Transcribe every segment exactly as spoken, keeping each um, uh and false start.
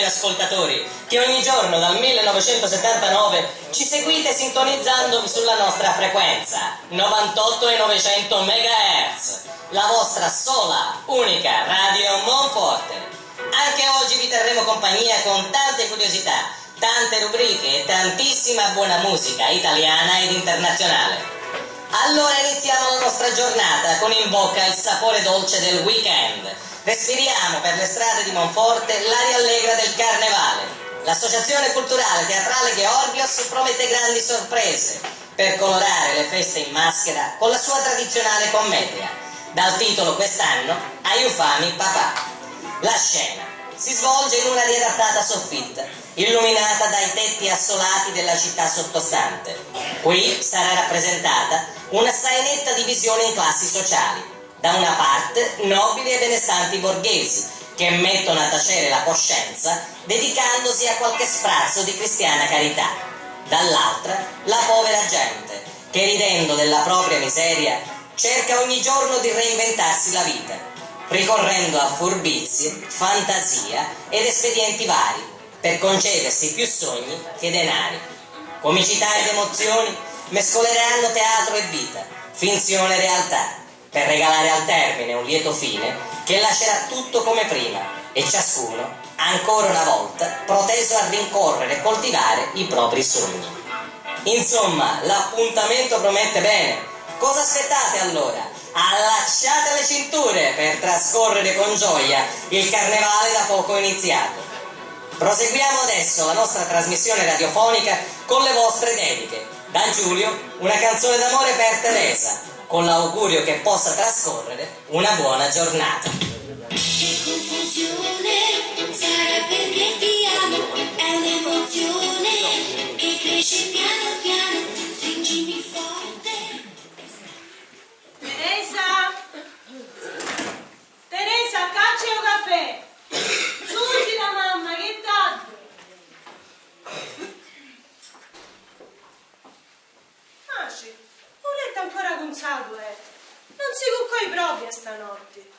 Ascoltatori, che ogni giorno dal millenovecentosettantanove ci seguite sintonizzandovi sulla nostra frequenza, novantotto e novecento megahertz, la vostra sola, unica Radio Monforte. Anche oggi vi terremo compagnia con tante curiosità, tante rubriche e tantissima buona musica italiana ed internazionale. Allora iniziamo la nostra giornata con in bocca il sapore dolce del weekend. Respiriamo per le strade di Monforte l'aria allegra del carnevale. L'associazione culturale teatrale Gheorghios promette grandi sorprese per colorare le feste in maschera con la sua tradizionale commedia, dal titolo quest'anno Aiufami papà. La scena si svolge in una riadattata soffitta, illuminata dai tetti assolati della città sottostante. Qui sarà rappresentata una sainetta divisione in classi sociali. Da una parte, nobili e benestanti borghesi, che mettono a tacere la coscienza dedicandosi a qualche sprazzo di cristiana carità. Dall'altra, la povera gente, che ridendo della propria miseria, cerca ogni giorno di reinventarsi la vita, ricorrendo a furbizie, fantasia ed espedienti vari, per concedersi più sogni che denari. Comicità ed emozioni mescoleranno teatro e vita, finzione e realtà, per regalare al termine un lieto fine che lascerà tutto come prima e ciascuno, ancora una volta, proteso a rincorrere e coltivare i propri sogni. Insomma, l'appuntamento promette bene. Cosa aspettate allora? Allacciate le cinture per trascorrere con gioia il carnevale da poco iniziato. Proseguiamo adesso la nostra trasmissione radiofonica con le vostre dediche. Da Giulio, una canzone d'amore per Teresa, con l'augurio che possa trascorrere una buona giornata. Che confusione, sarà perché ti amo, è un'emozione che cresce piano piano, stringimi forte. Teresa! Teresa, caccia u cafè! Surgila, mamma, che è tardi! Maci, u lettu ancora cunzatu è? Non si cuccoi propria stanotti.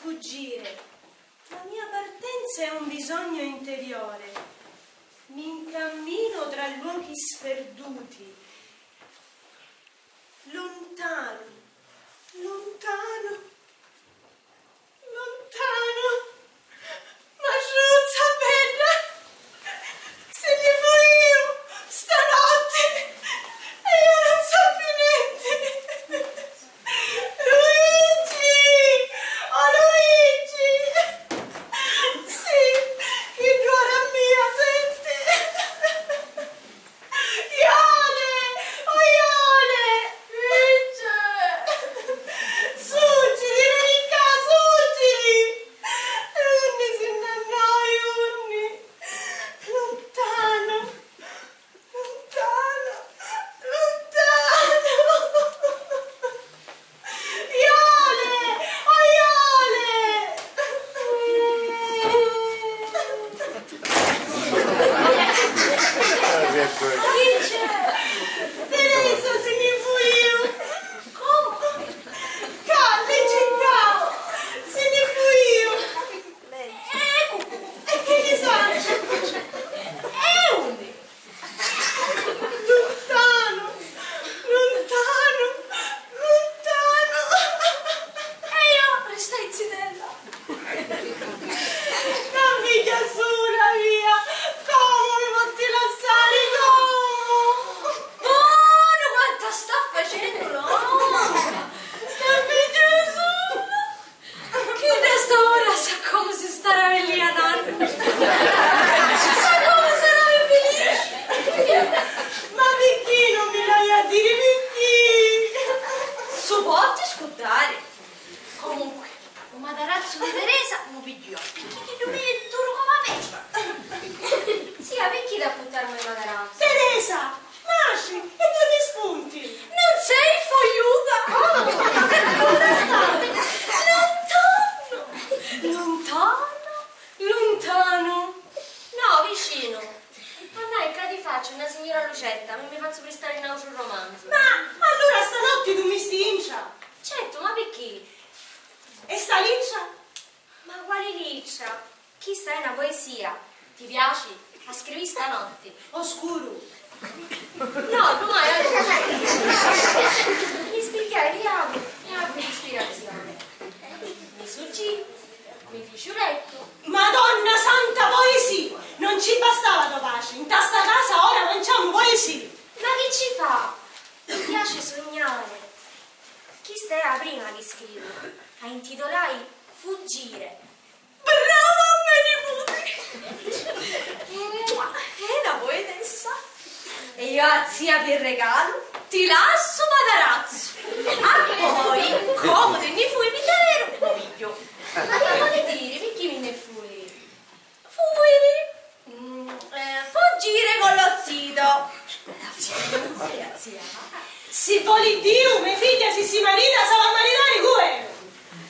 Fuggire. La mia partenza è un bisogno interiore. Mi incammino tra luoghi sperduti. Lontano, lontano, lontano. Maciuzza bedda, si nni fuiu stanotti e iu nun sappiu nenti. Luigi! Oh Luigi! Sì, chiddu ora mia, senti! Iole! Oh Iole! Vince! Surgiti, veni ccà, surgiti! E unni si nn'annò, e unni? Luntanu, luntanu, luntanu! Iole! Oh Iole! Teresa, si nni fuiu! Comu? Ca, leggi ccà! Si nni fuiu! E cu-, e chi nni sacciu? E unni? Luntanu, luntanu, luntanu. E iu ristai zitella. Nun mi chiasura, via. Comu mi potti lassari? Comu? Bonu, quantu sta facennu l'omu! Nun mi chiasura. Chidda a sta ora sa comu si staravellia nannu. Sa comu sarà felici. Ma picchì nun mi l'hai a diri, picchì? Su potti scurdari. Comunque, u matarazzu di Teresa mu pigghiò, picchì chiddu meiu è duru comu a peci. Zia, picchì t'ha puttarmu u matarazzu? Teresa! Maci, e tu rispunti? Nun sei foiuta! Oh, unni sta? Luntanu! Luntanu! Luntanu! No, vicinu. Mannai ccà di facci, na signura Lucetta, mi, mi fazzu pristari n'autru romanzu. Ma allura stanotti durmisti intra? Certu, ma picchì? E sta lincia? Sai na poesia? Ti piaci? A scrivi stanotti. O scuru! No, dumani a luci. Mi spigghiai di avi, mi apri l'ispirazioni. Mi suggì, mi fici u lettu. Madonna santa, poesia! Non ci bastava to patri, nta sta casa ora manciamu poesia! Ma chi ci fa? Mi piaci sugnari. Chista è a prima chi scrivu, a intitolai Fuggire. Brava me niputi! Mua, è na poetessa! E io a zia pi regalu ti lassu u matarazzu. Appoi, comu ti nni fui pi daveru, u pigghiu. Ma chi voli diri, picchì mi nni fui? Fuiri! Mm, eh, fuggire con lo zito. La zia, la zia. Si voli Diu, me figghia si si marita, s'ava maritari cu Eru.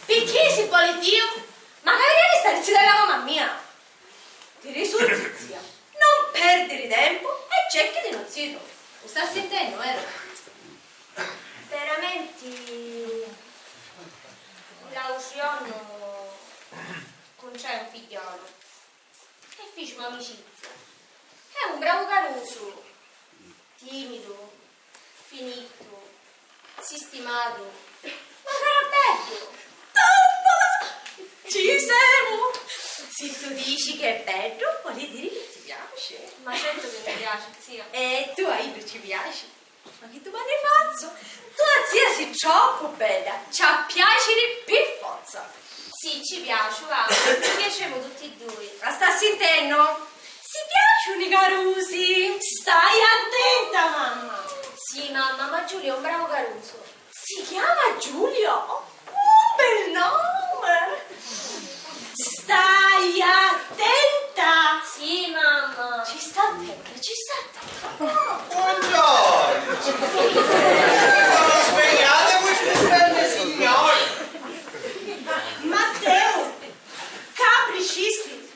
Picchì si voli Diu? Ma ca veni a ristari zita di la mamma mia? Tiri su, zia, non perdiri tempu e cerchiti nu zitu. U sta sintennu, veru? Veramenti, l'àutru jornu cuntrai un figghiolu e ficimu amicizia. È un bravu carusu, timidu, finitu, sistimatu, ma cara beddu! Tombola! Ci semu! Si tu dici che è beddu, voli diri che ti piaci. Ma certu chi mi piaci, zia. E tu a iddu ci piaci? Ma chi dumandi fazzu? Tu a zia si troppu bedda, ci ha piaciri pi forza. Sì, ci piaciu, va, ci piacemu tutti e dui. Ma sta sintennu? Si piaciunu i carusi! Stai attenta, mamma! Sì, mamma, ma Giulio è un bravo caruso. Si chiama Giulio? Un bel nome! Stai attenta! Sì, mamma! Ci sta attenta, ci sta attenta! Buongiorno! Svegliate queste belle signore! Matteo, capricisti!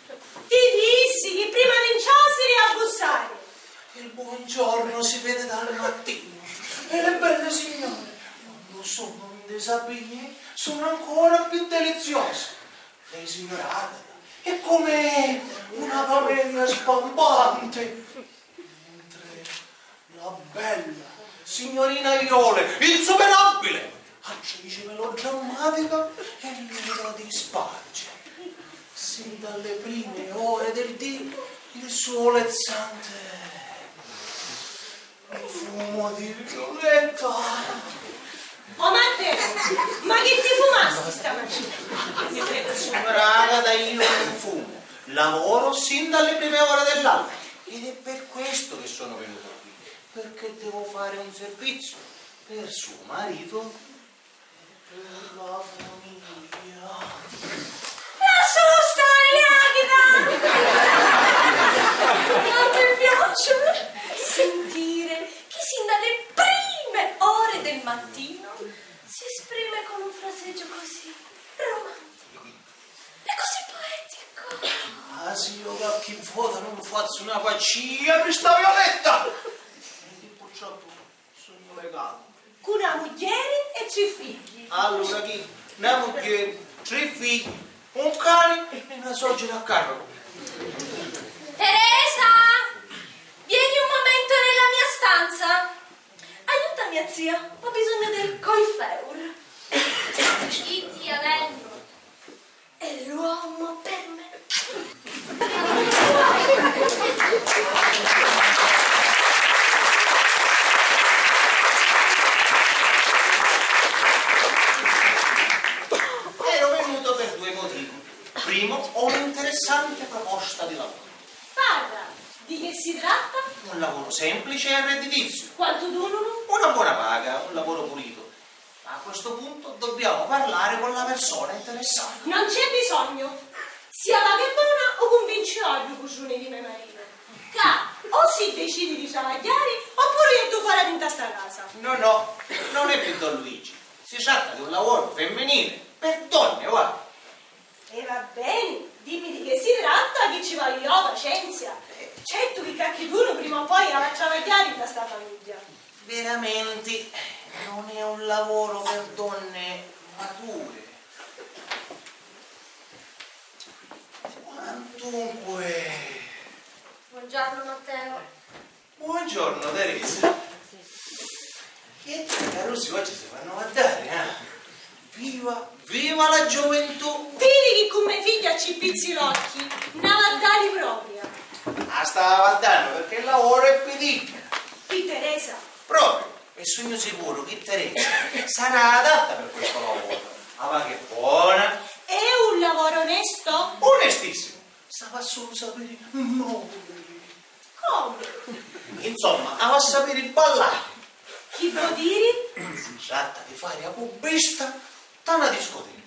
Ti dissi chi prima di nciasiri a bussari! Il buongiorno si vede dal mattino e le belle signore, quando sono in disabili, sono ancora più deliziose. Lei, signora Agata, è come una camelia sbambante, mentre la bella signorina Iole, insuperabile, attrice melodrammatica e libera di spargere, sin dalle prime ore del dì, il suo olezzante profumo di violetta. Oh Matteo, ma chi ti fumasti stamatina? Signora Agata, io non fumo, lavoro sin dalle prime ore dell'alba ed è per questo che sono venuto qui, perché devo fare un servizio per suo marito e per la famiglia. Lascialo stare, Agata! Ma mi piace sentire chi sin dalle prime ore del mattino si esprime con un fraseggio così romantico e così poetico. Ah, sì, io qualche vota non faccio una pazzia per sta Violetta! E purtroppo Sugnu legato. Cu na mugghieri e tri figghi. Allura chi? Na mugghieri, tri figghi, un cani e na soggira a carracu. Teresa! Vieni un momento nella mia stanza. Aiutami a zia, ho bisogno del coiffeur. Sì, zia, vengo. È l'uomo per me. Ero venuto per due motivi. Primo, ho un'interessante proposta di lavoro. Parra, di che si tratta? Un lavoro semplice e redditizio. Quantu dununu? Una buona paga, un lavoro pulito. Ma a questo punto dobbiamo parlare con la persona interessata. Non c'è bisogno. Sia paga bona, u cunvinci ogghiu u cutruni di me maritu. Ca o si decidi di travagghiari, oppuru jettu fora di nta sta casa. No, no, non è per Don Luigi. Si tratta di un lavoro femminile, per donne, va. E va beni, dimmi di che si tratta, chi ci voli iò, pacienzia. Certu chi cacchidunu prima o poi havi a travagghiari nta sta famigghia. Veramenti non è un lavoro per donne mature. Quantu Dunque. Buongiorno, Matteo. Buongiorno, Teresa. E i carusi oggi si fannu vaddari, eh? Viva, viva la gioventù! Vidi chi cu me figghia ci pizzi l'occhi, na vaddari propria. Ah, stava vaddannu perché il lavoro è piticca. Pi Teresa? Proprio, e sugnu sicuru chi Teresa sarà adatta per questo lavoro. La paga è bona. È un lavoro onesto? Onestissimo. S'ava sulu sapiri moviri. Comu? Insomma, ava sapiri ballari. Chi vo diri? Si tratta di fari a cubbista nta na discoteca.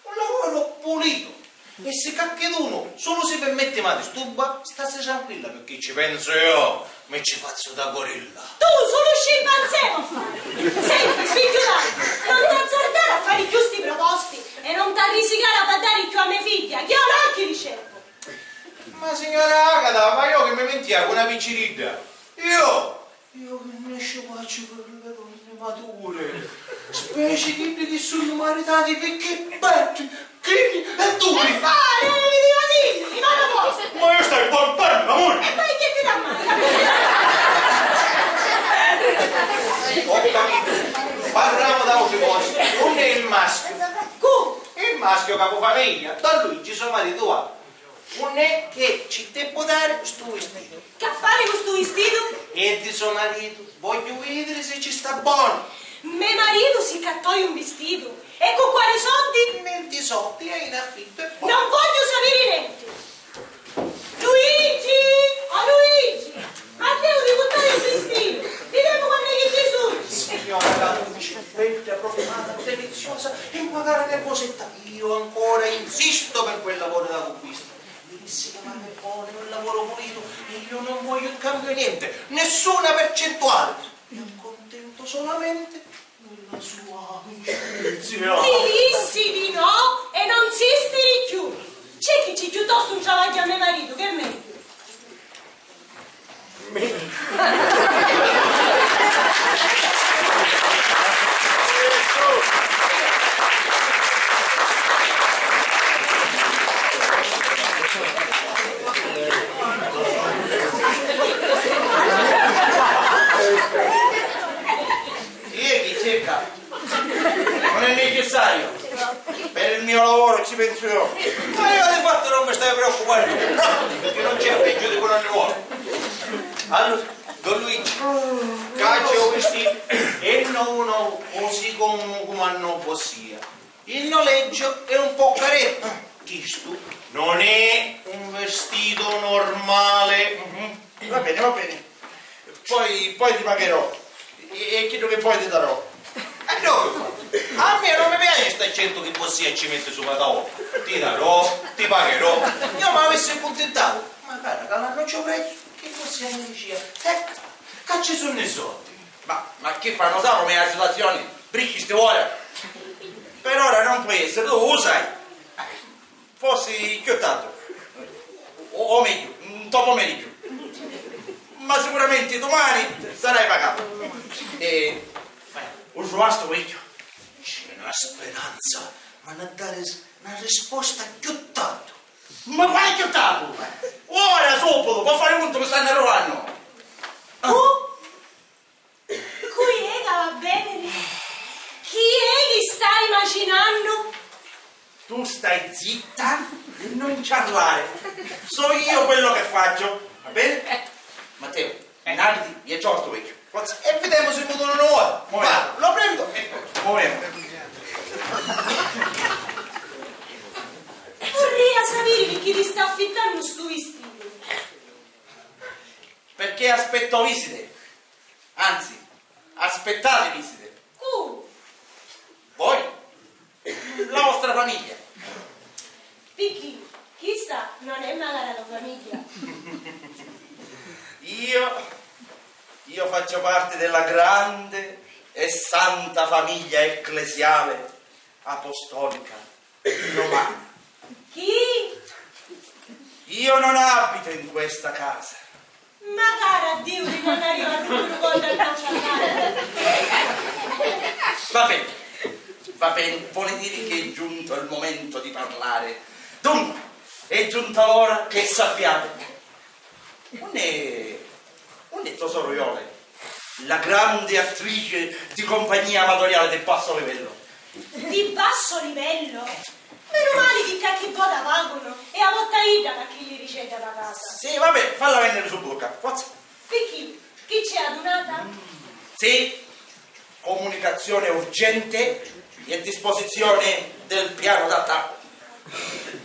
Un lavoro pulito. E si cacchidunu sulu si permetti ma disturba, stassi tranquilla, perché ci pensu io, mi ci fazzu da gorilla. Tu sulu scimpanzé vo fari! Senti, figghiu dai, non t'azzardari a fari chiù sti proposti e non t'arrisicari a vaddari chiù a me figghia, chi ho l'occhi li cercu! Ma signora Agata, ma io chi mi mintia cu na picciridda? Io? Io chi nesciu facciu per le donne mature, speci chiddi chi sunnu maritati picchì beddi, chini e duri. E fare, vidi, vidi, i vado posto. Ma io stai bon per amore. E poi chi ti dà mai? Ho capito. Parliamo d'autri cose. Unn'è il maschio? Cu? Il maschio capofamiglia, Don Luigi, suo marito, va. Unn'è che ci debbu dari stu vistitu? C'ha fari cu stu vistitu? È di so maritu, vogghiu vidiri si ci sta bonu. Me maritu si cattoi un vistitu? E cu quali soddi? Nenti soddi, è in affittu e poi. Non vogghiu sapiri nenti! Luigi! O Luigi! Matteo, ti buttare il vestito! Vediamo quando che ti surgi! Signora Capucci, bella, profumata, deliziosa e magari nervosetta. Io ancora insisto per quel lavoro da cubbista. Mi dissi che la è buona, è un lavoro pulito e io non voglio in cambio niente, nessuna percentuale. Mi accontento solamente della sua amicizia. Ti dissi di no e non sistiri chiù. Cerchici chiuttostu un travagghiu a me maritu, che è meglio. Chi è chi cerca? Non è necessario. Per il mio lavoro ci penso io. Ma io di fatto non mi stai preoccupare tu, no? Perché non c'è peggio di quello che vuole. Allora, Don Luigi, caccia u vistito e no uno così come, come a noi vossia. Il noleggio è un po' caretto. Chistu non è un vestito normale. Mhm. Va bene, va bene. Poi, poi ti pagherò. E, e chiddu che vuoi ti darò. E no, a me non mi piace sta accento chi vossia ci mette supra a tavola. Ti darò, ti pagherò. Io mi avessi accuntintatu. Ma cara, calannu c'è un prezzu, chi vossia mi dicia, eh, ca ci sunnu i soldi. Ma, ma chi fa, non sa come è la situazione? Bricchi sti vuole. Per ora non può essere, tu lo sai. Forsi chiù tardi. O, o megghiu, nto pomeriggio. Ma sicuramente domani sarai pagato. E u truvasti u vecchiu? C'è una speranza, ma na dare s-, na risposta chiù tardi. Ma quale chiù tardi? Ora, subito, po' fare conto che stanno arrivando. Oh! Cu è ca va bene? Chi è chi stai macinannu? Tu stai zitta e non ciarlare. So io quello che faccio, va bene? Matteo, andati e ciò sto vecchio. Forza. E vediamo se mi torna una volta. Mo vemo. Va, lo prendo e poi. Mo vemo. Vorria sapere chi ti sta affittannu stu vestito. Perché aspetto visite. Anzi, aspettate visite. Cu? Voi? La vostra famiglia. Picchì chista non è magari la tua famiglia. Io, io faccio parte della grande e santa famiglia ecclesiale apostolica romana. Chi? Io non abito in questa casa. Ma cara a Diu, di non arriva tutto il mondo al calciatore. Va bene, va bene, vuole dire che è giunto il momento di parlare. Dunque, è giunta l'ora che sappiate. Unni, unni è to soru Iole, la grande attrice di compagnia amatoriale di basso livello? Di basso livello? Menu mali chi cacchi vota pagunu e a vota idda ca chilli ricetta da casa. Sì, vabbè, falla venniri subito ccà, forza. Picchì? Chi c'è, adunata? Sì, comunicazione urgente e disposizione del piano d'attacco.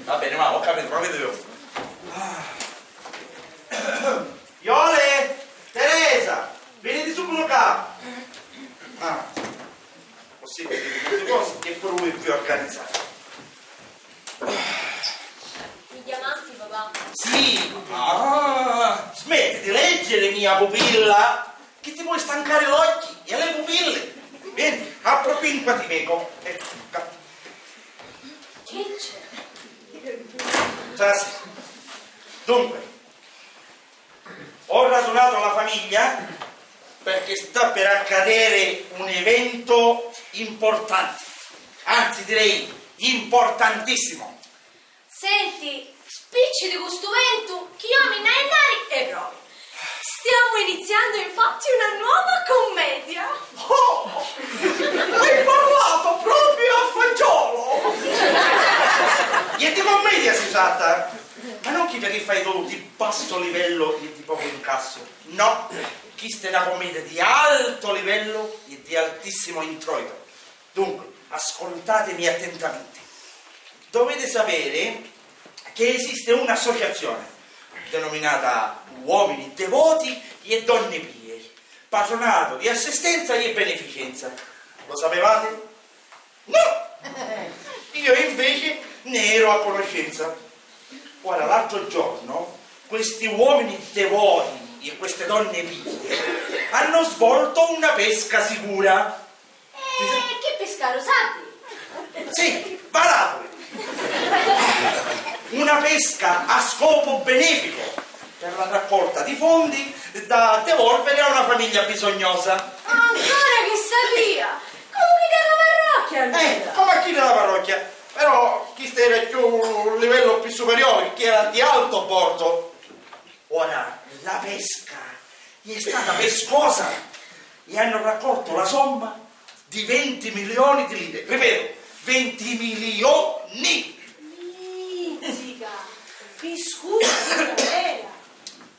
Va bene, ma ho capito, ma vedo io. Ah. Iole, Teresa, venite subito ccà. Ah, così vedete tutte cose che pure voi vi organizzate. Mi chiamasti, papà? Sì, ah, smetti di leggere, mia pupilla, che ti vuoi stancare l'occhi e le pupille. Vieni, appropinquati meco. Ecco, ccà. Che c'è? Già sì. Dunque, ho radunato la famiglia perché sta per accadere un evento importante, anzi direi importantissimo. Senti, spicciti cu stu ventu chi io mi nn'haiu a nnari e provi. Stiamo iniziando infatti una nuova commedia. Oh! Hai parlato proprio a fagiolo! E di commedia si tratta? Ma non chidda che fai tu, di basso livello e di poco incasso. No, questa è una commedia di alto livello e di altissimo introito. Dunque, ascoltatemi attentamente. Dovete sapere che esiste un'associazione denominata Uomini Devoti e Donne Pie, patronato di assistenza e beneficenza. Lo sapevate? No! Io invece ne ero a conoscenza. Ora, l'altro giorno, questi uomini devoti e queste donne pie hanno svolto una pesca sicura. E chi piscaru, sabbi? Sì, varapuli. Una pesca a scopo benefico per la raccolta di fondi da devolvere a una famiglia bisognosa. Ancora chi sapia? Comu chidda dâ parrocchia, allura? Eh, come a chidda dâ parrocchia. Però chistu era cchiù un livello più superiore, perché era di alto bordo. Ora, la pesca è stata pescosa e hanno raccolto la somma di venti milioni di lire. Ripeto, venti milioni! Mizzica! Piscuta vera!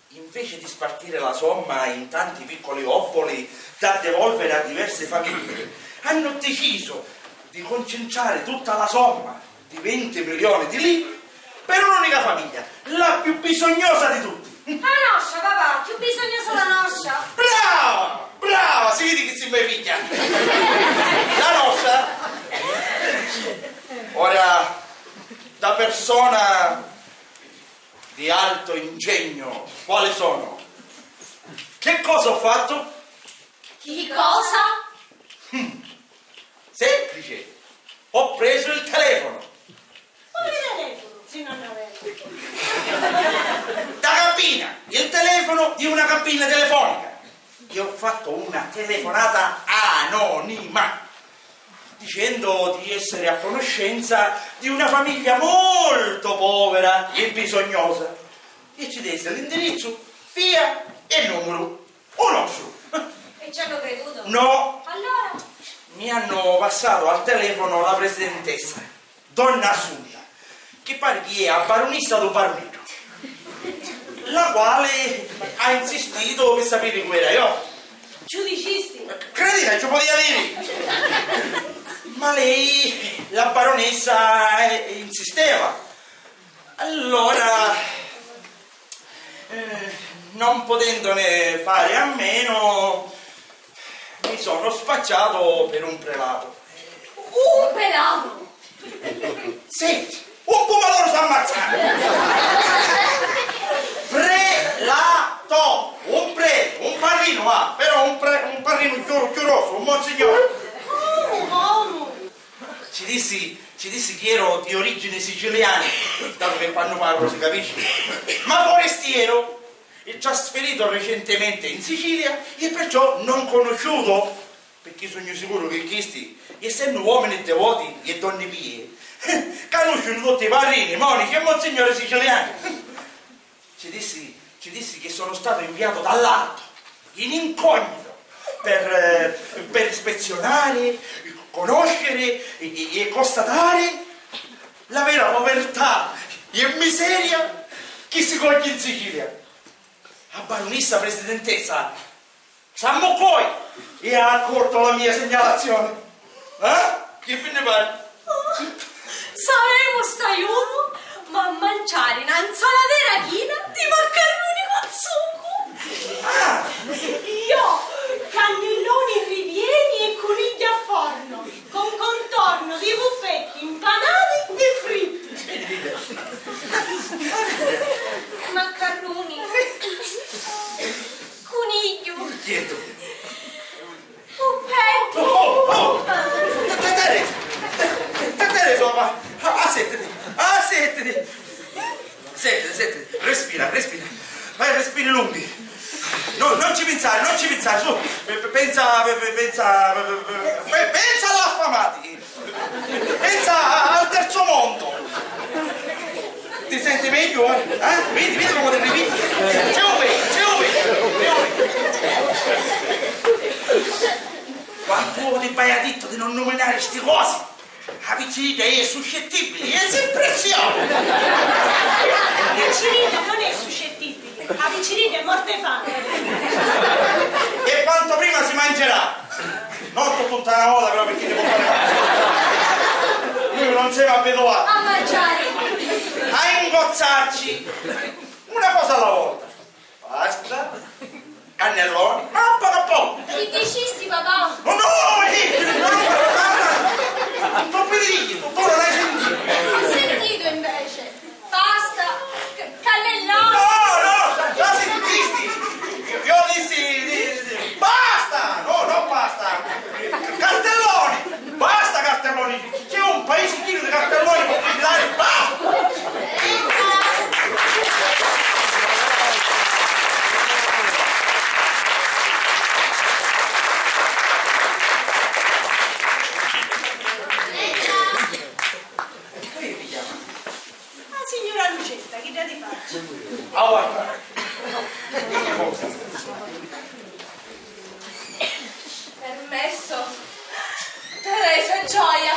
Invece di spartire la somma in tanti piccoli obboli da devolvere a diverse famiglie, hanno deciso di concentrare tutta la somma di venti milioni di lire per un'unica famiglia, la più bisognosa di tutti. La nostra, papà, più bisognosa la nostra. Brava, brava, si vidi chi si me figlia. La nostra. Ora, da persona di alto ingegno, quale sono? Che cosa ho fatto? Chi cosa? Semplice, ho preso il telefono. Quale telefono, se non ne avete? Da cabina, il telefono di una cabina telefonica. Io ho fatto una telefonata anonima, dicendo di essere a conoscenza di una famiglia molto povera e bisognosa. E ci desse l'indirizzo, via e numero. O nostru. E ci hanno creduto? No. Allora? Mi hanno passato al telefono la presidentessa, donna Assunta, che pare che è a baronessa do Baruneddu, la quale ha insistito per sapere chi era io. Ci u dicisti? Credila, ci u podia diri. Ma lei, la baronessa, eh, insisteva. Allora, eh, non potendone fare a meno, mi sono spacciato per un prelato. Un prelato? Sì, un pumadoru s'ammazza! Prelato! Un pre-, un parrinu, va, però un pre-, un parrinu cchiù, cchiù grossu, un monsignore. Comu, comu? Ci dissi, ci dissi che ero di origine siciliana, dato che quando parlo si capisce, ma forestiero e trasferito recentemente in Sicilia e perciò non conosciuto, perché sugnu sicuru che chisti, essennu uomini devoti e donne pie, ca Canuscinu tutti i parrini, monichi e monsignori siciliani. Ci dissi, ci dissi che sono stato inviato dall'alto, in incognito, per, eh, per ispezionare, conoscere e, e- e constatare la vera povertà e miseria che si coglie in Sicilia. A barunissa presidentessa s'ammuccoi e ha accolto la mia segnalazione. Eh? Che vi ne pare? Saremu staiunu, ma manciari na nsalatera china di maccarruni cu sucu! Ah! Io, cannelloni ripieni e cunigghia a forno, con contorno di puppetti impanati e fritti! Maccarruni, cunigghiu, Quieto. puppetti! Oh, oh, oh! Te- te- Teresa! Te- Teresa, ma assettiti! Assettiti! Sentiti, sentiti, respira, respira. Fai respiri lunghi. No, non ci pensare, non ci pensare, su. Pe- pe- Pensa, pe- pe- pensa, pe- pe- pe- pe- pensa all'affamati. Pensa al terzo mondo. Ti senti meglio, eh? Eh? Vedi, vedi come ti ripigli? C'è un vecchio, c'è un vecchio, c'è un vecchio. Quantu voti hai detto di non nominare sti cosi? A picciridda è suscettibili, è si impressiona! A picciridda non è suscettibile, a picciridda è morta di fame! E quanto prima si mangerà! Non tutto in una volta, però, perché ti può fare male. Noi non siamo abituati A mangiare! A ingozzarci una cosa alla volta. Pasta, cannelloni, a poco a poco. Chi dicisti, papà? No, no, eh, no, no, no, non mi dici, tu non hai sentito. Ho sentito invece. Pasta, c- cannelloni. No, no, la sentisti? Io dissi, di- di- basta, no, non basta. Cartelloni, basta cartelloni. C'è un paese pieno di cartelloni con i pilari, basta. La signora Lucetta, chi dà di faccia? Ah, guarda. Permesso? Teresa, gioia!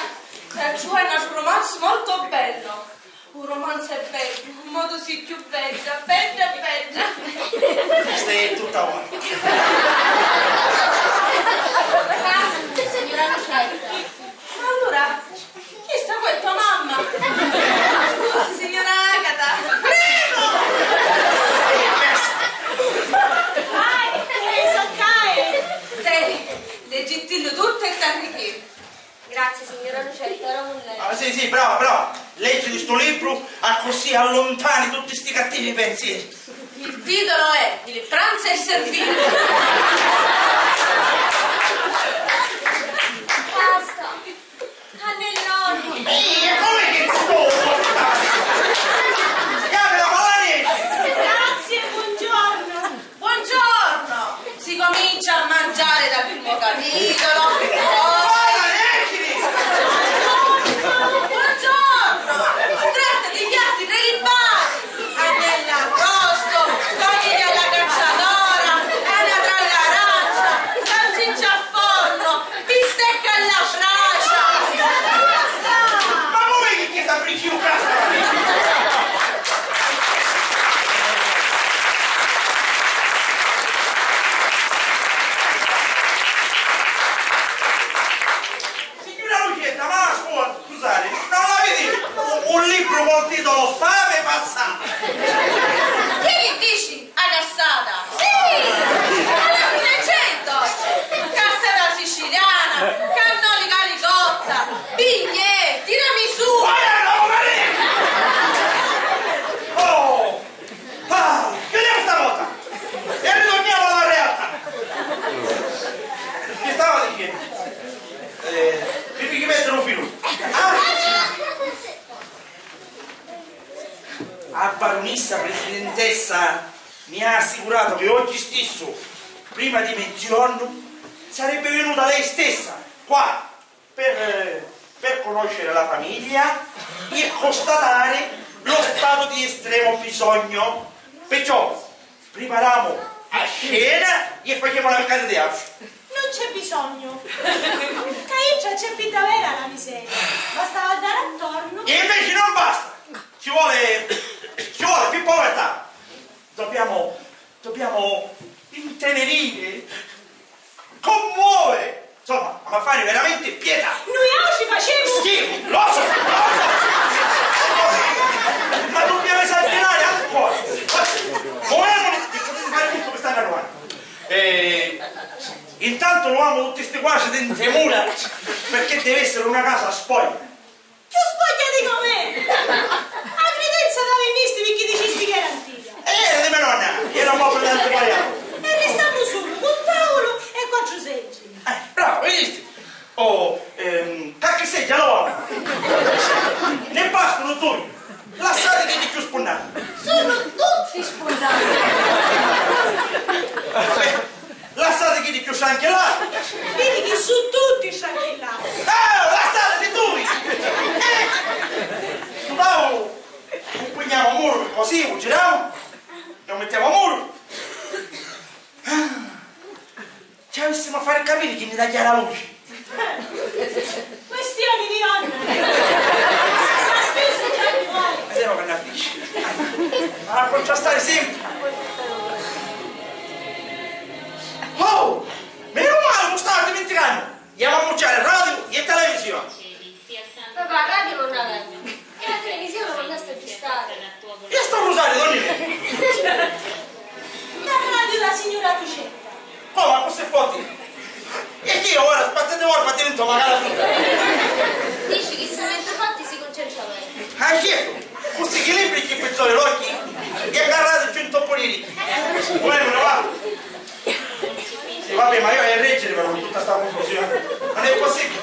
Sta giuvenna c'è un romanzo molto bello. Un romanzo è bello, un modo si più bella, bella, bella. Questa è tutta buona. Signora Lucetta. Ma allora, chi sta qua è tua mamma? Scusi, signora Agata. Prego! Vai, Teresa, cai! Teni, leggitillu tutto e t'arrichì. Grazie, signora Lucetta, ora non leggo. Ah, sì, sì, brava, brava. Leggiti sto libro, accussì allontani tutti sti cattivi pensieri. Il titolo è Il pranzo è servito. Pasta, cannelloni. Ehi, e come che sto? Chiami la malaria! Grazie, buongiorno! Buongiorno! Si comincia a mangiare dal primo capitolo. Poi... Buongiorno! Si tratta di piatti prelibatati. Agnelli arrosto, conigli alla cacciatora, anatra all'arancia, salsiccia a forno, bistecca alla brace. Basta! Basta! Ma voi che sta briciucca? Signora Lucietta, ma scusa, scusate, non la vedi un, un libro col titolo Fame passata? Chi dici? A cassata? Sì! Alla fine c'è dolce! Cassata siciliana, cannoli ca ricotta, bignè, tiramisù! Guarda, no, Maria! Oh! Ah, chiudiamo sta porta e ritorniamo alla realtà. Che stava dicendo? Eh, mi devi mettere un filone. Ah! A barunissa presidentessa mi ha assicurato che oggi stesso, prima di mezzigiorno, sarebbe venuta lei stessa qua per, per conoscere la famiglia e constatare lo stato di estremo bisogno. Perciò priparamu a scena e facemu la piccata di teatru. Non c'è bisogno. Ca idda c'è pi davera la miseria. Basta guardare attorno. E invece non basta. Ci vuole, ci vuole più povertà. Dobbiamo, dobbiamo intenerire, commuovere. Insomma, ma fare veramente pietà. Nui auci facemu. Sì, lo so, lo so. Ma dobbiamo esagerare ancora. Muoviamoli, potete fare tutto quest'anno avanti. Eh, intanto levamo tutti sti guasti di mura, perché deve essere una casa spoglia. Chiù spoglia di com'è! A credenza t'havi visti picchì dicisti chi era antica. Eh, era di me nonna, era un po' brillante pariato. E restammu sulu, cu un tavulu e quattru seggi. Eh, bravo, visti? Oh, ehm, qualche seggia lo ne bastano due. Lassate chi di più spunnati. Sono tutti spunnati. Vabbè, lassate chi di più scianchellati. Vedi chi su tutti scianchellati. Eh, lassate di due. Eh, stu tavulu, lo pugniamo a muro così, lo giriamo, lo mettiamo a muro. Ci avessimo a fare capire chi ni tagghià la luci. Questioni di onore. Avviso già di voi. Vediamo che ne avvici. Ma a contrastare sempre. Oh! Meno male, mi stavo dimenticando. Andiamo a ammucciare radio e televisione. Papà, radio non la vedo. E la televisione non la sta più stare. E sto rosario, dove è? La radio della signora Lucetta. Oh, ma questo è forte! E chi ora, sbattete ora, ma diventa una cara. Dici che se mette fatti si concentra meglio. Ah, certo! Questo equilibrio che pezzo l'occhi e agarrate giù in toppo di lì. Volevano, va! Sì, vabbè, ma io ho a reggere però con tutta sta confusione. Non è possibile.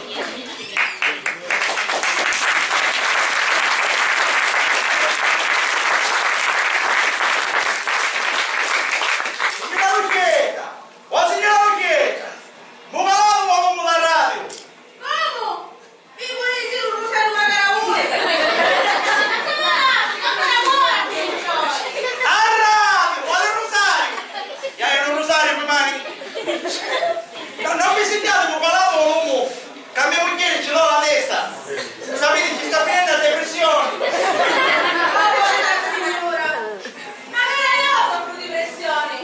Signora Lucietta! Oh, signora Lucietta! Mo calate o no mo la radio? Comu? Mi vuliti diri un rusariu macari a vui? A radio! Quali rusariu? Iaiu un rusariu pi mani! No, non vi sentiate, mo calate o no mo? Ca me mugghieri ci dò la testa! Sapiti, ci sta finennu a depressioni! Madonna signura! Ma puru io soffru di pressioni.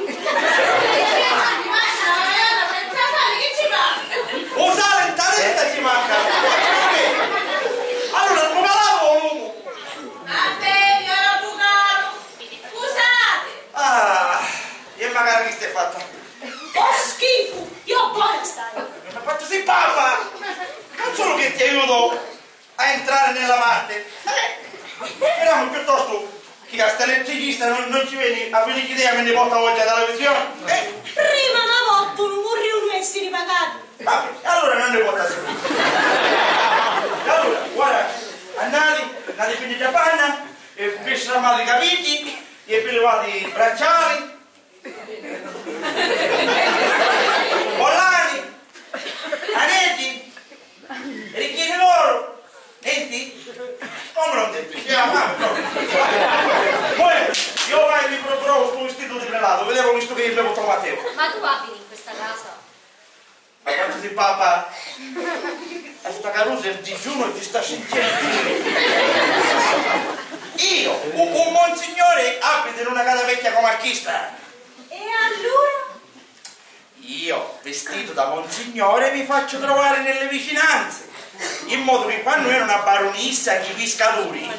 Immagina la Marianna senza sali, chi ci passa? U sali nta testa ci manca. Allura, smucalava o lumu? Vabbè, signora Bucaru, scusate. Ah, e magari chi stai fatta? Oh, schifo! Io buona staiu. Ma fattu si pappa! Non solo che ti aiuto a entrare nella parte. Vabbè, speriamo piuttosto che a sta elettricista non, non ci veni a fare l'idea che ne porta oggi alla televisione. Eh? Prima ma vottu, non vorrei essere pagati. Vabbè, allora non ne porta solo. E allora, guarda, andate, andate a finire a panna, e vi strammate i capelli, e vi levate i bracciali, Collani, aneddi, richini d'oru, nenti? Comu non nenti? Chi ha fame proprio? Poi, io vai mi procuro sto vestito di prelato, vedevo visto che io devo trovare. Ma tu abiti in questa casa? Ma quantu si pappa? A sta carusa il digiuno ci sta scincennu. Io, un, un monsignore abita in una casa vecchia come a chista. E allura? Io, vestito da monsignore, mi faccio trovare nelle vicinanze, in modo che quando viene una baronessa di Piscaturi,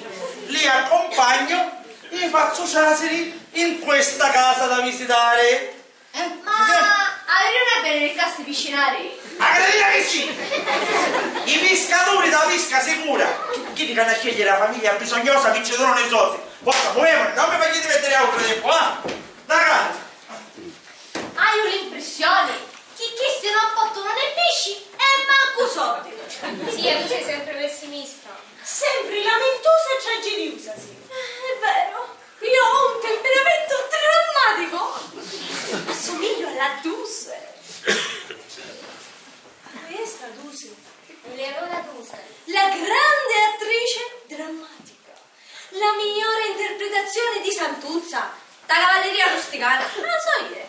li accompagno e li faccio trasiri in questa casa da visitare. Eh? Ma aviri una bella di classe vicinari? A credina che sì! I piscaturi da pisca sicura! Chiddi che hanno a scegliere la famiglia bisognosa che ci sono nei soldi. Forza, muovemone, non mi facete mettere altro tempo, ah! Da casa! Haiu l'imprissioni chi chisti non potunu né pisci e mancu soddi. Zia, tu sei sempre pessimista. Sempri lamintusa e tragiriusa si. Eh, è vero, io ho un temperamento drammatico. Assomiglio alla Duse. Chi è sta Duse? Eleonora Duse. La grande attrice drammatica. La cavalleria rusticana, ah, so io.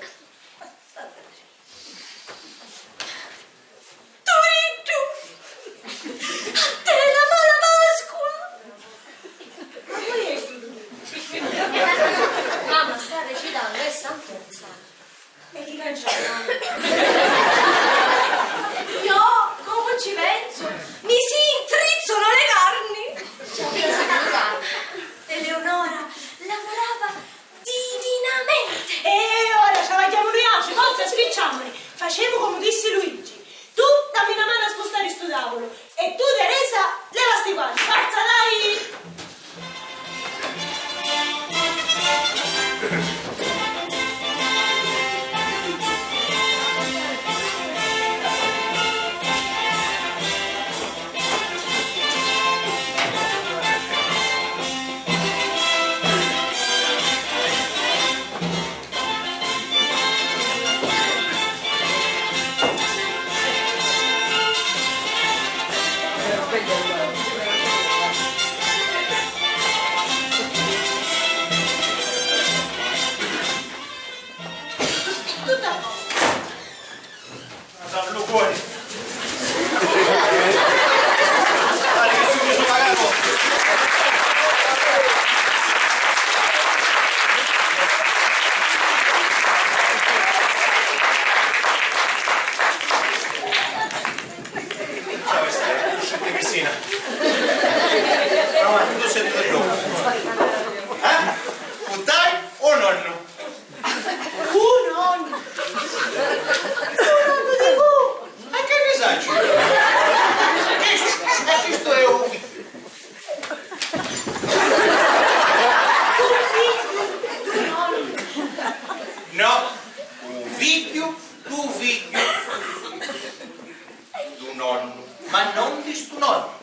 Turiddu! A te la mala Pasqua! Ma chi è stu Turiddu? Mamma sta recitannu, è Sant'Orsa. E chi canciava? Io, comu ci pensu, mi si intrizzono le carni! Ci aveva salutato. Eleonora lavorava divinamente! E ora travagghiamu nuiautri, forza, spicciamuni! Facemu comu dissi Luigi. Tu dammi na manu a spustari stu tavulu e tu, Teresa, leva sti guanti. Forza, dai! Ciao, Esther. Cristina. Ma tu sei da dove? Eh? Puttai o nonno? Cu nonnu? Cu nonnu di cu? E chi nni sacciu? Chistu, e chistu è u figghiu. Cu figghiu du nonnu? No, u figghiu du figghiu du nonnu, ma non di stu nonnu.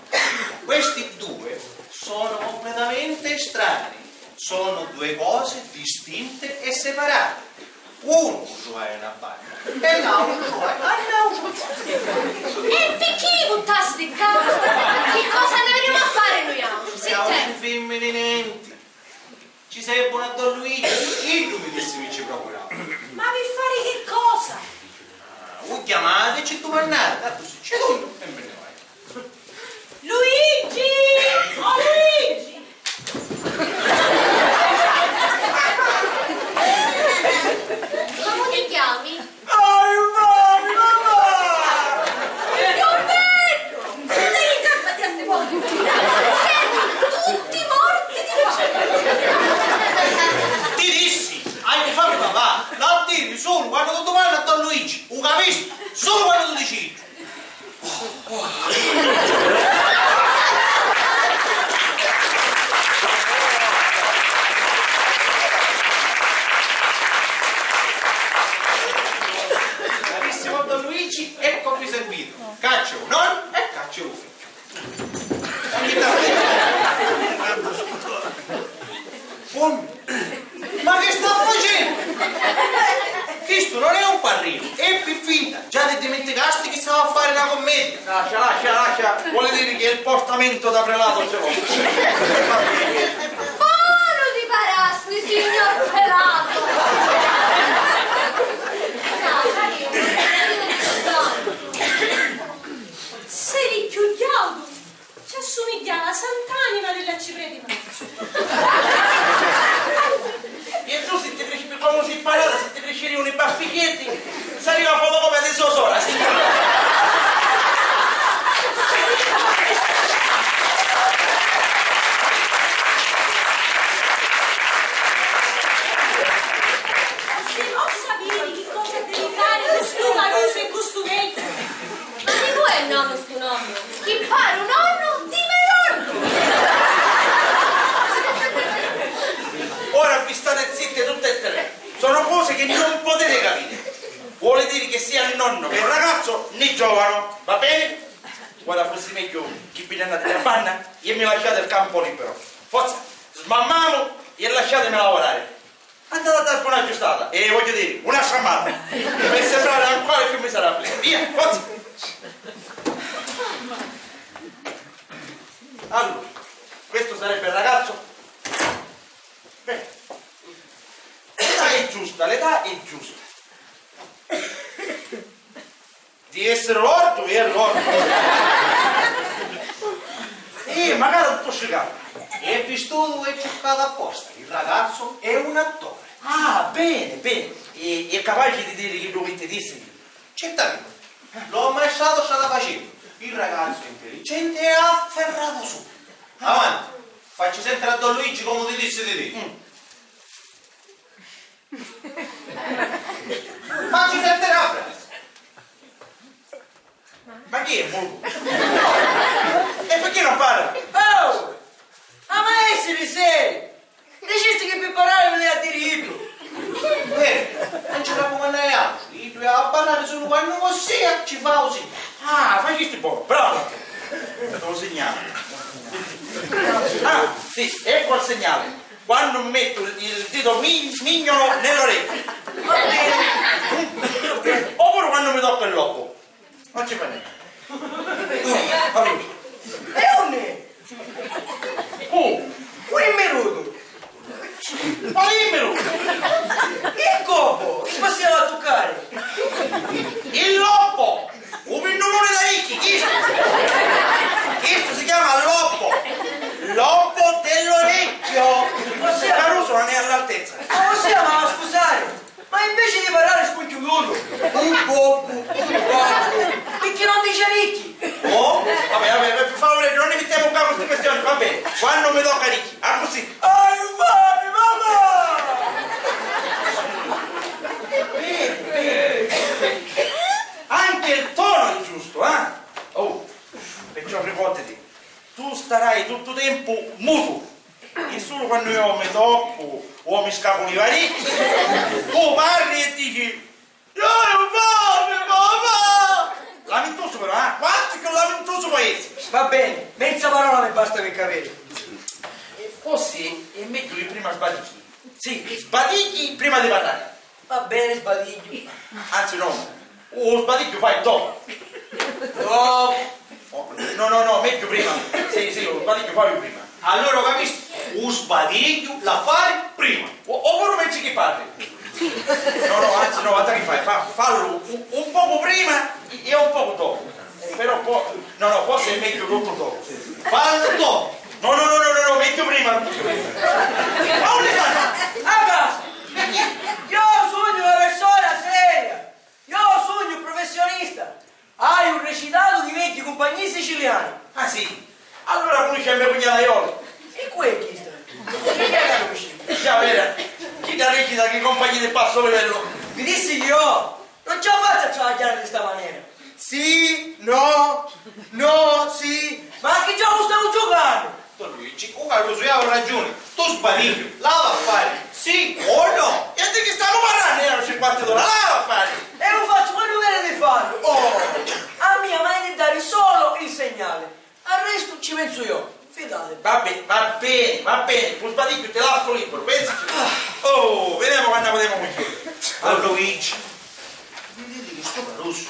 Questi due sono completamente estranei, sono due cose distinte e separate. Unu cu suaia na banna e l'autru suaia a n'autru. E picchì li puttasti ccà? Chi cosa nni vinimu a fari nuiautri? Nuiautri fimmini nenti. Ci servunu a Don Luigi, iddu mi dissi mi ci procurava. Ma pi fari chi cosa? Ah, u chiamati e ci dumannati, tantu si ci dugnu e mi nni vaiu. Luigi! Oh Luigi! Comu ti chiami? Aiutami, mamma! Figghiu beddu! Senti, tutti morti di fame! Ti dissi, hai fame, papà! L'ha a diri sulu quannu tu dumanni a Don Luigi, u capisti? Sulu quannu tu dici iddu! Carissimo Don Luigi, eccovi servito. Caccio un on e caccio un. Ogni tanto. Buon Ma chi sta facennu? Chistu non è un parrinu, è pi finta. Già ti dimenticasti chi stava a fari na commedia? Lascia, lascia, lascia. Vuole dire che il portamento da prelato ce l'ho. Puru ti parasti, signor prelato! Seri chiù chiaudu! Ci assumigghiava a Sant'Anima della Ciprè di Marzo. E tu si ti crisci, comu si parrava, si ti crisciriunu i baffighietti, saria la fotocopia di so sora, signora. Si può sapere che cosa devi fare con stu marusu e con stu vecchiu? Ma di cu è nonnu stu nonnu? Chi pari un nonnu di me nonnu! Ora vi state zitte tutte e tre. Sono cose che non potete capire. Vuole dire che sia il nonno che il ragazzo ne giovano, va bene? Ora fosse meglio che vi ne andate a banna e mi lasciate il campo libero. Forza, smammamu e lasciatemi lavorare. Andate a darvi una giustata, e voglio dire, una sciammata, per sembrare ancora più miserabile. Via, forza! Allora, questo sarebbe il ragazzo? Bene. L'età è giusta. Di essere lordu è lordu. E magari tutto sciucato. È vistutu e ciuccatu apposta. Il ragazzo è un attore. Ah, bene, bene. E è capace di dire chiddu chi ti dissi? Certamente. L'ho ammaestrato strada facennu. Il ragazzo è intelligente e ha afferrato subito. Avanti, facci sentire a Don Luigi comu ti dissi di dire. Mm. Facci sentire a frase. Ma chi è mutu? E perché non parla? Oh! Ma essiri seri! Dicisti chi pi parrari veni a diri iddu! Eh, non ci raccomandai altru, iddu è a parrari sulu quannu vossia ci fa u signali. Ah, facisti bonu, bravo! Devo segnare. Ah, sì, ecco il segnale. Quando metto il, il dito mi-, mignolo nell'orecchio. Va bene. Oppure quando mi tocca il loco. Non ci fa niente. Allora. E unni? Oh. Unni mi rudu? Quali mi rudu? Il copo, chi passava a toccare? Il loppo! U pinnuluni d'aricchi, chistu! Chistu si chiama loppo! Loppo dell'orecchio! Ossia... Caruso non è all'altezza! Ma ossia, ma scusate, ma invece di parlare scucchiututu, un poco, un poco, perché non dice ricchi? Oh? Vabbè, vabbè, per favore, non ne mettiamo qua queste questioni, va bene. Quando mi tocca ricchi, ah, così. Aiutami, mamma! Bene, bene. Anche il tono è giusto, eh? Oh, perciò ricordati, tu starai tutto tempo muto. E solo quando io mi tocco o mi scappo i varicchi, tu parli e dici: "Io non voglio, mamma!" Lamentoso però, eh? Quanto più lamentoso può essere? Va bene, mezza parola mi basta per capire. E forse è meglio che prima sbadichi. Sì, sbadichi prima di parlare. Va bene, sbadigghiu. Anzi, no, u sbadigghiu fai dopu. Dopu. Oh, no, no, no, megghiu prima. Sì, sì, u sbadigghiu fai prima. Allura, capisti? U sbadigghiu l'ha fari prima. O, o puru megghiu chi parri. No, no, anzi, no, guarda chi fai, fa, fallu un, un pocu prima e, e un pocu dopu. Però po-, no, no, forse è meglio tutto dopo. Fallo dopo. No, no, no, no, no, no, meglio prima, meglio prima. Ma unni stanno? A casa! Io sugnu una persona seria! Io sugnu un professionista! Haiu recitatu di megghi cumpagnii siciliani! Ah, sì? Allora conosci a me cugnata Ioli? E cu è chista? Chi è la conosci? Già, vera. Chi la recita che compagni di basso livello? Vi dissi io! Non ci la fazzu a travagghiari di sta manera. Sì, no, no, sì. Ma a chi giocu stamu giucannu? Don Luigi, u Carusu havi ragiuni. Tu sbadigghiu, l'havi a fari. Sì o no? E di chi stamu parrannu? Eranu cinquanta d'ora, l'havi a fari. E u fazzu quannu veni di fallu. Oh! A mia m'hai di dari solo il segnale. Al restu ci pensu io, fidati. Va bene, va bene, va bene, pu sbadigghiu ti lassu liburu, pensaci. Oh, vediamo quannu pudemu cugghieri. A Luigi, viditi chi stu Carusu,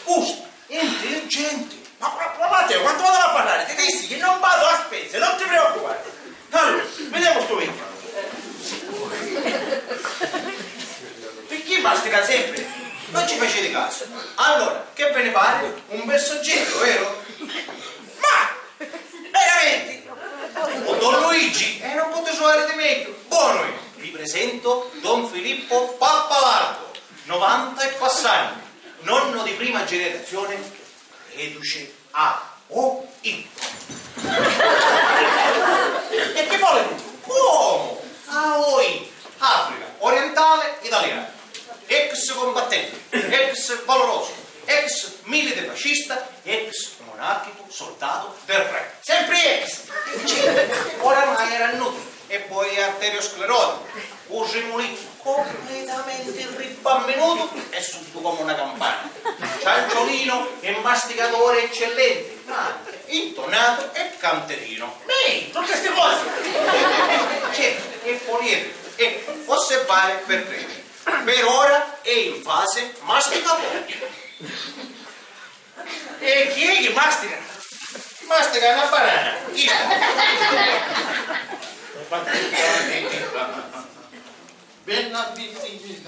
custu è intelligenti. Ma, ma, ma Matteo, quantu vado a parlare? Ti dissi che non vado a spese, non ti preoccupare. Allora, vediamo sto vecchio. Perché mastica sempre? Non ci facete caso. Allora, che ve ne pare? Un bel soggetto, vero? Ma veramente! O Don Luigi, eh, non potete trovare di meglio. Buono è. Vi presento Don Filippo Pappalardo, novanta e passa anni, nonno di prima generazione, reduce a O I. E che vuole? Come? A O I, Africa orientale italiana. Ex combattente, ex valoroso, ex milite fascista, ex monarchico soldato del re. Sempre ex! Oramai è rannuto e poi è arteriosclerotico. Un rimulito completamente ribamminuto e surdu come una campana. Cianciolino e masticatore eccellente, ma anche intonato e canterino. Mì, tutte ste cose! Certo, è poliedrico. Ecco, osservare per credere. Per ora è in fase masticatoria. E chi è che mastica? Mastica una banana. Chi sta? Bella, bella, bella.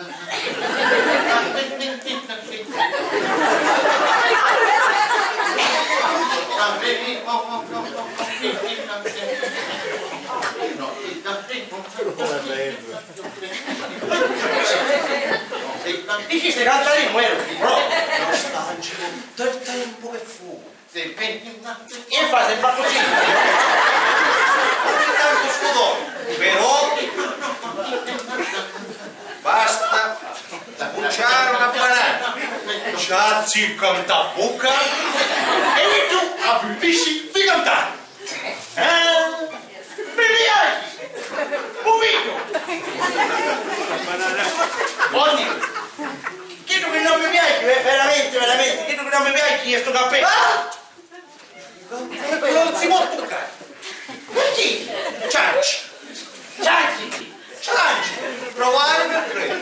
Dicisti cantarinu, vero? Però non sta, Angelo, del tempo che fu. Sì, venti, e fa sempre così. Ogni tanto scudò, però basta sbucciare una banana. Ci azzicca nta bucca e tu appisci di cantare. Eh? Mi piaci! U figghiu! Oddio! Chiddu chi non mi piaci, ve-, veramente, veramente, chiddu chi non mi piaci è stu cappellu. Ah! Non si può toccare. Perché? Cianci. Cianci. Cianci. Provare per credere.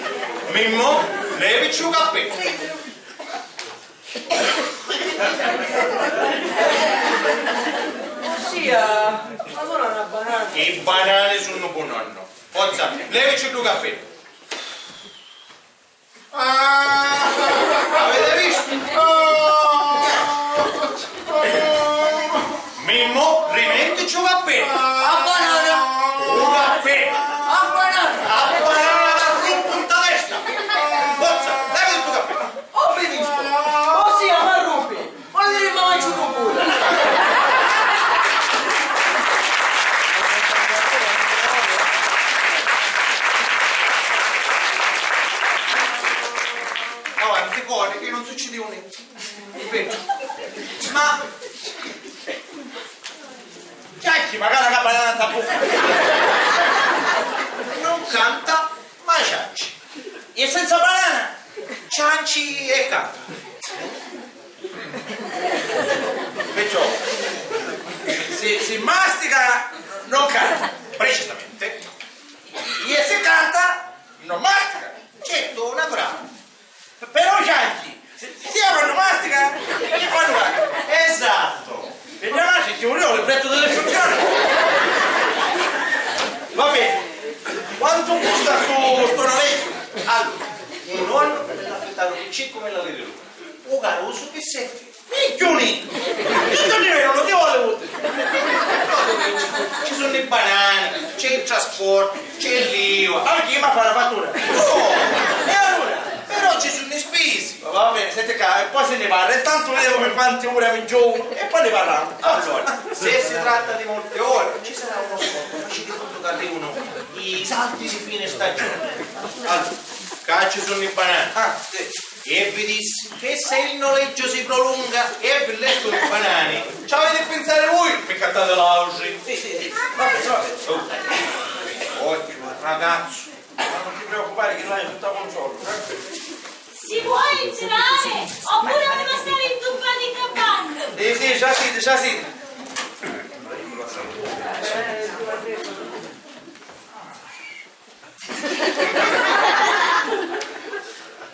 Mimmo, levici u cappellu. Ossia, ma sono una banana. I banani sunnu cu nonnu. Forza, levici ddu cappellu. Ah, avete visto? Ah, ah. Mimmo, rimettici u cappellu. A banana. U cappellu. A banana. A banana t'arruppu nta testa. Forza, levici ddu cappellu. Oh, benissimo! Oh, sì, ma rompi! Vuol dire, ma mangi un pure! Avanti, corri, che non succede niente. Ripeto. Ma Ciacci, magari una banana nta bucca. Non canta, ma cianci. E senza banana, cianci e canta. Perciò, si, si mastica, non canta, precisamente. E si canta, non mastica. Certo, naturale. Però cianci, si-, sia quannu mastica che quannu canta. Esatto. E mia madre ci voleva il letto delle funzioni. Va bene. Quanto gusta sto, sto noleggio? Allora, un nonno me l'ha affittato così come la vede lui. Un caruso che se Minchiuni! Tutto di vero, non ti vuole vuti! Ci sono i banani, c'è il trasporto, c'è l'IVA. Anche io mi fa la fattura! Oh! E allora? Però ci sono i spisi! Va bene, senti qua, e poi se ne parla. Intanto vediamo per quante ore mi gioco e poi ne parliamo. Allora, se si tratta di molte ore, ci sarà uno sconto, ma ci dico che arrivano i saldi di fine stagione. Allora, qua ci sono i banani. Ah, sì. E vi dissi che se il noleggio si prolunga e vi lesto i banani, ci avete a pensare voi, mi cattate l'autri. Sì, sì, sì. Vabbè, vabbè. Oh. Occhio, ragazzo, ma non ti preoccupare che l'hai sotto controllo, eh? Si può entrare? Oppure voleva stare intuppati in capanna? Sì, sì, già sì, già sì.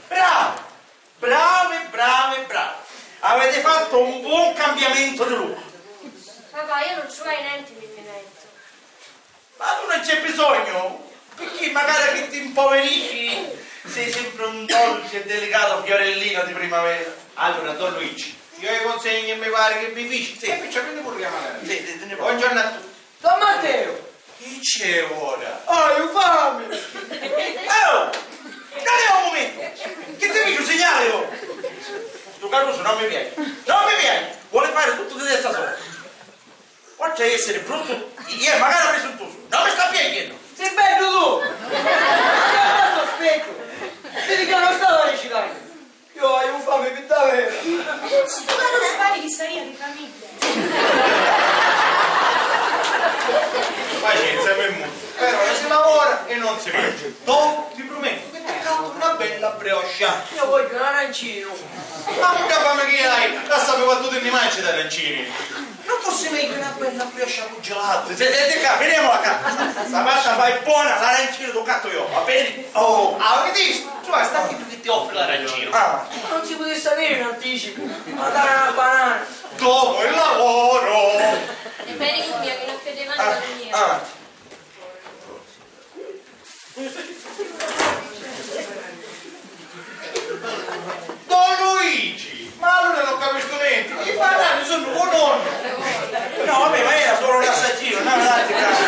Bravo! Bravi, bravi, bravi! Avete fatto un buon cambiamento di look. Papà, io non ci vuoi niente, mi metto. Ma tu non c'è bisogno, perché magari che ti impoverisci, sei sempre un dolce e delicato fiorellino di primavera. Allora, don Luigi, io le consegno e mi pare che vi fici. Sì. E perciò mi ne pure chiamare. Sì, sì, sì, ne pure. Buongiorno a tutti. Don Matteo! Chi c'è ora? Haiu fami! Oh! Dai un momento! Che ti dico segnale, oh! Sto caruso non mi piace. Non mi piace! Vuole fare tutto di testa sola. Oltre a essere brutto, è magari presuntuoso. Non mi sta piacendo! Sei bello tu! Che sospetto! Vedi che non stava recitando! Io haiu fami pi davveru! Stu carusu pari chi saria di famigghia. Pazienza, Mimmo. Per ora si lavora e non si mangia. Dopo ti prometto che ti canto una bella brioche. Io voglio un arancino. Ma pure fame che hai, lasciami quantu ti ne mangi d'arancini. Non fosse meglio una bella brioche cuggelata? Se, senti qua, finiamola qua. Sta pasta fa è buona, l'arancino tu catto io, va bene? Oh, avete visto? Cioè, sta chiddu che ti offre l'arancino. Ah. Ma non si potesse avere in anticipo? Magari una banana. Dopo il lavoro. E per India che non credeva nella mia. Ah. Don Luigi, ma allora non capisco niente. I banani sono un nonno. No, vabbè, ma era solo un assaggino, no, dai, ti piace.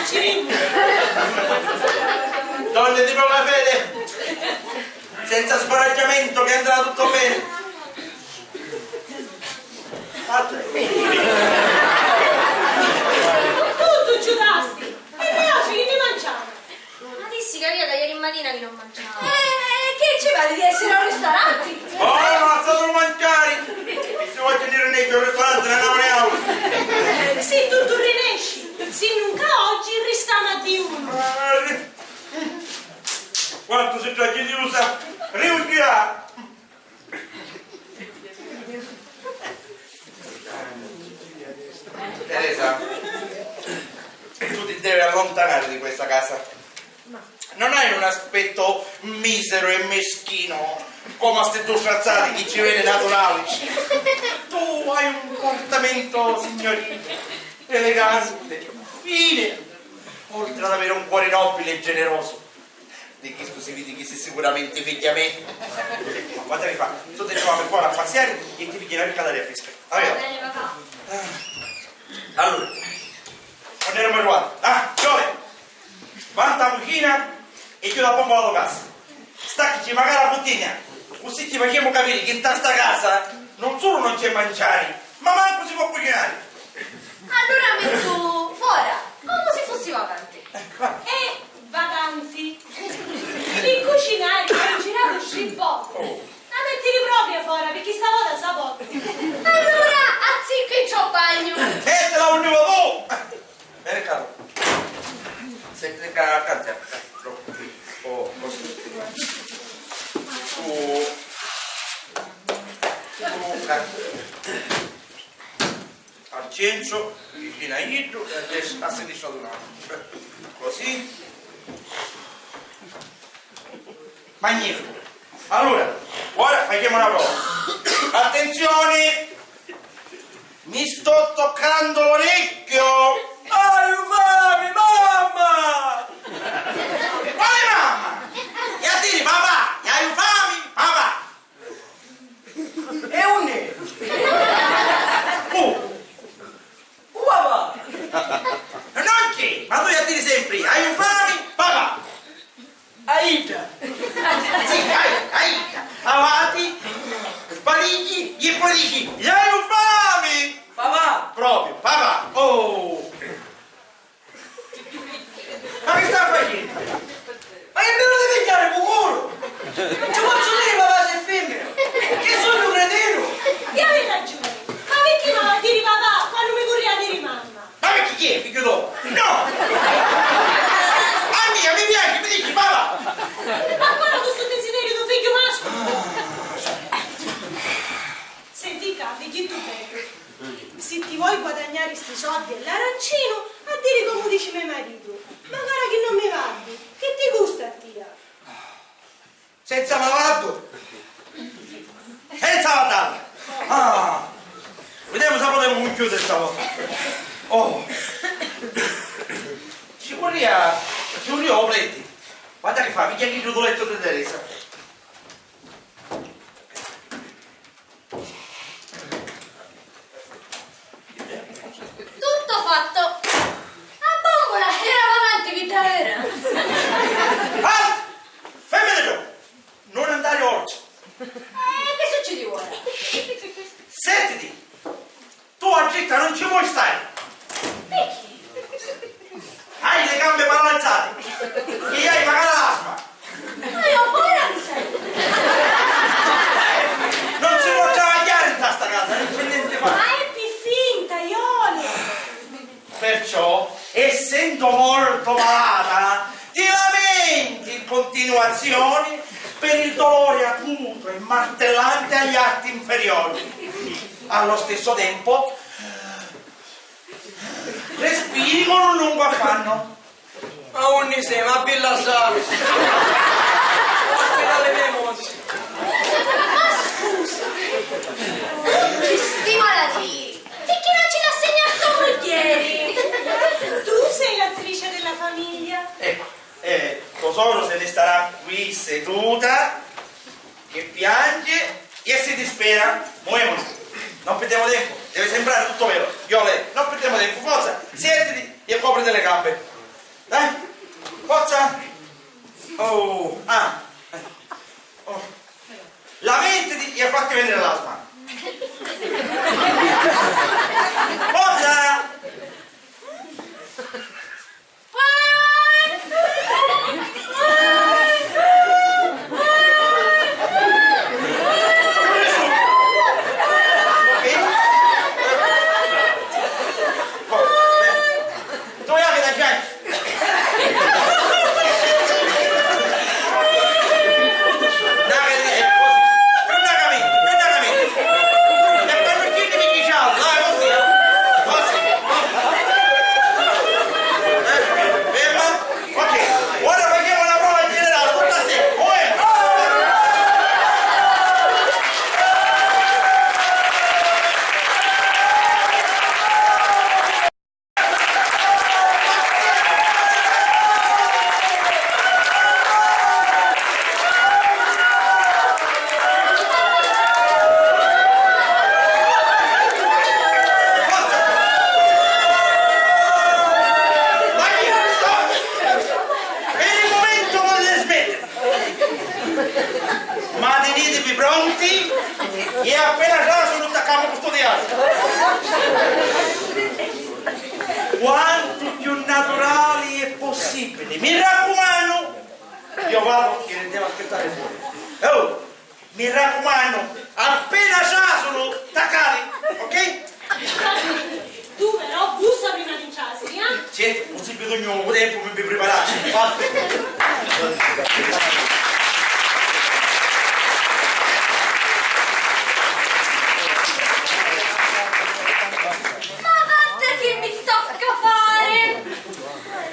Ci rimmi. Donne di bona fede, senza scoraggiamento che andrà tutto bene. Tuttu ciutasti! E mi oci chi mi manciamu? Ma dissi ca avia da ieri matina chi non manciavu. Eh, eh, che ci pari di essere a un ristorante? Oh, ma sta sul manciari! Si voglio dire nei ristorante, non è un euro. Si tuttu rinesci, si nunca oggi ristamu a diunu. Quantu si tragediusa, riuscirà! Teresa, tu ti devi allontanare di questa casa. Non hai un aspetto misero e meschino come a sti due frazzati che ci vene naturali. Tu hai un portamento signorile, elegante, fine, oltre ad avere un cuore nobile e generoso. Di chistu si vidi chi si sicuramente figghia me. Ma guarda che fa, tu ti trovi ancora a passiare e ti pigli una picca d'aria fresca. Va bene? Va bene, papà. Allora, quannu erumu arrivati? Ah, Giole, va nta cucina e chiudi a bomba la to casa. Stacchici macari a buttigna, così ti facemu capire che nta sta casa non solo non c'è manciari, ma mancu si può cucinare. Allura mi mettu fora, comu si fussi vacanti. E vacanti? Pi cucinari hai giravu stribbottu. La mettiri propria fora, picchì stavota sa potti. Allura azziccu e ci bagnu. Mettila unni vo tu! Veni ccà. Senti ccà accantu. Oh, così. Tu. Tu, ecco. Al centru, vicinu a iddu, e a des-, a sinistra d'un altru. Così. Magnifico. Allora, ora facciamo una prova. Attenzione! Mi sto toccando l'orecchio! Haiu fami, mamma! Quale mamma? Ia diri papà! Haiu fami, papà! E unni? Cu? Cu papà? Non c'è, ma tu ia diri sempri, haiu fami, papà! A idda! Sì, a idda, a idda! Avanti, sbaligli, e poi dici, haiu fami! Papà! Proprio, papà! Oh! Ma chi sta facennu? Ma chi mi voli pigghiari pu culu? Non ci pozzu diri papà si è fimmina! Chi sugnu, un cretinu? Ti havi ragiuni, ma picchì m'havi a diri papà quannu mi curria a diri mamma? Ma picchì chi è, figghiu to? No! A mia mi piaci, mi dici papà! Ma ancora cu stu disideriu dû figghiu masculu? Senti ccà, figghiettu beddu, si ti voi guadagnari sti soddi all'arancinu, a diri comu dici me maritu, macari chi non mi vaddi, chi ti custa a tia? Senza mavaddu! Senza mavaddu! Ah! Videmu sa putemu cunchiudiri sta vota. Oh! Ci vurria, ci vurria u pleti. Guarda chi fa, pigghia chiddu dû lettu di Teresa. Tutto fatto! A bombola era avanti pi davvero! Halt! Fermati tu! Non andare oltre! E che succede ora? Sentiti! Tu a dritta non ci puoi stare! Perché? Hai le gambe paralizzate! E hai magari l'asma! Ma io ho paura di sentire! Non si può travagliare in sta casa, non c'è niente fare! Ma è per finta, io non... Perciò, essendo molto malata, ti lamenti in continuazione per il dolore acuto e martellante agli arti inferiori. Allo stesso tempo, respiri con un lungo affanno. Ma unni semu? A Villa Savis? Ospedali Piemonti? Ma scusa, tutti sti malatii, picchì non ci l'assegna a to mugghieri? Tu sei l'attrice della famiglia. Ecco, eh, to soru se ne starà qui seduta, che piange e si dispera. Muevunu. Non perdiamo tempo, deve sembrare tutto vero. Iole, non perdiamo tempo, forza, siediti e copriti le gambe. Eh? Forza! Oh, ah! Eh. Oh. Lamentiti e fatti venire l'asma! Forza! Ok, ora facemu na prova generali, tutta a seccu, eh! Per il momento non le smette! Ma tenitevi pronti e appena trasunu attaccamu cu stu teatru. Quantu più naturali è possibile. Mi raccomando, io vado che ne devo aspettare fuori. Oh, mi raccomando, appena trasunu, attaccate, ok? Tu però bussa prima di intrasiri, eh? Certo, così bisogna un tempo per prepararsi. Ma guarda che mi tocca fare!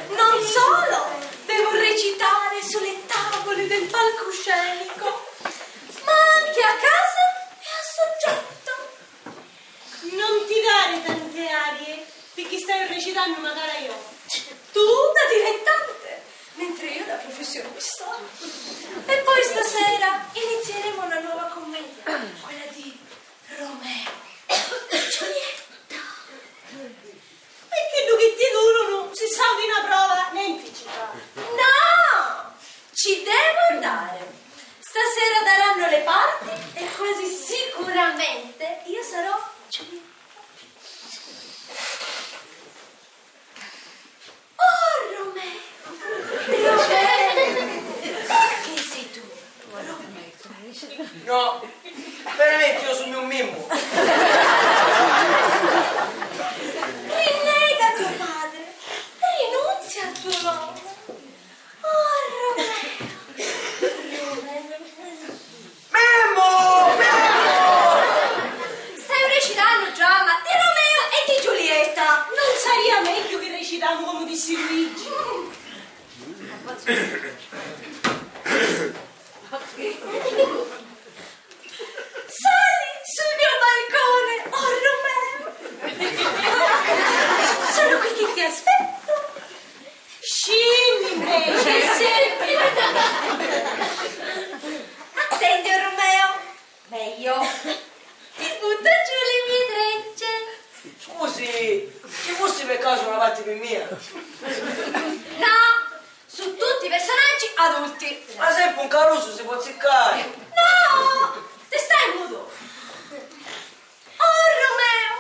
Non solo devo recitare sulle tavole del palcoscenico, ma anche a casa e a soggetto. Non ti dare tante arie, perché stai recitando una gara io. Tu da dilettante, mentre io da professionista. E poi stasera inizieremo una nuova commedia, quella di Romeo e Giulietta. E chiddu chi ti durunu, si sauti na prova, nenti ci fa. No! Ci devo andare. Stasera daranno le parti e quasi sicuramente io sarò Giulietta. Oh, Romeo! Romeo! Perché sei tu, Romeo? No, veramente io sugnu un mimmu. Rinnega a tuo padre, rinunzia al tuo nome. Oh, Romeo! Mimmu! Mimmu! Stai recitannu dramma di Romeo e di Giulietta! Non saria megghiu chi recitamu comu dissi Luigi? Sali sul mio balcone, oh Romeo! Sono qui che ti aspetto! Scendi invece! Scendi! Attenti, oh Romeo! Meglio! Ti butto giù le mie trecce! Scusi, ci fussi per caso una parte per mia? No! Su tutti personaggi adulti. Ma sempri un carusu si può ziccari. No! Ti stai mutu! Oh Romeo!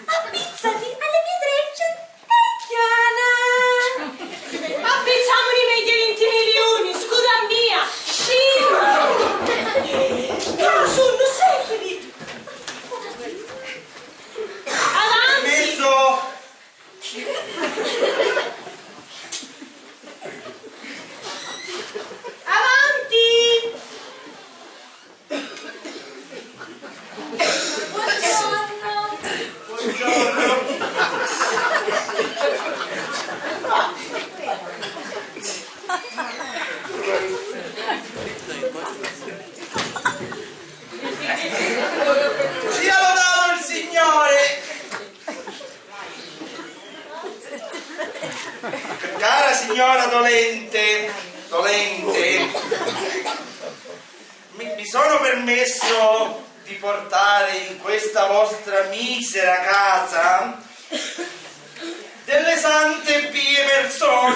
Appizzati alle mie trecce e chiana! Appizzamuni megghiu vinti milioni, scuda mia! Scimmu! Carusu, non sei felice! Avanti! Permesso! Avanti! Buongiorno. Buongiorno. Sia lodato il Signore! Cara signora dolente, dolente, mi, mi sono permesso di portare in questa vostra misera casa delle sante e pie persone.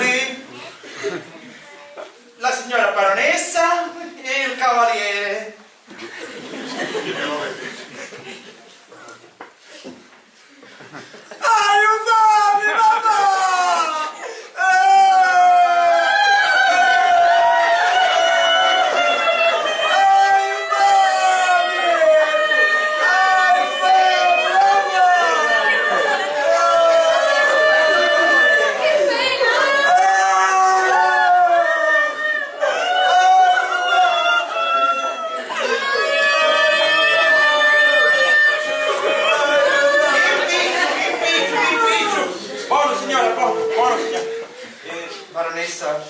Baronessa,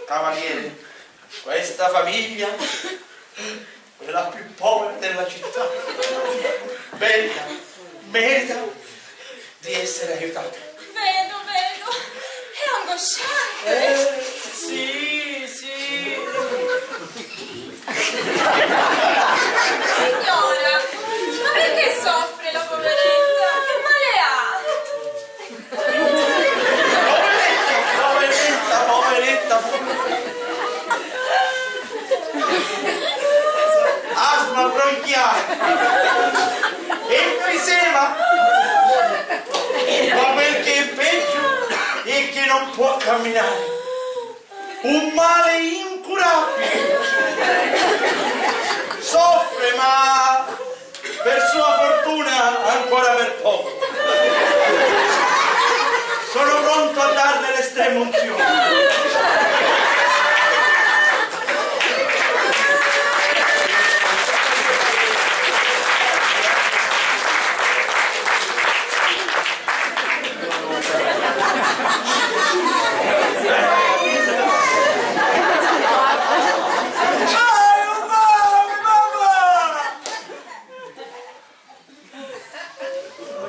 cavaliere, questa famiglia è la più povera della città. Merita, merita di essere aiutata. Vedo, vedo, è angosciante. Eh, sì, sì. Signora, ma perché soffre la poveretta? Che male ha? Poveretta, poveretta, poveretta. Asma bronchiale. Enfisema. Ma quel che è peggio è che non può camminare. Un male incurabile. Soffre, ma per sua fortuna ancora per poco. Sono pronto a darle l'estrema unzione.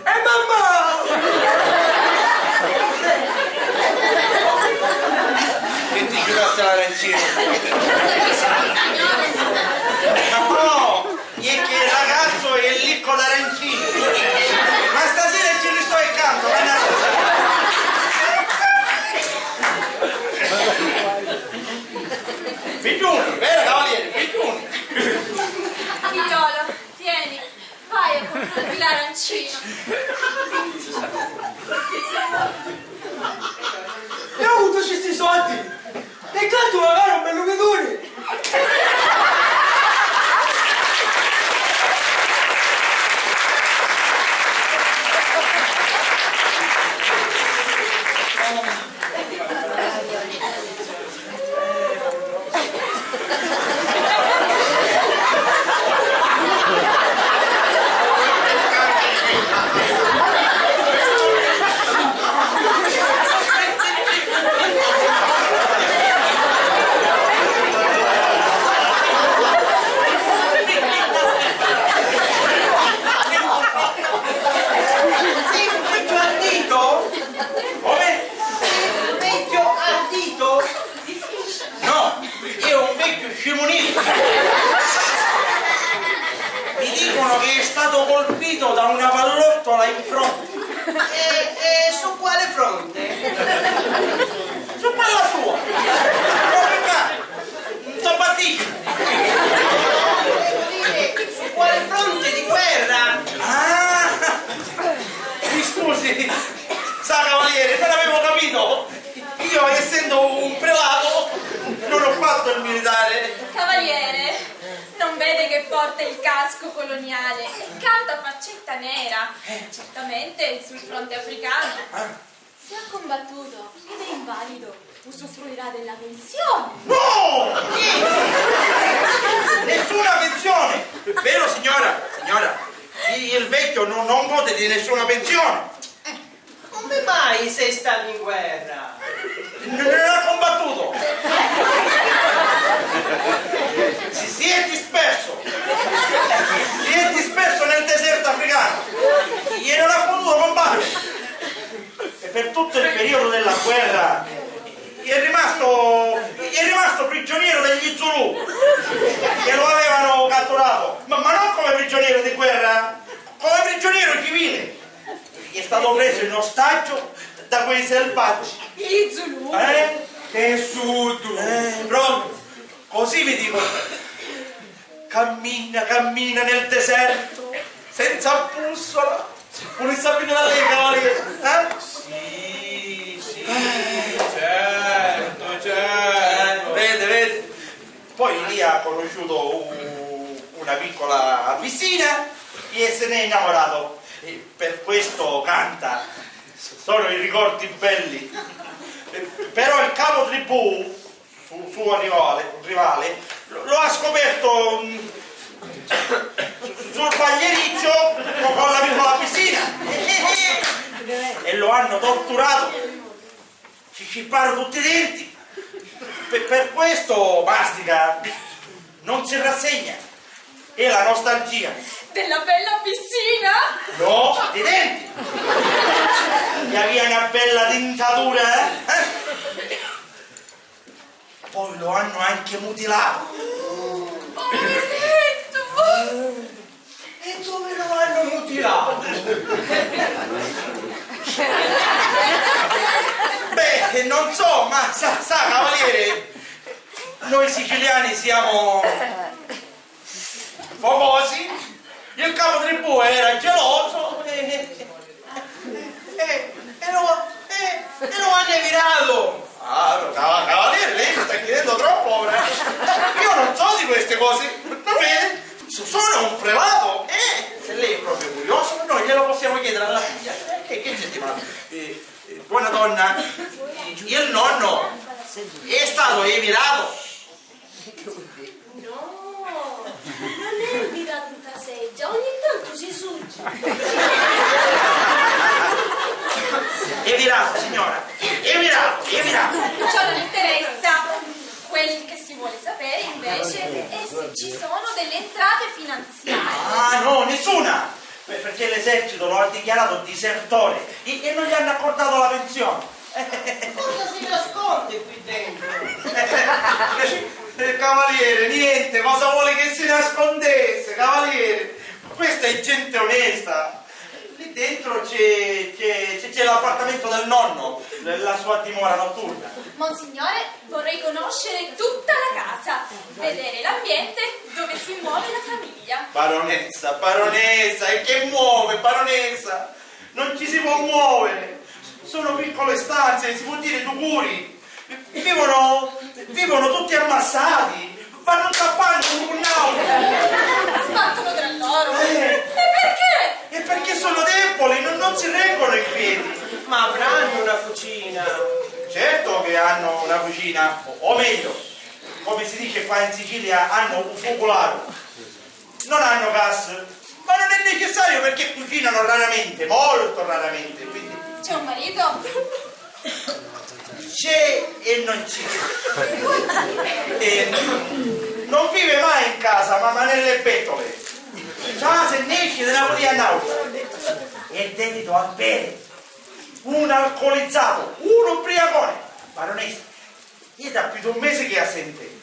E mamma! Che ti giurasti l'arancino? Ma no! È che il ragazzo è lì con l'arancino! Ma stasera ci risto accanto, ma è una rosa! Figliuni, vero cavaliere? Figliuni! Figliolo, tieni. Vai a comprarti l'arancino. E avuto sti soldi? E cantu magari un bellu biduni! Come? Vecchio ardito? No, è un vecchio scimunito. Mi dicono che è stato colpito da una pallottola in fronte. E, e su quale fronte? Su quella sua. Proprio qua. Sto battiglio. Volevo dire, su quale fronte di guerra? Ah! Mi scusi, sa, cavaliere, non avevo capito. Io, essendo un prelato, non ho fatto il militare. Cavaliere, non vede che porta il casco coloniale e canta faccetta nera? Eh. Certamente sul fronte africano. Ah. Se ha combattuto ed è invalido, usufruirà della pensione. No! Nessuna pensione! Vero, signora? Signora, il vecchio non, non gode di nessuna pensione. Come mai sei stato in guerra? Non ha combattuto! Si, si è disperso! Si è disperso nel deserto africano e non ha potuto combattere! E per tutto il periodo della guerra è rimasto, è rimasto prigioniero degli Zulù che lo avevano catturato, ma, ma non come prigioniero di guerra, come prigioniero civile. È stato preso in ostaggio da quei selvaggi. Gli Zulù? Eh? Che sudu! Eh, proprio. Così mi dicono. Cammina, cammina nel deserto, senza bussola. Pure sapete da lei, cavaliere, eh? Sì, sì, certo, certo. Eh, vede, vede. Poi lì ha conosciuto u-, una piccola abissina e se ne è innamorato. E per questo canta. Sono i ricordi belli. Eh, però il capo tribù, su-, suo rivale, rivale, lo, lo ha scoperto, mm, su-, sul pagliericcio con, con la piccola abissina. E lo hanno torturato. Ci scipparu tutti i denti. Per, per questo Mastica non si rassegna. È la nostalgia. Della bella piscina? No, i denti. Gli avia una bella dentatura, eh? Eh? Poi lo hanno anche mutilato. Poveretto! E dove lo hanno mutilato? Beh, non so, ma sa, sa, cavaliere, noi siciliani siamo focosi, il capo tribù era geloso e, e, e lo, e, e lo hanno evirato. Ah, ca-, cavaliere, lei mi sta chiedendo troppo ora. Io non so di queste cose, va bene? So-, sono un prelato, eh, se lei è proprio curioso, noi glielo possiamo chiedere alla figlia. Eh, che, che c'è di male? Eh, eh, buona donna, il nonno è stato evirato. No, non è evirato in caseggia, ogni tanto si suggia. Evirato, signora, evirato, evirato. Ciò non interessa. Quel che si vuole sapere invece è se ci sono delle entrate finanziarie. Ah, no, nessuna! Beh, perché l'esercito lo ha dichiarato disertore e, e non gli hanno accordato la pensione. Cosa si nasconde qui dentro? Eh, cavaliere, niente, cosa vuole che si nascondesse, cavaliere? Questa è gente onesta. Lì dentro c'è, c'è, c'è, c'è l'appartamento del nonno, la sua dimora notturna. Monsignore, vorrei conoscere tutta la casa, vedere l'ambiente dove si muove la famiglia. Baronessa, baronessa, e che muove, baronessa? Non ci si può muovere. Sono piccole stanze, si può dire due curi. Vivono, vivono tutti ammassati, vanno in campagna uno con l'altro. Sbattono tra loro. Eh. E perché? E perché sono deboli, non, non si reggono in piedi. Ma avranno una cucina? Certo che hanno una cucina, o, o meglio, come si dice qua in Sicilia, hanno un focolaro. Non hanno gas, ma non è necessario perché cucinano raramente, molto raramente, quindi... C'è un marito? C'è e non c'è. E non vive mai in casa, ma, ma nelle betole. Casa e nesce da una putia a n'autra. È dedito a bere. Un alcolizzato, un ubriacone. Baronessa, è da più di un mese che a sente.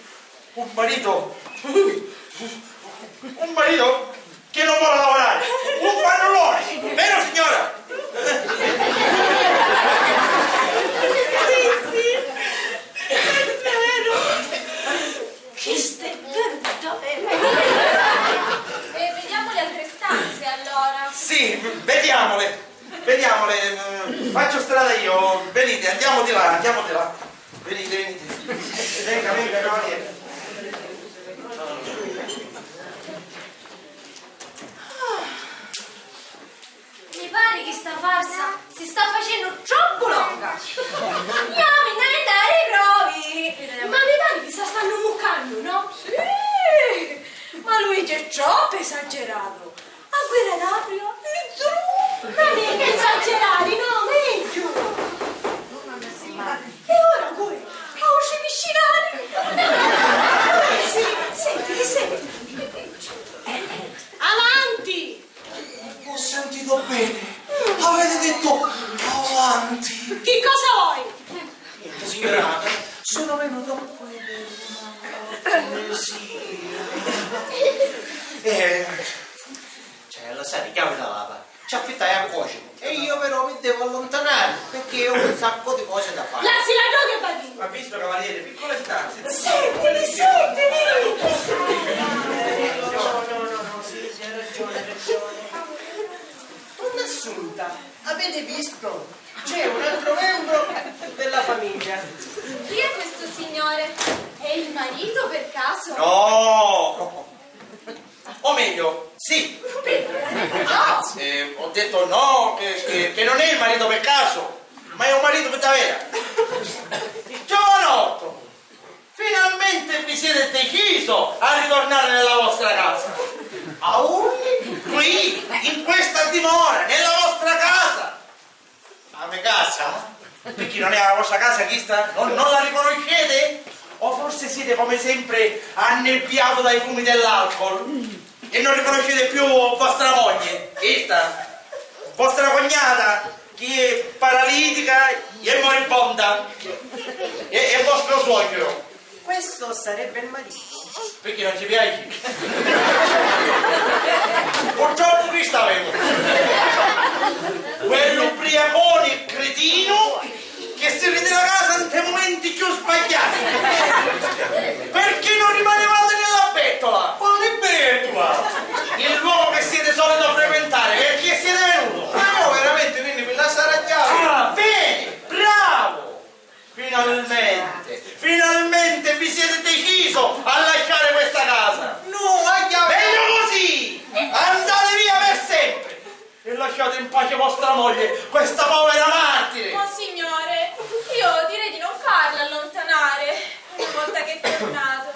Un marito, un marito che non vuole lavorare, un fannullone, vero signora? Sì, sì, è vero. Questo è vero, davvero. E vediamo le altre stanze allora. Sì, vediamole. Vediamole, mm, faccio strada io, venite, andiamo di là, andiamo di là. Venite, venite. Venga, venga, cavaliere. Mi pare che sta farsa si sta facennu troppu longa. Gnami, nn'haiu a dari i provi. Ma mi pare chi sa stannu muccannu, no? Sì! Ma Luigi è troppu esageratu. A guerra d'Africa è zru! Ma megghiu esagerari, no, megghiu! E ora pure, autri piscinari! Sì, senti, senti! Avanti! Ho sentito bene! Avete detto avanti! Chi cosa vuoi? Niente, signora, sono venuto qui per una cortesia. Eh, cioè, lo sai, chiamami la lapa. Ci affittai a Cosimo e io però mi devo allontanare perché ho un sacco di cose da fare. Lassi la droga e vai via. Ma visto, cavaliere, piccole stanze. Sentimi, sentimi! No, no, no, no, sì, sì, ha ragione, ha ragione. Donna Assunta, avete visto? C'è un altro membro della famiglia. Chi è questo signore? È il marito per caso? No! O meglio, sì. No! Eh, ho detto no, che, che, che non è il marito per caso, ma è un marito per davvero. Giovanotto, finalmente vi siete deciso a ritornare nella vostra casa. Aui? Qui, in questa dimora, nella vostra casa. A me casa? Perché non è la vostra casa questa? Non, non la riconoscete? O forse siete come sempre annebbiato dai fumi dell'alcol e non riconoscete più vostra moglie? Questa? Vostra cognata, che è paralitica e moribonda? E, e vostro suocero? Questo sarebbe il marito. Perché non ci piaci? Purtroppo chi stavemo? Quell'ubriacone cretino che si ritira a casa in te momenti più sbagliati. Perché non rimanevate nella bettola? Quale bettola? Il luogo che siete solito frequentare, perché siete venuto? Ma io veramente, quindi mi lasciare a chiave? Ah, bene, bravo! Finalmente, finalmente vi siete deciso a lasciare questa casa! No, a chiave! Meglio così! Andate via per sempre! E lasciate in pace vostra moglie, questa povera martire! Monsignore, io direi di non farla allontanare. Una volta che è tornato,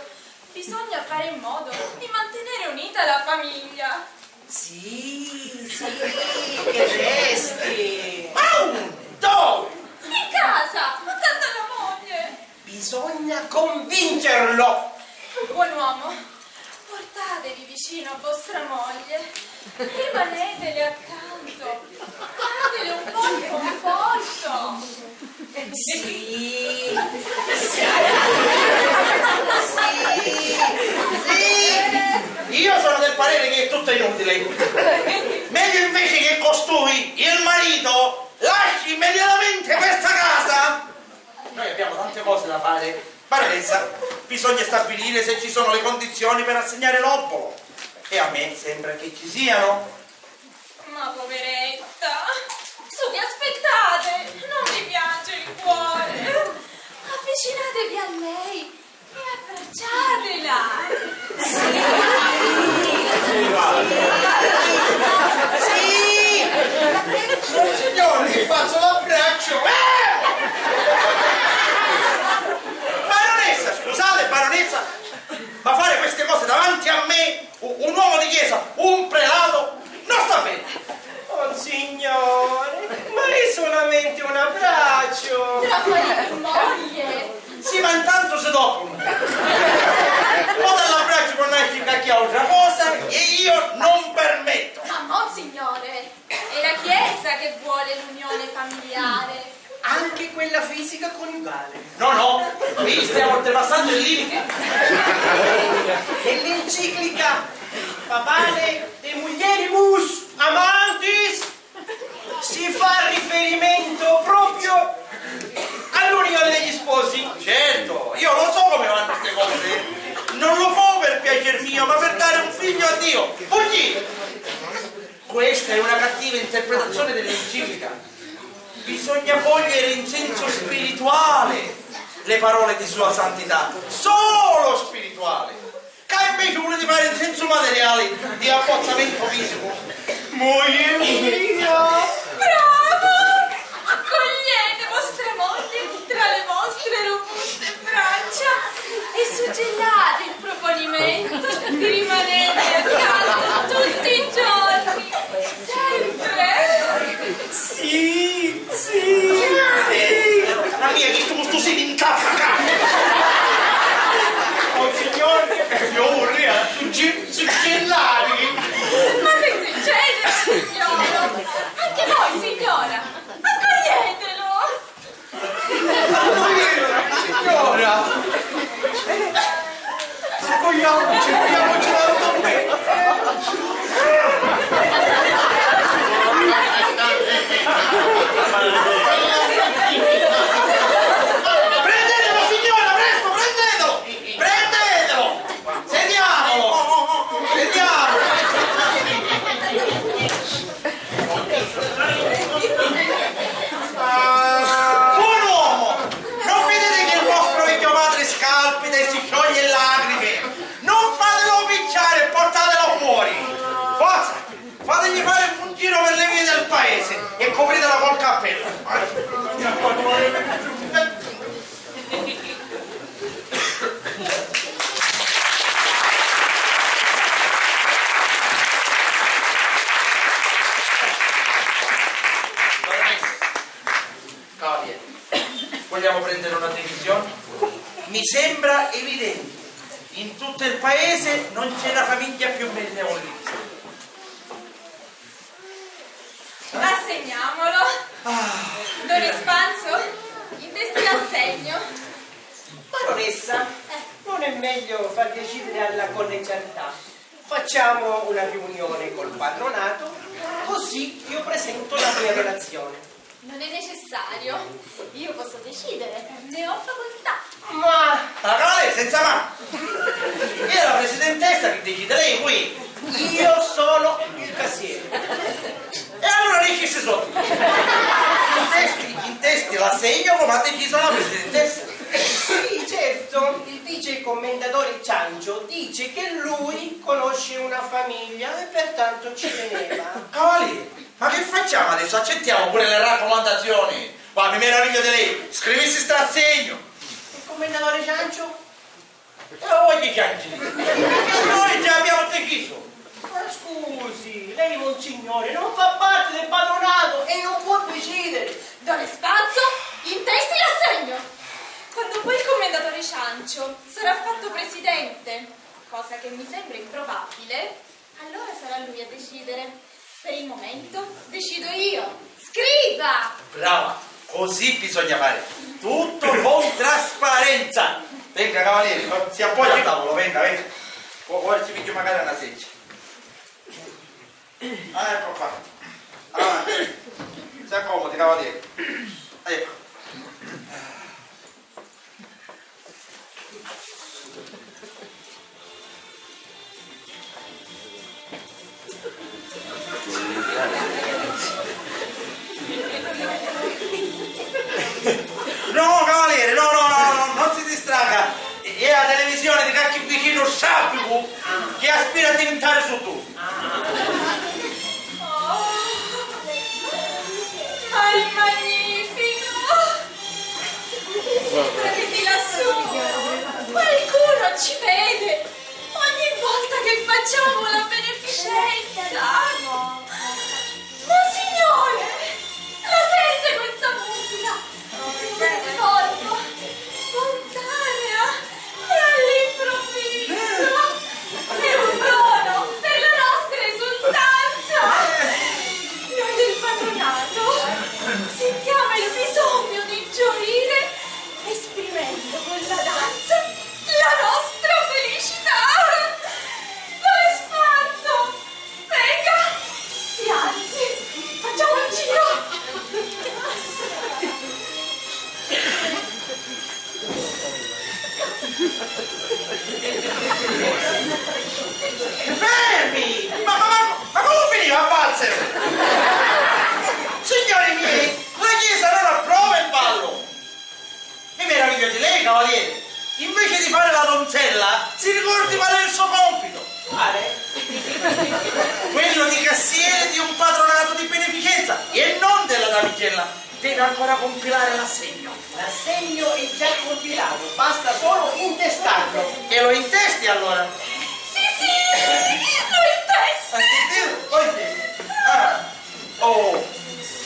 bisogna fare in modo di mantenere unita la famiglia. Sì, sì, che resti. Ma undi? Dove? In casa, accanto alla moglie. Bisogna convincerlo. Buon uomo, portatevi vicino a vostra moglie, rimanetele accanto, datele un po' di conforto. Sì, sì, sì, sì. Io sono del parere che è tutto inutile. Meglio invece che costui, il marito, lasci immediatamente questa casa. Noi abbiamo tante cose da fare. Baronessa, bisogna stabilire se ci sono le condizioni per assegnare l'obolo. E a me sembra che ci siano. Ma poveretta, su, che aspettate? Non vi piange il cuore? Avvicinatevi a lei e abbracciatela. Sì, sì, sì. Signore, ti faccio l'abbraccio. Eh! Baronessa, scusate, baronessa, ma fare queste cose davanti a me, u-, un uomo di chiesa, un prelato, non sta bene. Oh, signore, ma è solamente un abbraccio. Tra marito e moglie. Sì, ma intanto si toccano. Poi dall'abbraccio può nascere qualche altra cosa e io non permetto. Ma monsignore, è la Chiesa che vuole l'unione familiare. Anche quella fisica coniugale. No, no, qui stiamo oltrepassando il limite. Nell'enciclica papale De Mulieribus Amantis si fa riferimento proprio all'unione degli sposi. Certo, io lo so come vanno queste cose. Non lo fo per piacer mio, ma per dare un figlio a Dio. Bugie! Questa è una cattiva interpretazione dell'enciclica. Bisogna cogliere in senso spirituale le parole di Sua Santità, solo spirituale. Ca invece vulete fare in senso materiale di appozzamento fisico? Moglie mia! Bravo! Accogliete vostra moglie tra le vostre robuste braccia e suggellate il proponimento di rimanere accanto tutti i giorni, sempre. Sì, sì, sì. Mamma mia, chi stu, stu si in tappa! Oh, signore, io vorrei sugge-, suggellare. Ma si succede, signora? Anche voi, signora, accoglietelo. Signora! Accogliamoci, accogliamoci tanto bene! Prendetelo, signora, presto, prendetelo! Prendetelo! Sentiamolo! Sentiamolo! Buon uomo! Non vedete che il vostro vecchio padre scalpita e si scioglie in lacrime? Non fatelo picchiare e portatelo fuori! Forza! Fategli fare un giro per le vie del paese e copritelo col cappello! Cavaliere, Prendere una decisione? Mi sembra evidente. In tutto il paese non c'è una famiglia più meritevole di questa. Assegniamolo. Ah. Don Espanzo, intesti l'assegno. Baronessa, eh, non è meglio far decidere alla collegialità? Facciamo una riunione col patronato, così io presento la mia relazione. Non è necessario. Io posso decidere, ne ho facoltà. Ma... Ma cavaliere, senza mano! È la presidentessa che decide, lei qui. Io sono il cassiere. E allora ricissi sotto. Intesti, intesti l'assegno come ha deciso la presidentessa. Sì, certo. Il vice commendatore Ciancio dice che lui conosce una famiglia e pertanto ci teneva. Cavaliere, ma che facciamo adesso? Accettiamo pure le raccomandazioni? Va, mi meraviglio di lei. Scrivissi strassegno. Il commendatore Ciancio? E la voglio chiangere. Noi già abbiamo deciso. Ma scusi, lei, monsignore, non fa parte del patronato e non può decidere. Don Espanzo, intesti l'assegno. Quando poi il commendatore Ciancio sarà fatto presidente, cosa che mi sembra improbabile, allora sarà lui a decidere. Per il momento decido io. Scriva! Brava, così bisogna fare. Tutto con trasparenza. Venga, cavaliere, si appoggi al tavolo, venga, venga. Ora ci piglio magari una sedia. Ah, ecco qua. Ah, si accomodi, cavaliere. Ecco. No, cavaliere, no, no, no, no, non si distraga. È la televisione di qualche vicino sciapicu che aspira a diventare suddù. Oh, ma è magnifico! Guardati lassù! Qualcuno ci vede! Ogni volta che facciamo la beneficenza! Oh, signore! La sente questa musica? È un ricordo spontanea e all'improvviso è un dono per la nostra esultanza. Noi del patronato sentiamo il bisogno di gioire esprimendo con la danza la nostra felicità. Don Espanzo, venga, si alzi, facciamo un giro. Fermi! Ma, ma, ma, ma come finiva a valzer? Signori miei, la Chiesa non approva il ballo! Mi meraviglio di lei, cavaliere. Invece di fare la donzella, si ricordi qual è il suo compito. Quale? Quello di cassiere di un patronato di beneficenza e non della damigella. Deve ancora compilare l'assegno. L'assegno è già compilato, basta solo intestarlo. E lo intesti allora? Sì, sì, lo intesto. Ah, sì, sì, lo intesti. Ah. Oh,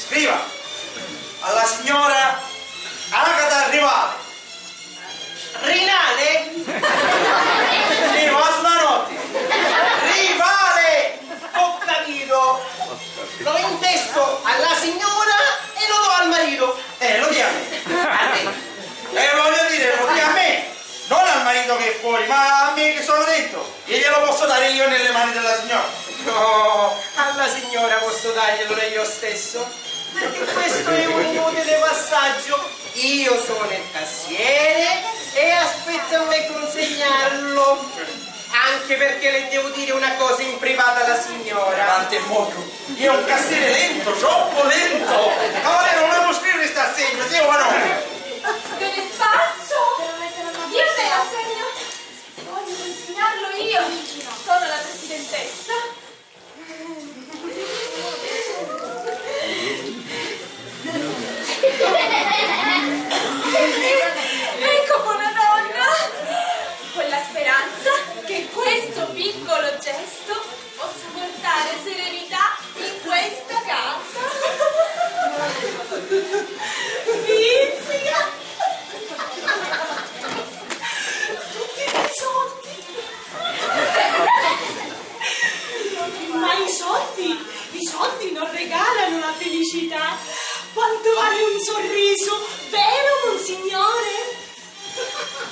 scriva alla signora Agata Rivale. Rinale? Sì, ma su una notte. Rivale! Ho capito. Lo intesto alla signora e lo do al marito. Eh, lo dia a me. A me. Eh, voglio dire, lo dia a me. Non al marito che è fuori, ma a me che sono dentro. E glielo posso dare io nelle mani della signora? No, alla signora posso darglielo io stesso, perché questo è un inutile passaggio. Io sono il cassiere e aspetta a me consegnarlo, anche perché le devo dire una cosa in privato alla signora. Tant'è modo. Io è un cassiere lento, troppo lento. Cavaliere, non devo scrivere sta assegno, sì o no? Te ne spazzo! Io te l'assegno! Voglio consegnarlo io! Sono la presidentessa! Ecco, buona donna! Con la speranza che questo piccolo gesto possa portare serenità in questa casa! Pizzica!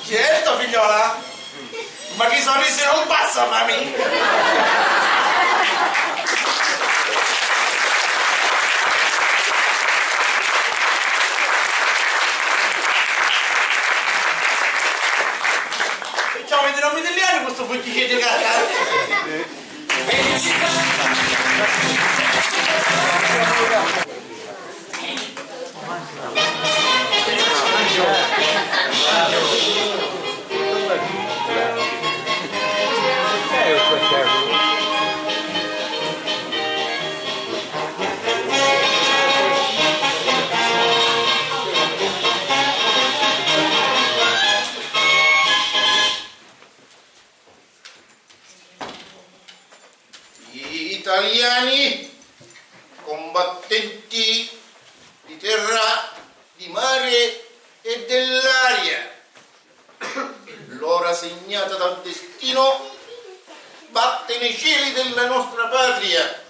Certo, figliola! Ma chi sorrisi non passa, fammi! Ciao, vedi, non mi tagliare questo fucchietto di carta. Gli italiani, combattenti di terra, di mare e dell'aria, l'ora segnata dal destino batte nei cieli della nostra patria.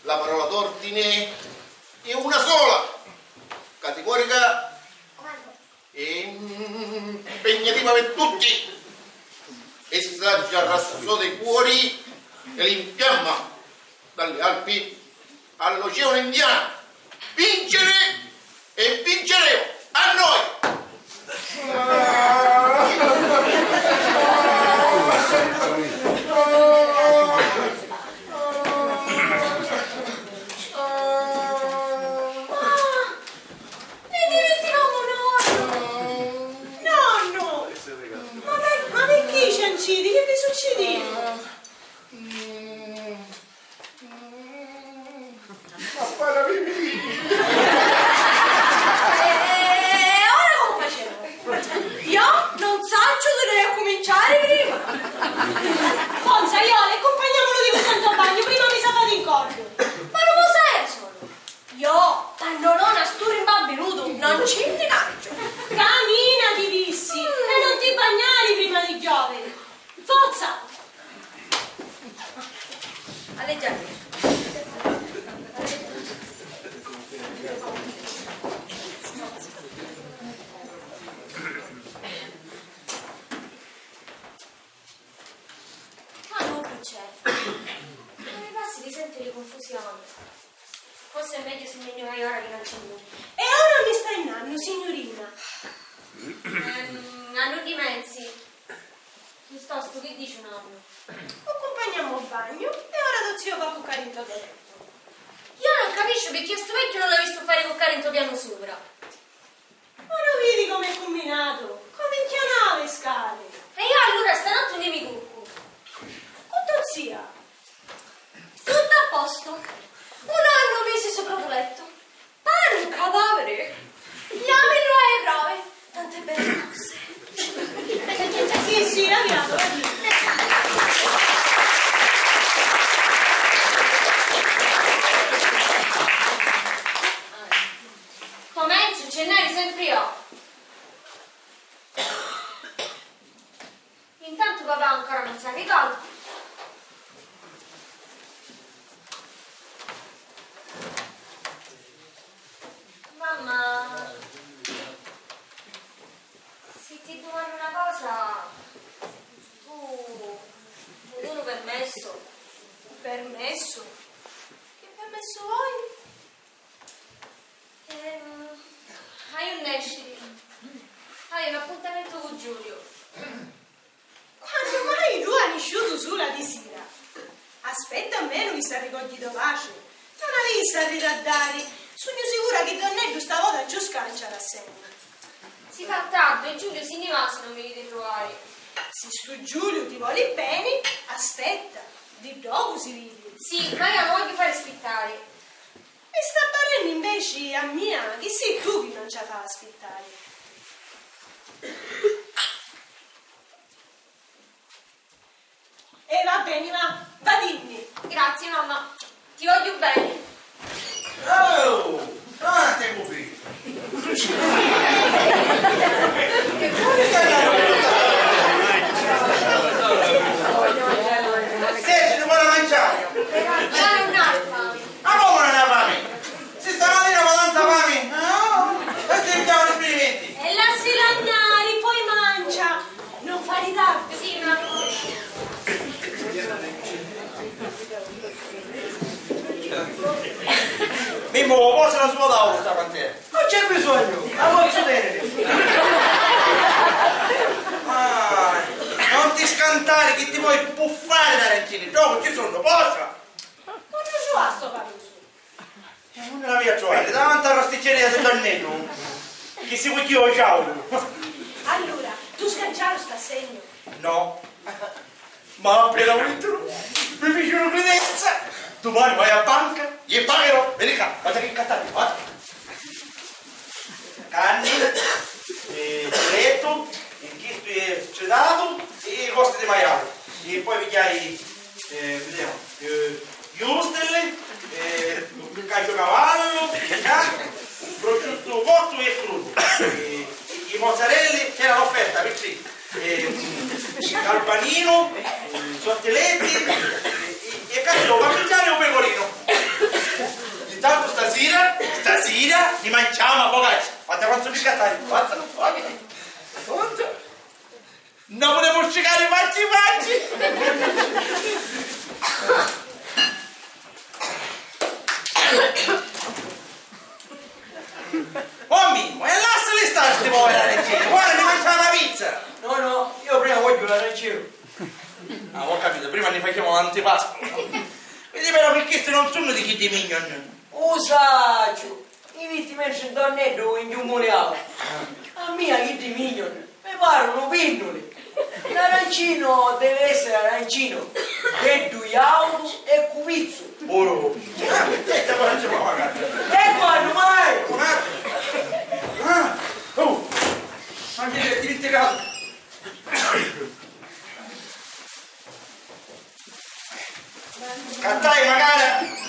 La parola d'ordine è una sola, categorica e impegnativa per tutti. Essa ci arrassò dei cuori e li infiamma dalle Alpi all'Oceano Indiano. Vincere e vinceremo! A noi! Ni dimenticammu, nonnu! Nonnu! Ma, ma, ma picchì cianciti? Chi vi succidi? Ma para pipì! E ora comu facemu? Io non sacciu di dove accuminciari prima! Forza, Iola, accumpagnamulu di lu santu bagnu, prima mi sa fati in cordu! Ma non lu sai solo! Io, tannu non a stu rimbambinutu, non ci nni cacciu. Camina, ti dissi, e non ti bagnari prima di chioviri. Forza! Alleggiati. Ma no, chi c'è? Non mi passi di sentiri confusioni. Forse è megghiu si mi nni vaiu ora chi non c'è nuddu. E ora mi stai nannu, signurina? Ehm, a nuddi mezzi. Chiuttostu, chi dici, nannu? U cumpagnammu a bagnu e ora to ziu va a cuccari nto lettu. Io non capisciu picchì a stu vecchiu non l'avistu fari cuccari nto pianu supra. Ma lu vidi com'è cumminatu? Comu inchianava i scali! E io allura stanotti unni mi cuccu? Cu to zia! Tuttu a postu! U nonnu misi supra u lettu! Pari un cadaviri! Jamillu a i provi! Tant'è bellu cos'è! Sì, sì, arrivato, arrivato. Comenzu, ci nn'eri sempri io. Intantu papà ancora non s'arricorda. Mamma, si ti dumannu na cosa, tu mi duni u permessu? U permessu? Chi permessu voi? Ehm, haiu nesciri. Haiu un appuntamentu cu Giuliu. Quannu mai tu hai nisciutu sula di sira? Aspetta almenu chi s'arricogghi to patri. Non avissi a riraddari. Sugnu sicura chi Donneddu stavota ci u scanciara assemi. Si fa tardu e Giuliu si nni va si non mi vidi pruvari. Si stu Giuliu ti voli beni, aspetta, di ddocu si vidi. Sì, ma io non vogghiu fari spittari. Mi sta parrennu inveci a mia chi si tu chi non ci a fa aspittari. E va beni, va, vatinni. Grazie, mamma. Ti voglio bene. Oh, avanti, pupi. Senti, non vuole mangiare? Io non ho fame. Ma come non ha fame? Si stamattina fa tanta fame? Ah, e ti pigliamo i esperimenti. E lassila annari, poi mangia. Forsi non si può dare sta quant'è. Non c'è bisogno, la posso tenere. Ah, non ti scantare che ti vuoi buffare da arancini. Dopo ci sono, cosa? Ma non ci va sto caruso. E non la via trovare davanti alla rosticceria di Don Neddu, che si vuol dire ciao. Allora, tu scanciaru st'assegnu? No. Ma appena vulitturu, mi ficiru credenza. Dumani vai a banca e pagherò. Veni ccà, guarda che cattati, guarda. Canni, eh, lettu, e chistu è cedatu e costi di maiali. E poi pigghiai, eh, vediamo, eh, Wurstel, eh, caciocavallu, eh, prosciuttu cottu e crudu, eh, i mozzarelli, c'era l'offerta, perché, eh, galbaninu, eh, sottiletti, eh, e, e capito, parmigianu e un pecorino. Intanto stasera, stasera, ni manciamo a focaccia. Guarda quantu mi cattari, guarda, guarda, guarda. Non putemu stricari facci facci! Oh Mimmo, e lassali stari sti poveri arancini, ora ni manciamu la pizza! No, no, io prima vogghiu l'arancinu. Ah, ho capito, prima ni facemu l'antipasto. Vedi però che chisti non sunnu di chiddi mignon. U sacciu! Mi vitti mentri Don Neddu inghjummuliava. A mia chiddi mignon mi parunu pinnuli. L'arancino deve essere arancino, beddu jaudu e cu pizzu. Puru. E quannu mai? Ah, oh, ma mi l'hai dimenticato. Cattai macari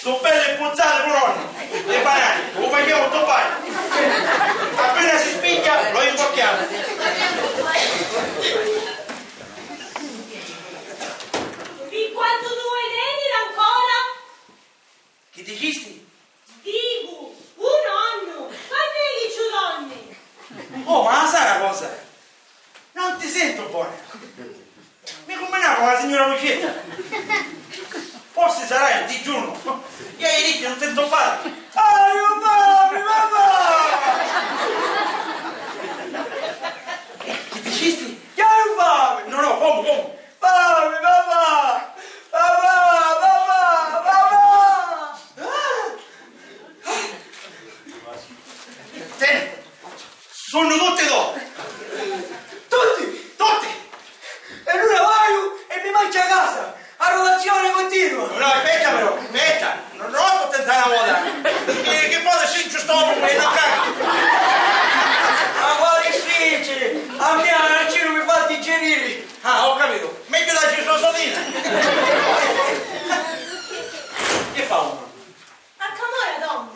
du belli puzzati cu nonni e banani, u facemu dumani. Appena si spigghia, lo imbocchiamo. Pi quantu tu vuoi teniri ancora? Chi dicisti? Dicu, u nonnu, quannu è chi ci u donni? Oh, ma la sai na cosa? Non ti sento buona. Mi cumbinava con la signora Lucietta. Forse sarà il digiuno. Ieri ditti non sento fare. Aiutami, mamma! Chi dicisti? Aiutami! No, no, come, come? Mamma, mamma! Mamma, mamma, mamma! Te, sunnu tutti do! Tutti! Tutti! E allura vaiu e mi manciu a casa! A rotazione continua! No, aspetta però, aspetta! Non ho tentare una volta! Che, che poi si giusto e non caga! Ma quali stringi? A mia non ci mi fa digerire! Ah, ho capito! Meglio la cisosolina! Che fa uno? A camora, Tom!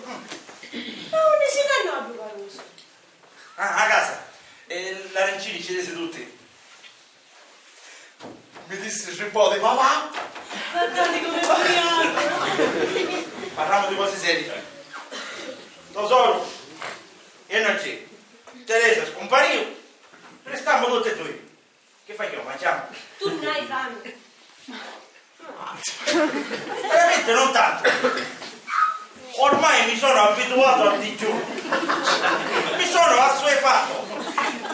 Ma unni si n'annò a Caruso? Ah, a casa. E l'arancini ci resi tutti. Mi dissi, "Ci pode, papà?" Guardate come è ubriaco! Parliamo di cose serie. Tesoro, e non c'è. Teresa scomparìu. Restammo tutti e due. Che facciamo? Mangiamo? Tu non hai fame? Veramente non tanto. Ormai mi sono abituato al digiuno. Mi sono assuefatto.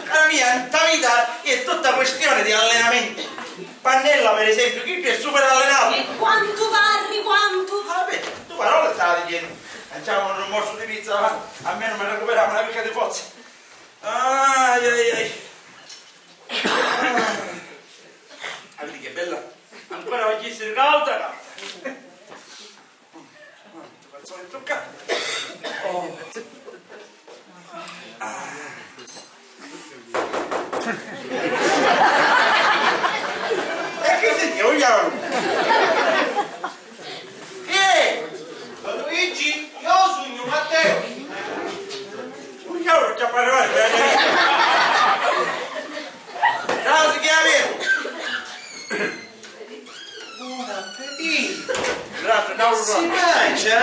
La mia vita è tutta questione di allenamento. Pannella, per esempio, chi è super allenato? E quantu parri, quantu? Vabbè, tu parole stai dicendo. Mangiamo un morso di pizza, va. Almeno mi recuperiamo una picca di forza. Ai, ai, ai. Ah, vedi che bella? Ancora oggi si cauta, cauta. Ti faccio toccare. Oh. Ah. E che senti, vogliamo? Chi è? Luigi? Io sugnu Matteo. Sugnu io, non ci parlo mai. Ciao, si chiama? Buon appetito. Grazie, ciao. Si mangia?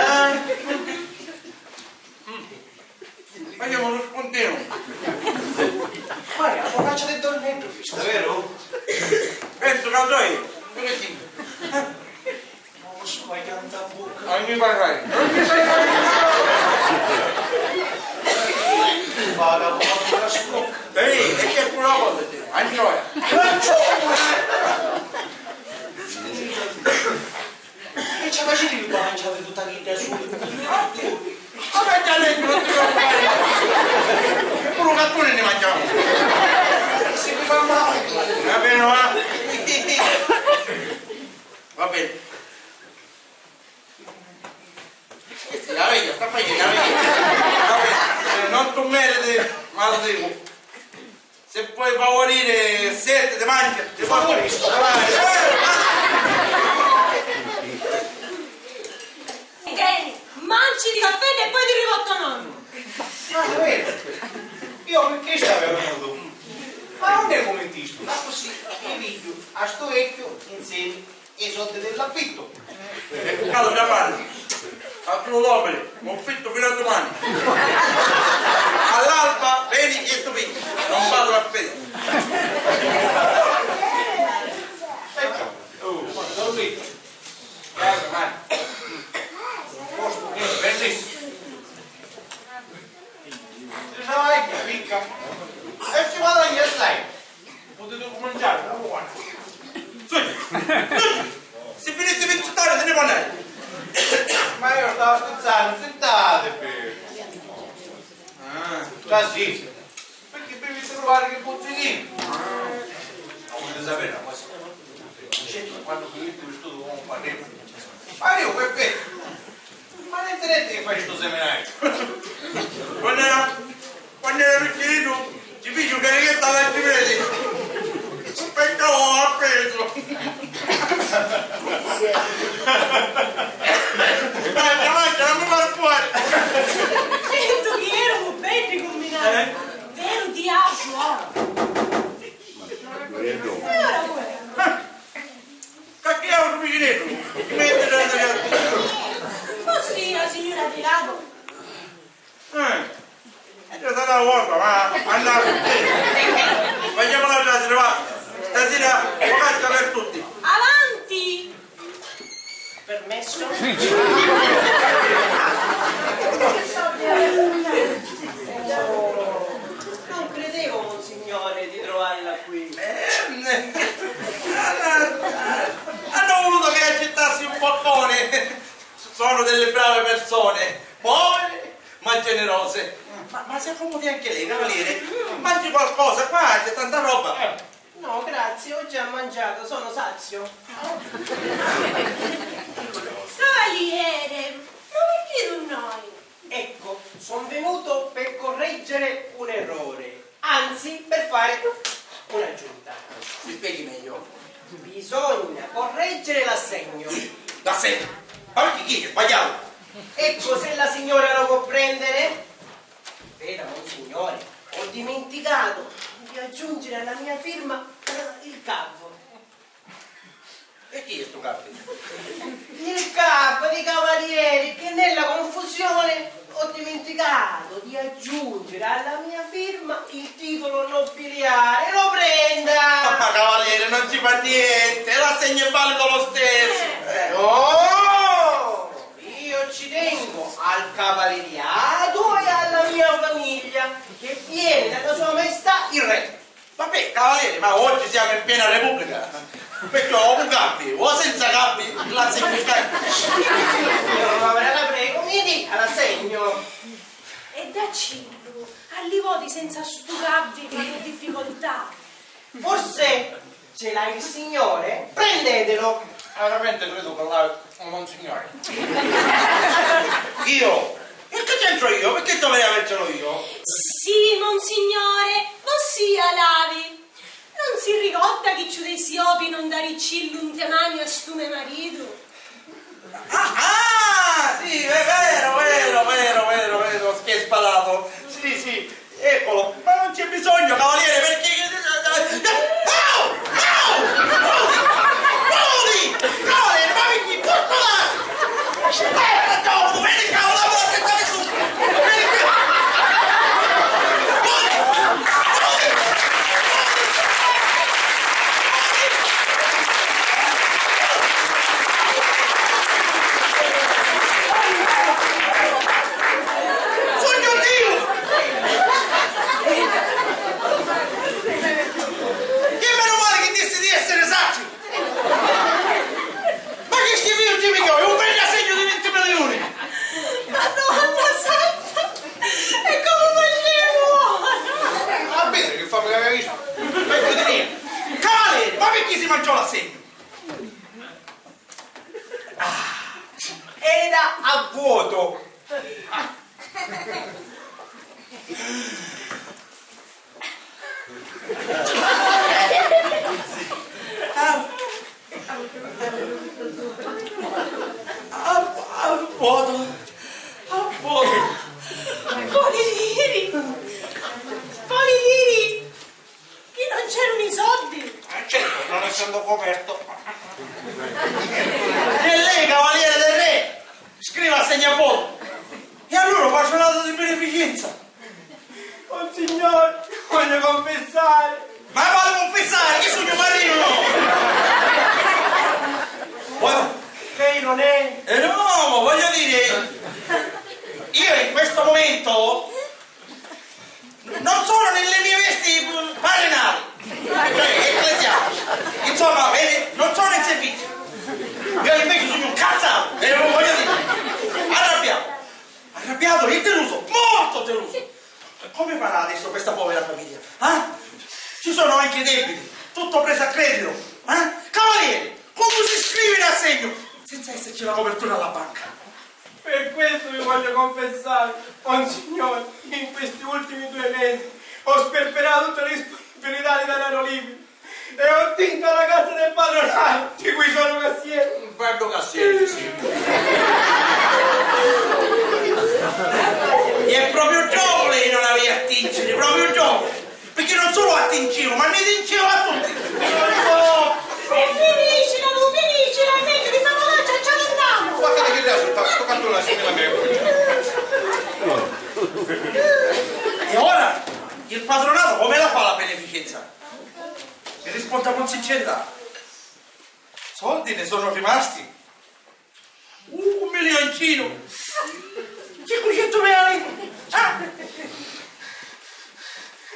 Facciamo uno spuntino. Ma è la focaccia di Don Neddu, questa, vero? Penso che lo so io, pure sì. Ma lo so, ma che non t'abbocca. Non mi parrai, non mi parrai! Vada, vada, vada, scucca. Ehi, e che pure la cosa ti mangi ora? E ci faciti di qua mangiare tutta la vita sua? Ma già lei non ti preoccupare. Pure un gattone ne mangiamo. Si mi fa male. Va bene, va? Va bene. Sì, sì, la veglia, sta facendo la veglia. Va bene, eh, non tu meriti, ma lo dico. Se puoi favorire, sette, ti mangia, ti favorisco, vai, eh, vai. Vieni, mangi di caffè e poi ti rivolto nonno. Ma vero? Io perché stavi venuto? Ma non è come dici, ma così mi piglio a sto vecchio insieme e i soldi dell'affitto. Ecco, caro Giovanni, a tu l'operi, m'affitto fino a domani. All'alba veni e tu vedi, non parlo a peso. Ecco, oh, dormite. Guarda, Mari. Un posto che è bellissimo. Ci travaglia, picca. E ci guadagna assai. Potete cominciare, non lo guardo. Sogni, sogni. Se finisse di insultare, se ne può andare. Ma io stavo scherzando, sentatevi. Ah, già sì. Perché prima di provare che pozzichino. Ma volete sapere una cosa? Certo, quando finite questo uomo parremo. Ma io, Peppe, ma non ti detto che fai sto seminario? Quando era, quando era piccinino, ci fece un carichetto alla Giulietta. Pensavo a peso. Mangia, mangia, non mi far fuori. Certo che erano belli combinati. Eh? Vero diavolo. E ora, ora? Cacchiavu su vicinettu, ti metti dentro. Così la signora di lato. Eh, e già sarà vuota, ma andate. Facciamo la frase, va. Stasera vacanza per tutti. Avanti! Permesso? Non credevo, monsignore, di trovarla qui. Eh, hanno voluto che accettassi un boccone. Sono delle brave persone, povere ma generose. Ma, ma si accomodi anche lei, cavaliere. Mangi qualcosa, qua c'è tanta roba. No, grazie, ho già mangiato, sono sazio. Cavaliere, ma perché con noi? Ecco, sono venuto per correggere un errore, anzi, per fare un'aggiunta. Mi spieghi meglio? Bisogna correggere l'assegno. L'assegno? Ma perché chi è sbagliato? Ecco, se la signora lo può prendere. Veda, monsignore, ho dimenticato di aggiungere alla mia firma, eh, il cav. E chi è sto cav? Il cav di cavalieri, che nella confusione ho dimenticato di aggiungere alla mia firma il titolo nobiliare. Lo prenda! Ma cavaliere, non ci fa niente, l'assegno è valido lo stesso. Eh. No! Io ci tengo al cavaleriato e alla mia famiglia, che viene da Sua Maestà il Re. Vabbè, cavaliere, ma oggi siamo in piena Repubblica, perciò o cu capi o senza capi, l'assegno scade. Signor Pavarella, prego, mi dica l'assegno. E daccillu a li voti senza stu cav fannu difficoltà. Forse ce l'ha il Signore? Prendetelo! Veramente credo che l'ha un monsignore. Io? E che c'entro io? Perché dovrei avercelo io? Sì, monsignore, vossia l'avi. Non si ricorda chi ci desi opi non dariccillu nte mani a stu me maritu? Ah, ah, sì, è vero, vero, vero, vero, vero, che sbadato. Sì, sì, eccolo. Ma non c'è bisogno, cavaliere, perché... Au! Au! Au! Cavaliere, cavaliere, ma perché? Porco! Eh, ma cavolo, vedi, cavolo, la porta, dove tu? Vedi che... Peggio di niente. Cavalieri, ma perché si mangiò l'assegno? Ah, era a vuoto. Ah, a, a vuoto, a vuoto. Voli diri, voli diri chi non c'erano i soldi? Eh, certo, non essendo coperto. E lei, cavaliere del re, scrive assegno a vuoto. E allora, patronato di beneficenza. Oh signor, voglio confessare. Ma vado a confessare, io sono marino, no? Vuoi- Lei non è? Eh no, voglio dire, io in questo momento non sono nelle mie vesti parenali, cioè ecclesiastiche. Insomma, vedi, non sono in servizio. Io invece sono incazzato, e lo voglio dire, arrabbiato. Arrabbiato e deluso, molto deluso. Come farà adesso questa povera famiglia? Eh? Ci sono anche i debiti, tutto preso a credito. Eh? Cavaliere, come si scrive in assegno senza esserci la copertura alla banca? Per questo vi voglio confessare, monsignor, che in questi ultimi due mesi ho sperperato tutte le disponibilità di denaro liquido e ho tinto la cassa del padronale, di cui sono cassiere. Un bello cassiere, sì. E proprio gioco lei non aveva a tingere, proprio gioco. Perché non solo a tingevo, ma ne tingevo a tutti. Lo so. E finiscila, non finiscila, è meglio che sta faccia ci andiamo. Guardate che adesso sto cartone la simile a me. E ora il patronato come la fa la beneficenza? Mi risponda con sincerità. Soldi ne sono rimasti? Uh, un milioncino! Cinquecento reali! Ah!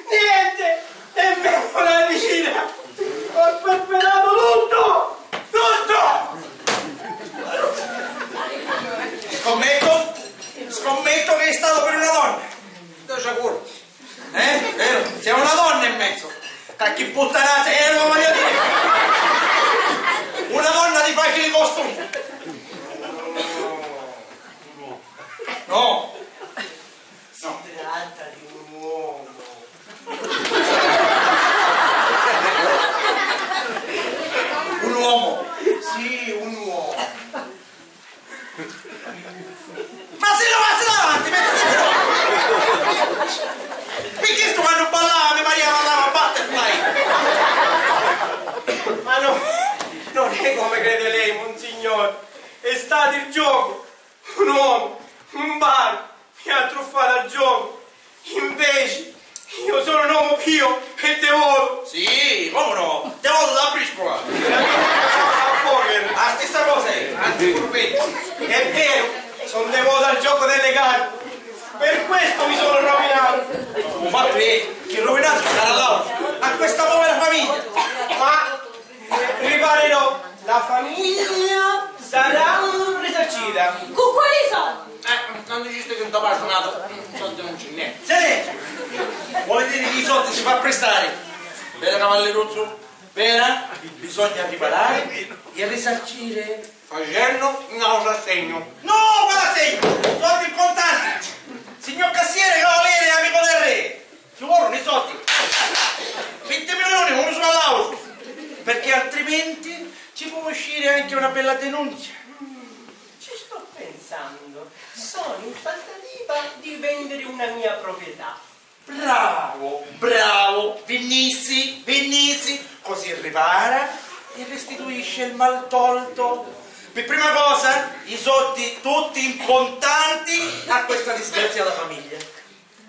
Niente! Nemmeno una decina! Ho sperperato tutto! Tutto! Scommetto, scommetto che è stato per una donna! Sto sicuro. Eh? Vero? C'è una donna in mezzo. Qualche puttanata, eh, lo voglio dire. Una donna di facili costumi. No. Si tratta di un uomo. Un uomo? Sì, un uomo. Ma si levassi davanti, mettiti di nuovo! Perché sto quando ballava, me Maria ballava butterfly? Ma no, non è come crede lei, monsignor. È stato il gioco. Un uomo, un bar, mi ha truffato al gioco. Invece, io sono un uomo pio e devoto. Sì, come no? Devoto da briscola. A poker. La stessa cosa è, anzi, curvetta. È vero, sono devoto al gioco delle carte. Per questo mi sono rovinato. Un fatto è che rovinato sarà l'altro. A questa povera famiglia. Ma Riparerò, la famiglia sarà risarcita. Cu quali soldi? Eh, non dicisti che non t'ha passionatu, soldi non ci n'è. Silenzio! Vuole dire che i soldi si fa prestare. Vera, cavalleruzzu? Vera? Bisogna riparare e risarcire. Facennu un autru assegnu. No, quale assegnu? Soldi in contanti! Signor cassiere, cavaliere, amico del re! Ci vuole i soldi, vinti milioni, uno su all'altro, perché altrimenti ci può uscire anche una bella denuncia. Mm, ci sto pensando. Sono in trattativa di vendere una mia proprietà. Bravo, bravo, vinnissi, vinnissi, così ripara e restituisce il mal tolto. Per prima cosa, i soldi tutti in contanti a questa disgraziata famiglia.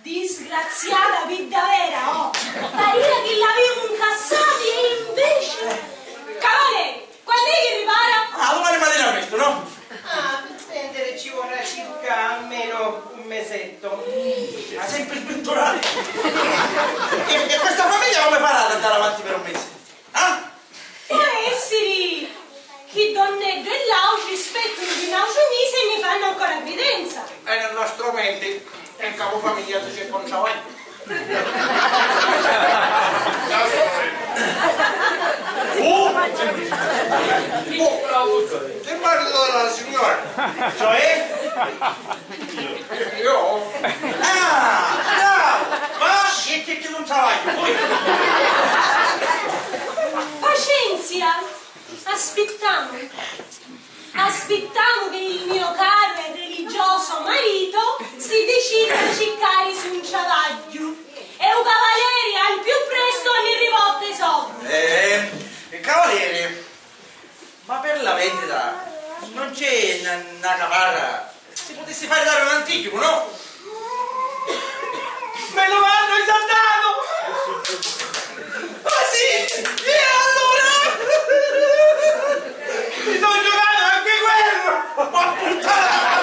Disgraziata piddavera, oh! Parìa chi l'avìamu ncassati e invece... Cavalieri, quann'è chi ripara? Ah, domani mattina presto, no? Ah, per vendere ci vorrà circa almeno un mesetto. Ma sempre sventurati! E, e questa famiglia come farà ad andare avanti per un mese? Ah? Può essiri chi donneddu e l'autri spettunu di n'autru misi e ni fannu ancora cridenza. E nel nostro menti è un capofamiglia se c'è contravanti. Ti parlo della signora. Cioè? Io? Ah, bravo! Va, mettiti un travaglio, poi. Pacienzia! Aspittamu. Aspittamu che il mio caro e religioso marito si decida a circare su un travaglio e u cavalieri al più presto a li rivotte sopra. Eh, cavaliere, ma per la vendita non c'è na, na caparra? Si putissi fari dari un anticipu, no? Me lu hannu già datu! Ah, sì? E allura? Mi sono giocato anche quello! Ma puttana!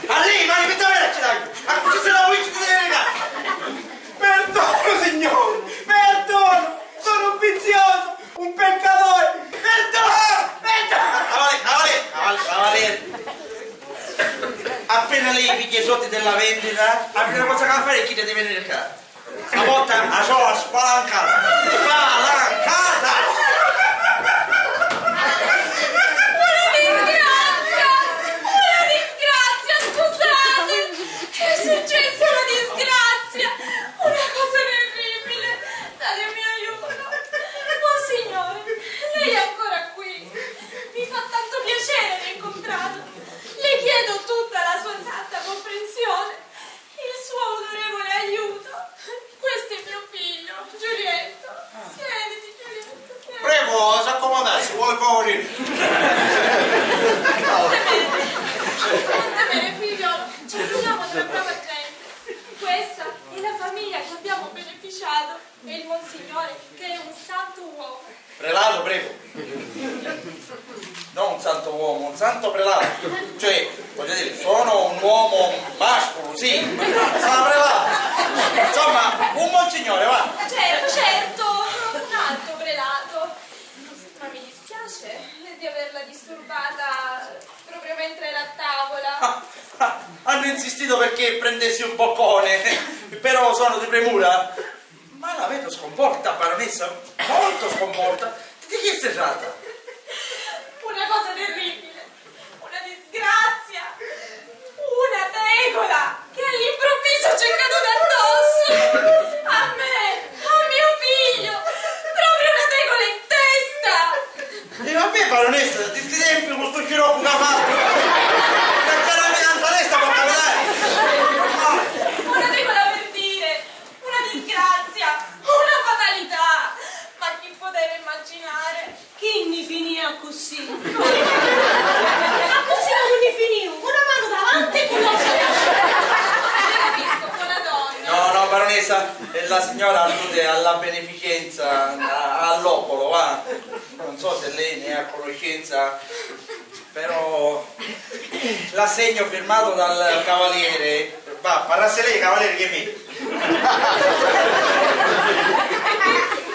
A lei, ma mi dai a città! Ma così se la vuoi ci tenere? Perdono, signore! Perdono! Sono un vizioso! Un peccatore! Perdono! Perdono! Cavaliere, cavaliere, caval-, cavaliere. Appena lei piglia i soldi della vendita, la prima cosa che va a fare è chiedere di venire qua. Stavolta la trova spalancata. Spalancata! Una disgrazia! Una disgrazia, scusate! Che è successa una disgrazia! Una cosa terribile! Datemi aiuto! Monsignore, lei è ancora qui? Mi fa tanto piacere rincontrarlo. Le chiedo tutta la sua santa comprensione, il suo autorevole aiuto. Questo è mio figlio, Giulietto. Siediti, Giulietto, siediti. Prego, s'accomodassi, vuole favorire. Scusate, scusate, figliolo, ci troviamo tra brava gente. Questa è la famiglia che abbiamo beneficiato. E il Monsignore, che è un santo uomo. Prelato, prego. Non un santo uomo, un santo prelato. Cioè, voglio dire, sono un uomo mascolo, sì, ma prelato. Insomma, un monsignore, va. Certo, certo, un alto prelato. Ma mi dispiace di averla disturbata proprio mentre era a tavola. Ah, ah, hanno insistito perché prendessi un boccone, però sono di premura. Ma la vedo sconvolta, baronessa, molto sconvolta. Di che si tratta? Una cosa terribile, una disgrazia, una tegola che all'improvviso ci è caduta addosso! A me, a mio figlio, proprio una tegola in testa! E vabbè, baronessa, di sti tempi con sto scirocco che ha fatto, una caramella in testa può capitare! Una tegola per dire, una disgrazia, una fatalità! Ma chi poteva immaginare? Chi nni finìu accussì? Accussì non nni finìu, una manu davanti e cu l'autra dietru. Capisco, buona donna. No, no, baronessa, eh, la signora allude alla beneficenza, a, all'obolo, va. Non so se lei ne ha conoscenza, però l'assegno firmato dal cavaliere, va, parrasse lei, cavaliere, che me.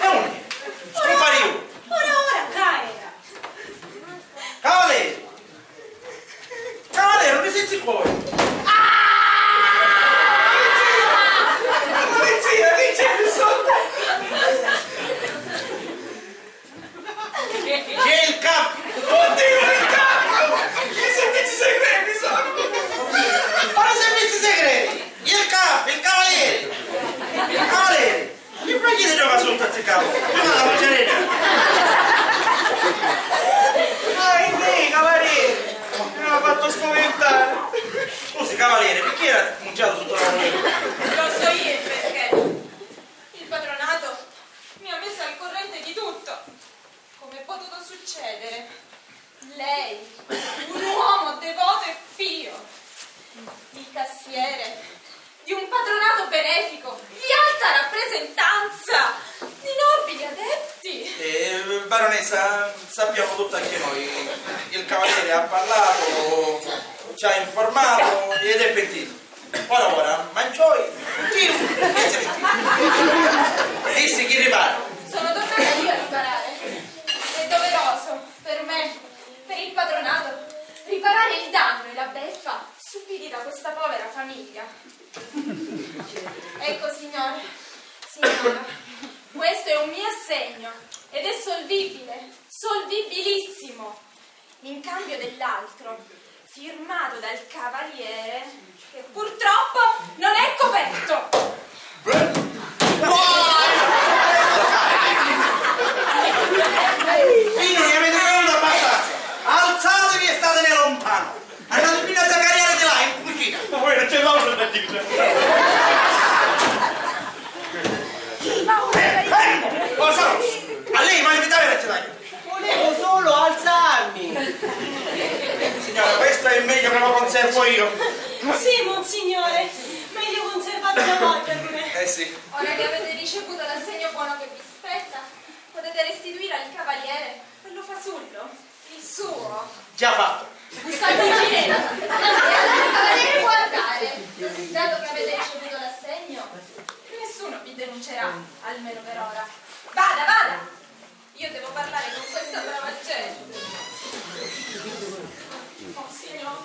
E undi? Scumpariu! Ora, ora, ca era! Cavaliere! Cavaliere, non ne senti cuore! Ah! Polizia, chi c'è qui sotto? C'è il capo! Oddio, il capo! I servizi segreti sono! Ma i servizi segreti! Il capo, il cavaliere! Cavaliere! Che facete già sotto a ziccato? Prima la paceretta! Ah, è lei, cavaliere! Mi ha fatto spaventare! Scusi, cavaliere, perché era mucciato sotto la paceretta? Lo so io il perché. Il patronato mi ha messo al corrente di tutto. Come è potuto succedere? Lei, un uomo devoto e pio, il cassiere di un patronato benefico di alta rappresentanza, di nobili adepti. Eh, baronessa, sappiamo tutto anche noi. Il cavaliere ha parlato, ci ha informato ed è pentito. Ora, ora, ma cioi, Dio, che si metti? Dissi chi ripara. Sono tornata io a riparare. È doveroso, per me, per il patronato, riparare il danno e la beffa subiti da questa povera famiglia. Ecco, signore, signora, questo è un mio assegno. ed è solvibile, solvibilissimo, in cambio dell'altro, firmato dal cavaliere, che purtroppo non è coperto. Beh, guai! Fino, ne avete bevuto abbastanza! Alzatevi e statene lontano! Andate prima a zaccariare di là, in cucina! Ma voi non c'è l'auto da dire! Eh, fermo! Cosa? A lei, ma invitare a ce l'hai? Volevo solo alzarmi! Signora, questo è meglio che lo conservo io. Sì, monsignore, meglio conservato da voi per me. Eh sì. Ora che avete ricevuto l'assegno buono che vi spetta, potete restituire al cavaliere quello fasullo, il suo. Già fatto. Sant'Igirena, il cavaliere può andare. Dato che avete ricevuto l'assegno, nessuno vi denuncerà, almeno per ora. Vada, vada! Io devo parlare con questa brava gente. Oh, signora,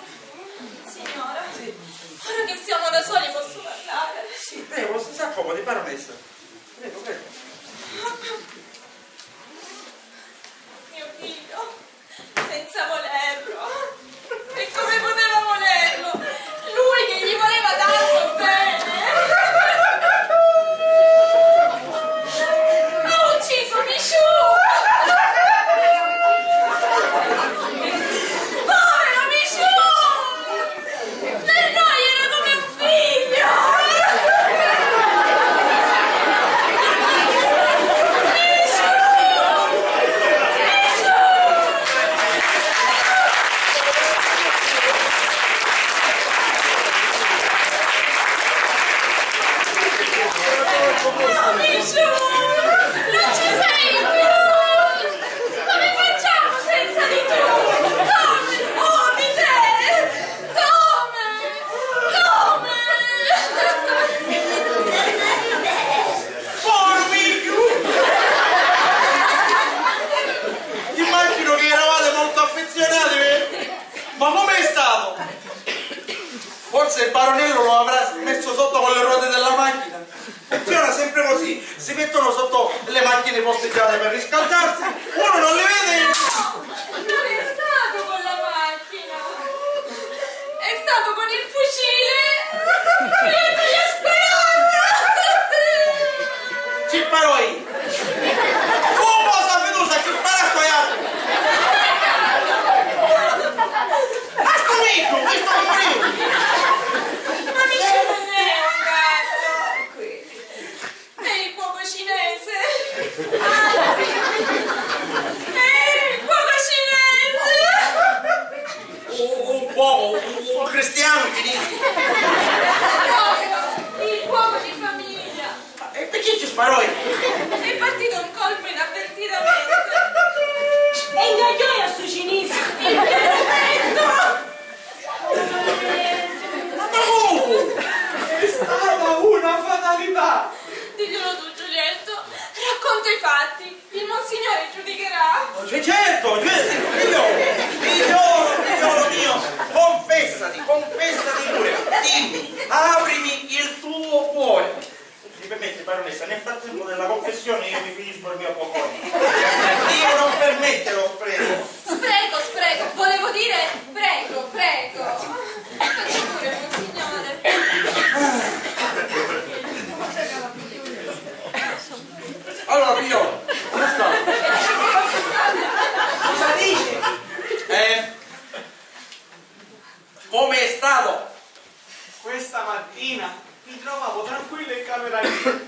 signora, ora che siamo da soli posso parlare? Sì, prego, si accomodi, baronessa. Prego, prego. Mio figlio, senza volerlo. E come poteva volerlo? Lui che gli voleva tanto bene. Ha ucciso Michou! Povero Michou! Per noi era come un figlio! Michou! Non ci sei più! Come facciamo senza di tu? Come? Oh, di te! Come? Come? Povero figghiu! Immagino che eravate molto affezionati, eh? Ma com'è stato? Forse il baronello lo avrà messo sotto con le ruote della macchina. Funziona sempre così, si mettono sotto le macchine posteggiate per riscaldarsi, uno non le vede. Non è stato con la macchina, è stato con il fucile! Io ti ho sparato! Ci sparoi! Cu posa fiducia ci spara sto iatru! Basta Michou, questo è un brivido! Ma Michou non è un gatto! È il cuoco cinese! Anzi, è il cuoco cinese! Un, un cuoco, un, un cristiano cinese! Proprio, il cuoco di famiglia! E perché ci sparoi? È partito un colpo inavvertitamente. E ingagnoi a stu cinisi! In pieno petto! Ma comunque! È stata una fatalità! Diglielo tu, Giulietto. Racconta i fatti. Il Monsignore giudicherà. Oh, cioè, certo, certo, figliolo, figliolo, figliolo mio, confessati, confessati pure, dimmi, aprimi il tuo cuore. Mi permette, baronessa, nel frattempo della confessione io mi finisco il mio boccone. Dio non permetterlo, prego. Sprego, sprego, volevo dire prego, prego. Faccia pure, monsignore. Allora, figliolo, come sta? Cosa dice? Eh? Come è stato? Questa mattina mi trovavo tranquillo in camera mia,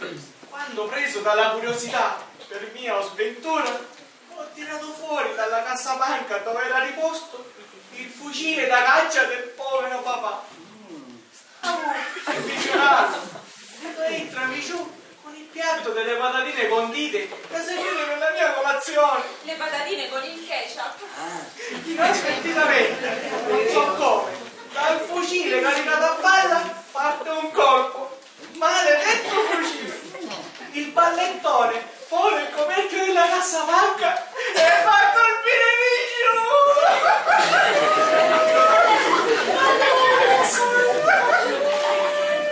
quando, preso dalla curiosità per mia sventura, ho tirato fuori dalla cassapanca dove era riposto il fucile da caccia del povero papà. Stavo avvicinando, dico, entra Miciù con il piatto delle patatine condite da servire per la mia colazione. Le patatine con il ketchup. Inaspettatamente, non so come, dal fucile caricato a palla parte un colpo. Maledetto fucile! Il ballettone, fuori il coperchio della cassapanca, e va a colpire Miciù!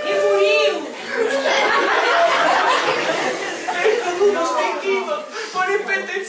E muriu! È caduto sbiecchito con il petto in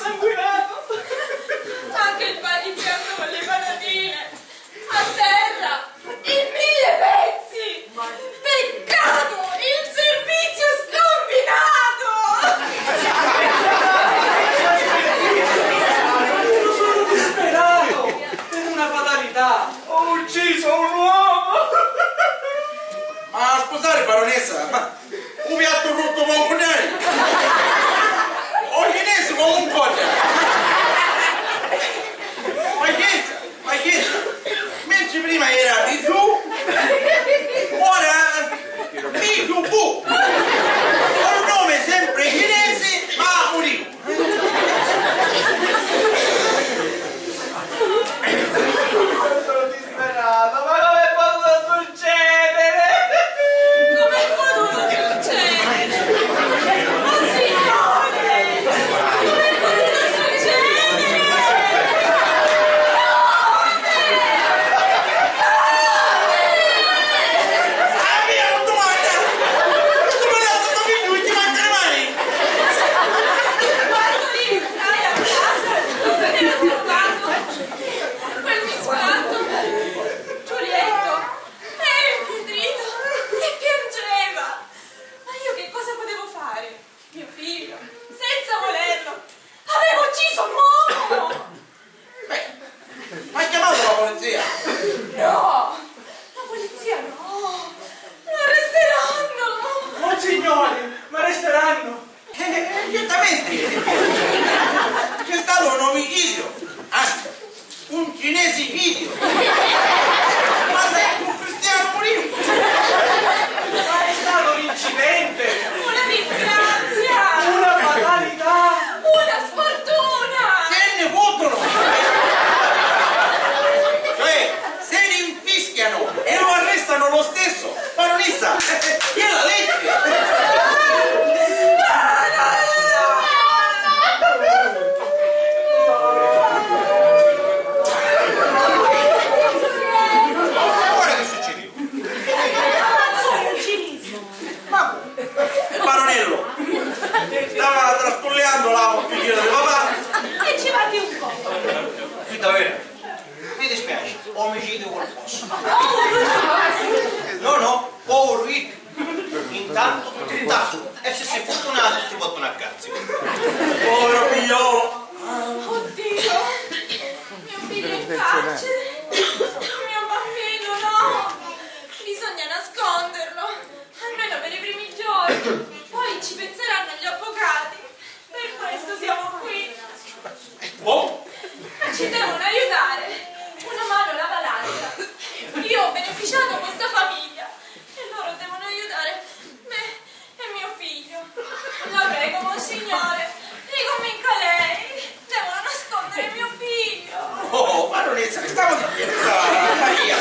Signore, li cunvinca lei, devono nascondere mio figlio. Oh, baronessa, che stiamo di scherzare, Maria!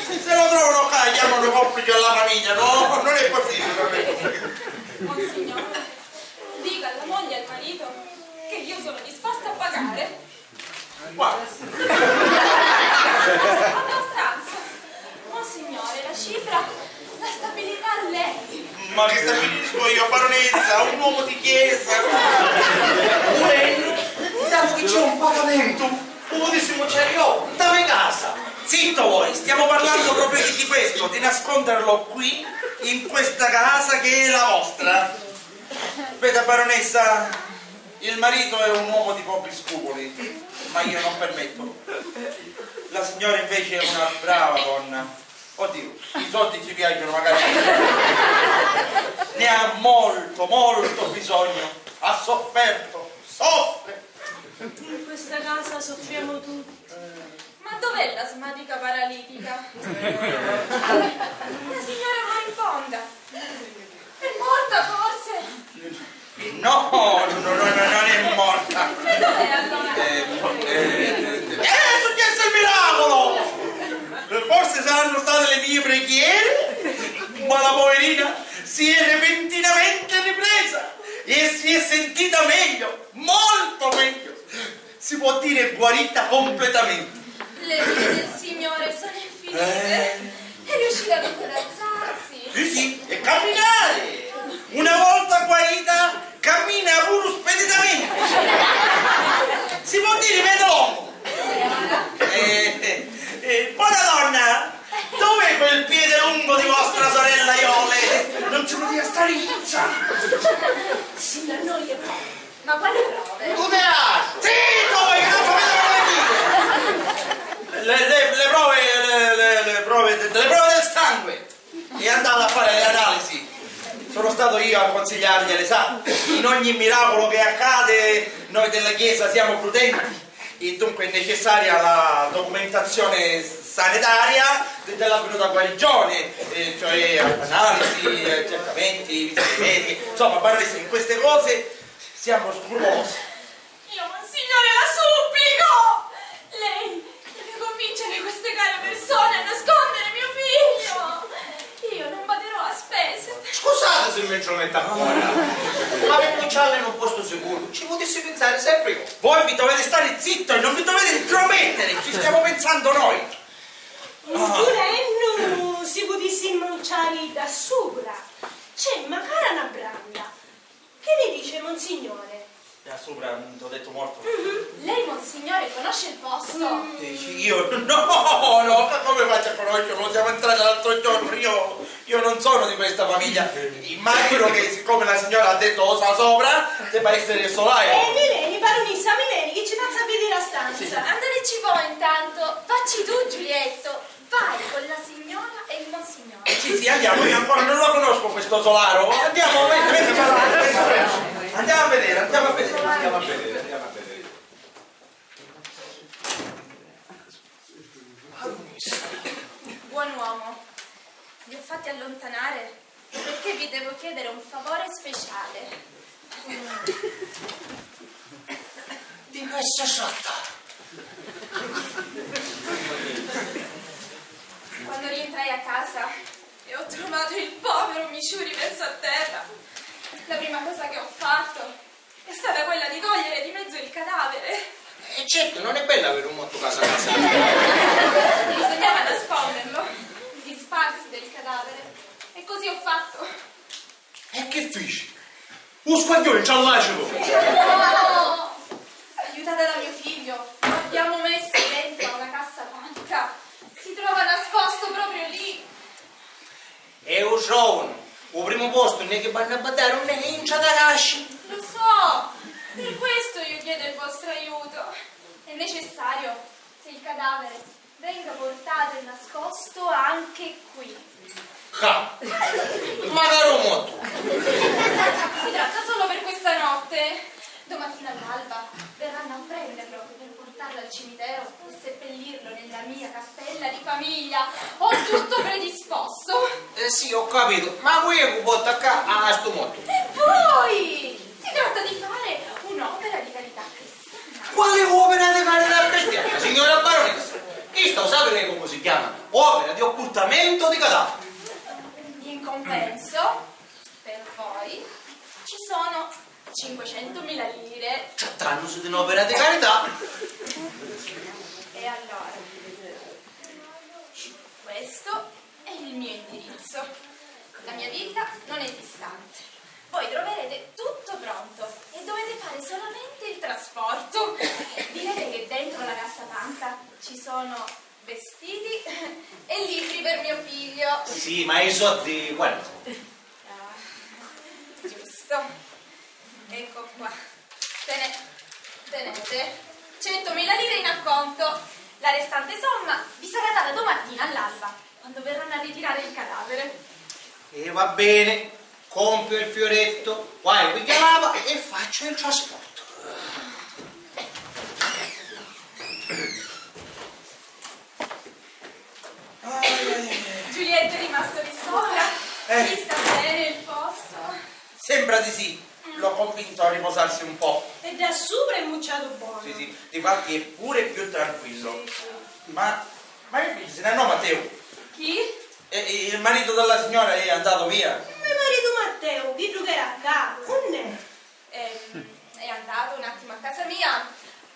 Se lo trovano qua, chiamano complice alla famiglia, no? Non è possibile, non è possibile. Monsignore, dica alla moglie e al marito che io sono disposta a pagare. Guarda. Abbastanza. Monsignore, la cifra la stabilirà lei. Ma che stabilisco io, baronessa? Un uomo di chiesa. Vulennu, dato che c'è un pagamento, lo potessimo ciari io, nta me casa. Zitto voi, stiamo parlando proprio di, di questo, di nasconderlo qui, in questa casa che è la vostra. Veda, baronessa, il marito è un uomo di pochi scrupoli, ma io non permetto. La signora invece è una brava donna. Oddio, i soldi ci piacciono, magari. Ne ha molto, molto bisogno. Ha sofferto, soffre. In questa casa soffriamo tutti. Ma dov'è la smatica paralitica? La signora moribondo. È morta, forse? No, no, no, no, non è morta. E dov'è allora? Eh, eh, eh, è successo il miracolo! Forse saranno state le mie preghiere, ma la poverina si è repentinamente ripresa e si è sentita meglio, molto meglio. Si può dire guarita completamente. Le vite del Signore sono infinite. Eh. È riuscita addirittura ad alzarsi. Sì, sì, e camminare. Una volta guarita, cammina puru speditamente. Si può dire, vedo. Eh, eh, eh, buona donna, dov'è quel piede lungo di vostra sorella Iole? Non ci poteva stare essa. Signor, noi le prove. Ma quali prove? Tutte altre! Zitto voi, che non sapete cosa dire! Le, le, le prove, le, le, le prove, le prove del sangue! È andata a fare le analisi. Sono stato io a consigliargliele, sa, in ogni miracolo che accade, noi della Chiesa siamo prudenti. E dunque è necessaria la documentazione sanitaria de-, dell'avvenuta guarigione, eh, cioè analisi, eh, accertamenti, visite mediche, insomma, baronessa, in queste cose siamo scrupolosi. Io, monsignore, la supplico! Lei deve convincere queste care persone a nascondere mio figlio! Io non baderò a spese. Scusate se mi intrometto ancora, ma per punciarla in un posto sicuro ci potessi pensare sempre io. Voi vi dovete stare zitto e non vi dovete intromettere, ci stiamo pensando noi. Vulennu, si putissi munciari da supra. C'è macari na branda. Che ne dice, monsignore? Là sopra, nto letto morto. Mhm. Lei, monsignore, conosce il posto? Eh, sì, io no, no, ma come faccio a conoscerlo? Siamo entrati l'altro giorno, io, io non sono di questa famiglia. Immagino che, siccome la signora ha detto osa sopra, debba essere il solaio. Eh, mi veni, baronessa, mi veni, che ci faccia vedere la stanza. Sì. Andare ci vuoi intanto? Vacci tu, Giulietto. Vai con la signora e il monsignore. Sì, sì, andiamo, io ancora non lo conosco questo solaro. Andiamo, mentre, mentre parla, mentre, andiamo a vedere, andiamo a vedere, andiamo a vedere, andiamo a vedere. Buon uomo, vi ho fatti allontanare perché vi devo chiedere un favore speciale. Di che si tratta? Quando rientrai a casa e ho trovato il povero Miciu riverso a terra, la prima cosa che ho fatto è stata quella di togliere di mezzo il cadavere. E certo, non è bello avere un morto casa casa. Bisognava nasconderlo, disfarsi del cadavere, e così ho fatto. E che fici? U squagghiuni nci allaciru! No! Aiutata da mio figlio, lo abbiamo messo dentro a una cassapanca. Si trova nascosto proprio lì. E u trovanu. U primu postu unni è chi vannu a badari, unni è intra da cascia. Lo so, per questo io chiedo il vostro aiuto. È necessario che il cadavere venga portato e nascosto anche qui. Ca. Macari u mortu. Si tratta solo per questa notte. Domattina all'alba verranno a prenderlo per portarlo al cimitero e seppellirlo nella mia cappella di famiglia. Ho tutto predisposto. Eh sì, ho capito. Ma cu è cu porta ccà a stu mortu? E voi! Si tratta di Mento di cadaveri. In compenso, per voi, ci sono cinquecentomila lire. Trattannusi di n'opera di carità. E allora, questo è il mio indirizzo. La mia villa non è distante. Voi troverete tutto pronto e dovete fare solamente il trasporto. Direte che dentro la cassapanca ci sono vestiti e libri per mio figlio. Sì, ma i soddi quali sono? Ah, giusto. Ecco qua. Tene-, tenete centomila lire in acconto. La restante somma vi sarà data domattina all'alba, quando verranno a ritirare il cadavere. E va bene, compio il fioretto, guai, pigghia l'ava e faccio il trasporto. Ai, ai, ai, ai. Giulietto è rimasto lì sopra? Eh. Gli sta bene il posto? Sembra di sì. L'ho convinto a riposarsi un po'. E da supra è mucciato buono. Sì, sì, difatti è pure più tranquillo. Sì, sì. Ma, ma che dici? Se ne andò Matteo? Chi? E, e il marito della signora è andato via? Me maritu Matteu, chiddu ch'era ccà, unn'è? Ehm, è andato un attimo a casa mia,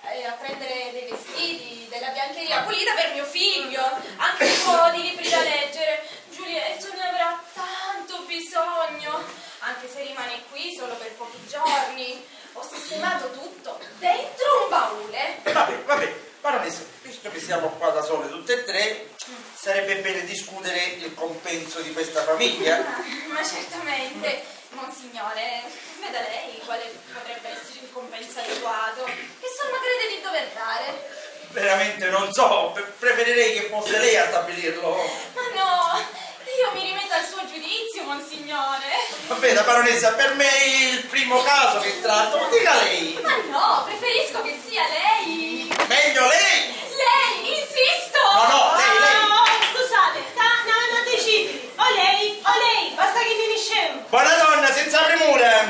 eh, a prendere dei vestiti, della biancheria pulita per mio figlio, anche un po' di libri da leggere. Giulietto ne avrà tanto bisogno, anche se rimane qui solo per pochi giorni. Ho sistemato tutto dentro un baule. Vabbè, vabbè, baronessa, visto che siamo qua da sole tutte e tre, sarebbe bene discutere il compenso di questa famiglia. Ah, ma certamente, monsignore, veda lei quale potrebbe essere il compenso adeguato. Che somma crede di dover dare? Veramente non so, pre-, preferirei che fosse lei a stabilirlo. Ma no, io mi rimetto al suo giudizio, monsignore. Veda, baronessa, per me è il primo caso che tratto, ma dica lei. Ma no, preferisco che sia lei. Meglio lei! Lei, insisto! No, no, lei, lei. Ah, oh, scusate, ta-, n'avemu a decidiri. O lei, o lei, basta chi mi niscemu. Bona donna, senza premura.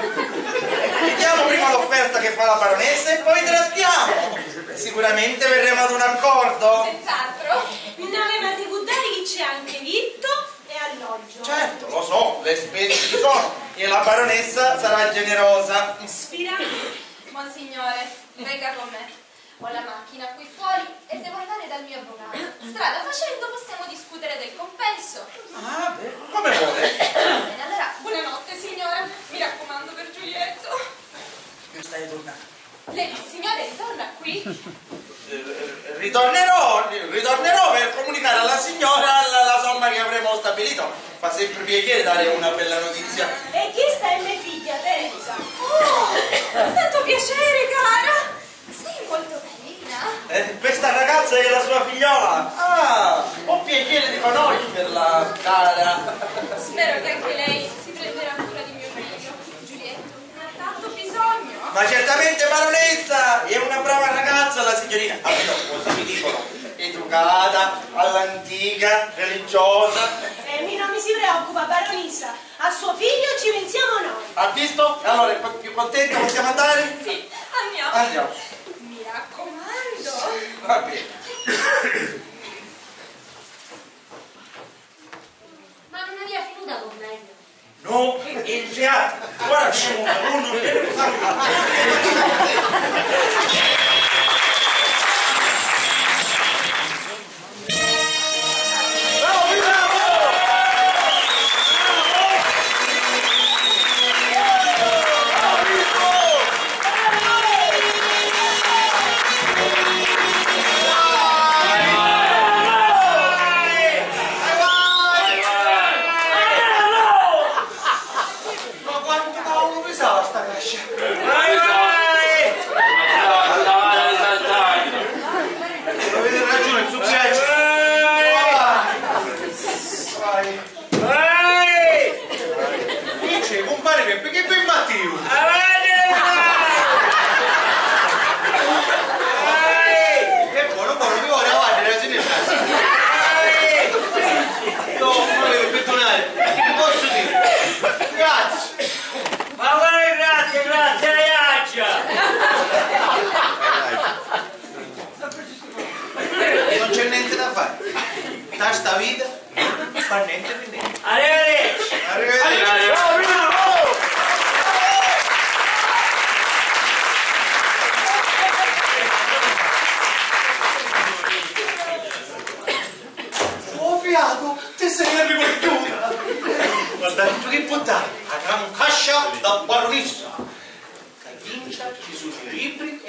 Vediamo prima l'offerta che fa la baronessa e poi trattiamo. Sicuramente verremo ad un accordo. Senz'altro. N'avemu a ricurdari chi c'è anche vitto e alloggio. Certo, lo so, le spese ci sono e la baronessa sarà generosa. Spirami. Monsignore, venga con me. Ho la macchina qui fuori e devo andare dal mio avvocato. Strada facendo possiamo discutere del compenso. Ah, beh, come vuole. Bene, allora, buonanotte, signora. Mi raccomando per Giulietto. Io stai tornando. Lei, signore, ritorna qui? Eh, ritornerò, ritornerò per comunicare alla signora la, la somma che avremo stabilito. Fa sempre piacere dare una bella notizia. E chista è me figghia, Teresa. Oh, tanto piacere, cara. Sei molto carina. Eh, questa ragazza è la sua figliola. Ah, ho piacere di conoscerla, cara. Spero che anche lei si prenderà cura di mio figlio. Giulietto ne ha tanto bisogno. Ma certamente, baronessa, è una brava ragazza la signorina. Almeno così mi dicono. Educata, all'antica, religiosa. Eh, mi non mi si preoccupa, baronessa. A suo figlio ci pensiamo noi. Ha visto? Allora è più contenta, possiamo andare? Sì, andiamo. Andiamo. Mi raccomando. Va bene. Ma non aveva finito con me? No, è entrato. Ora ci vuole uno che Ma quantu cavulu pisava sta cascia?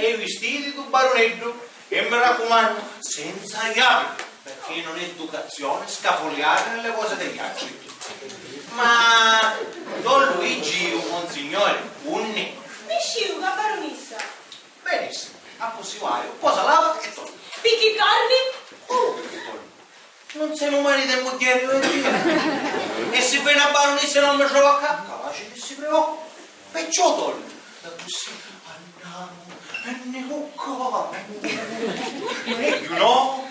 E i vistiti dû baruneddu, e mi raccumannu, senza javi, perché non è educazione scafuliare nelle cose degli altri. Ma don Luigi, u monsignore, unni? Nisciu cu a barunissa. Benissimo, accussì vaiu, cosa lava e torna. Picchì torni? Comu picchì torni? Non semu marito e mugghieri, o Dio? E si veni a barunissa e non mi trova ccà, capaci chi si preoccupa. Perciò tornu. D'accussì andamu e ni cuccamu. Megghiu, no?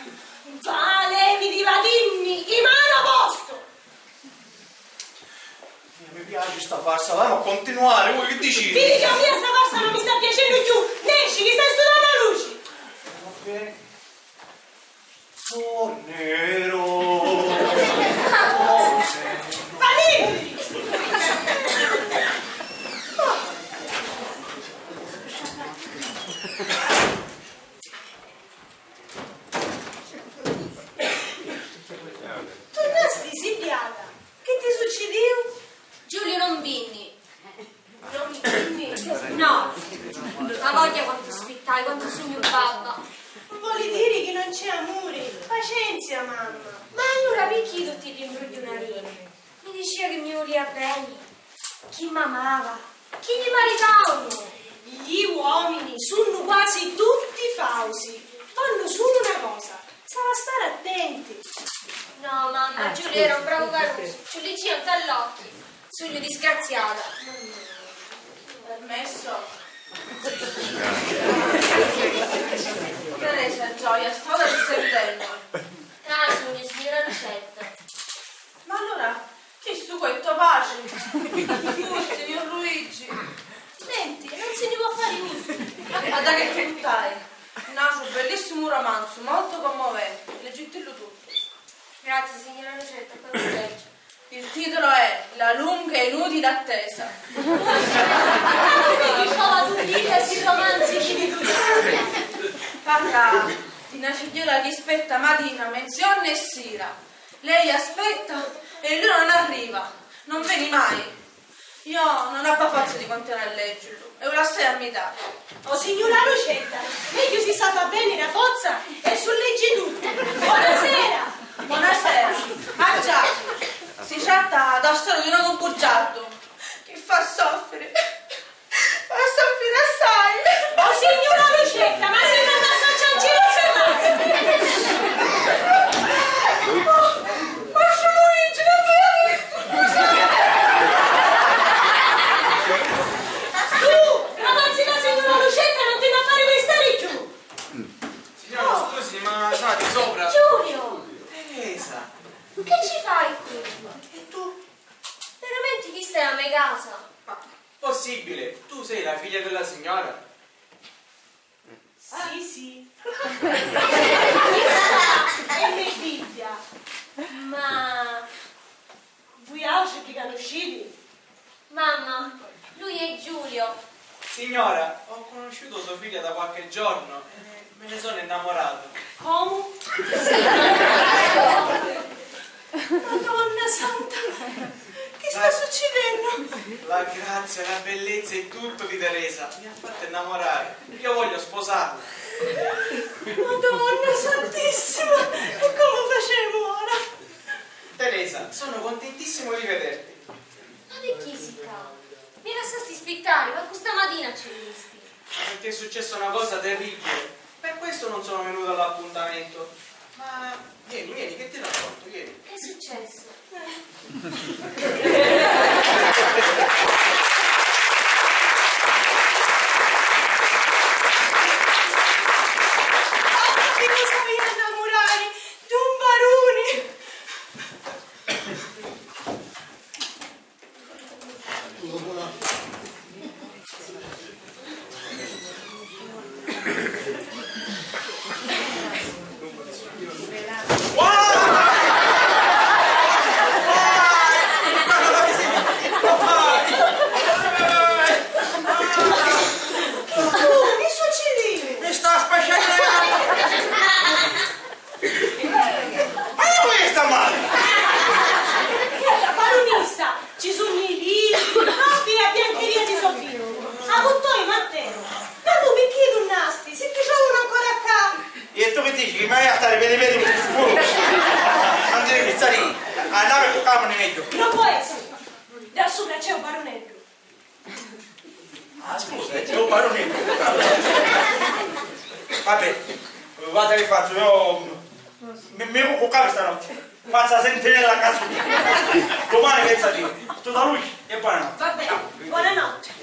Va, leviti, vadinni, i manu a postu! Mi piaci sta farsa, l'hamu a continuare, voi chi diciti? Vidi chi a mia sta farsa non mi sta piacennu cchiù, nesci chi stai sudando a luci! Va bene. Tornerò. Tornerò. Turnasti, sì biata? Chi ti succidiu? Giuliu non vinni. Non mi vinni? No. Ma vogghia quantu spittai, quantu sugnu babba. Voli diri chi non c'è amuri? Pacienzia, mamma. Ma allura picchì tutti li imbrugghiunarini? Mi dicia chi mi vulia beni, chi m'amava, chi ni maritaumu. Li uomini sunnu quasi tutti fausi, vonnu sulu na cosa, s'havi a stari attenti. No, mamma, Giuliu era un bravu carusu, ci u licia nta l'occhi. Sugnu disgraziata. Permesso? Teresa, gioia, sta ora ti stai ridendo. Ca sugnu, signora Lucetta. Ma allura, chistu cu è to patri? Scusi, signor Luigi. Nenti, non si ni po' fari usu. Ma da che ti puttai? N'autru bellissimu romanzu, molto commovente. Leggitillu tuttu. Grazie, signora Lucetta, per un legge. Il titolo è La lunga e inutile attesa. Parla di na figghiula chi spetta matina, menziornu e sira. Lei aspetta e lui non arriva, non veni mai. Io non abbia fazzu di continuari a leggirlu e u lassai a mità. O signura Lucetta, megghiu si sa fa beni na fozza e su leggi tuttu. Bonasera! Bonasera. Ah già, si tratta da storia di un uomo bugiardo che fa soffrire, fa soffrire assai. O signura Lucetta, ma si non la sta cianciri. Ma sciamu Luigi, non mi ha visto. Tu, la pazzita signora Lucetta, non ti fa fari prestari più. Signora, scusi, ma sa di sopra? Giulio! Teresa! Che ci fai qui? E tu? Veramente questa è la mia casa? Ma possibile? Tu sei la figlia della signora? Sì, sì. Questa è me figghia. Ma vuiautri li canusciti? Mamma, lui è Giulio. Signora, ho conosciuto sua figlia da qualche giorno e me ne sono innamorato. Comu? Madonna santa, chi sta succidennu? La grazia, la bellezza e tutto di Teresa mi ha fatto innamorare. Io voglio sposarla. Madonna santissima, e comu facemu ora? Teresa, sono contentissimo di vederti. Ma picchì si ccà? Mi lassasti spittari, mancu stamatina ci venisti. Perché è successa una cosa terribile. Per questo non sono venuto all'appuntamento. Ma vieni, vieni, che ti racconto, vieni. Che è successo? Chi mi s'avia innamurari d'un baruni! Vabbè, guarda che faccio, io mi, mi cuccu ccà stanotte. Faccio la sentinella a casa mia. Domani pensa a te. Tu da lui e buonanotte. Vabbè, buonanotte.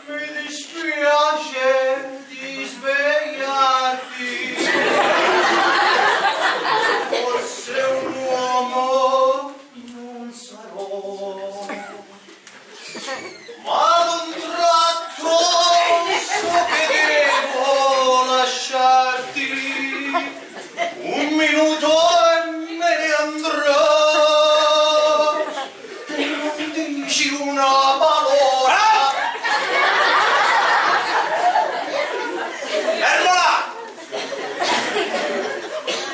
Mi dispiace di svegliarti, forse un uomo non sarò. Ma ad un tratto so che devo lasciarti, un minuto e me ne andrò. E non dici una parola. Ah! Fermo là!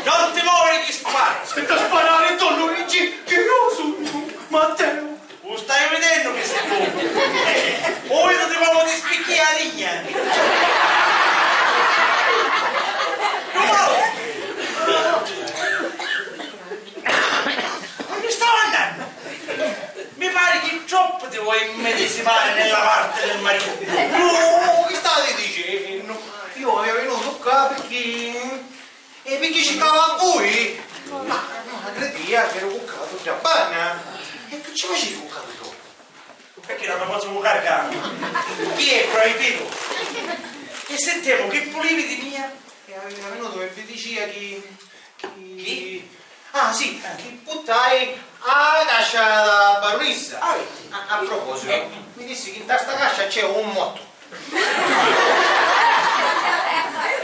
Non ti muovere chi spari! Senza sparare, don Luigi, che io sono Matteo. U stai vidennu chi si tu? U vidu di comu ti spicchia a ligna! Unni stava andannu? Mi pari chi troppu ti vuoi immedesimare nella parte del marito. No, che state dicendo? Io avevo venuto qua perché E picchì ci stava a vui? Ma no, la cridia che ero cuccatu dda banna. E che ci facevi cuccatu tu? Perché non mi posso cuccare ccà? Chi è proibito? E sentiamo che pulivi di mia? E aveva venuto e vi dicia chi, chi... Chi? Ah, sì, chi puttai a cascia da barunissa. Ah, a, a proposito, eh, mi dissi che in sta cascia c'è un motto.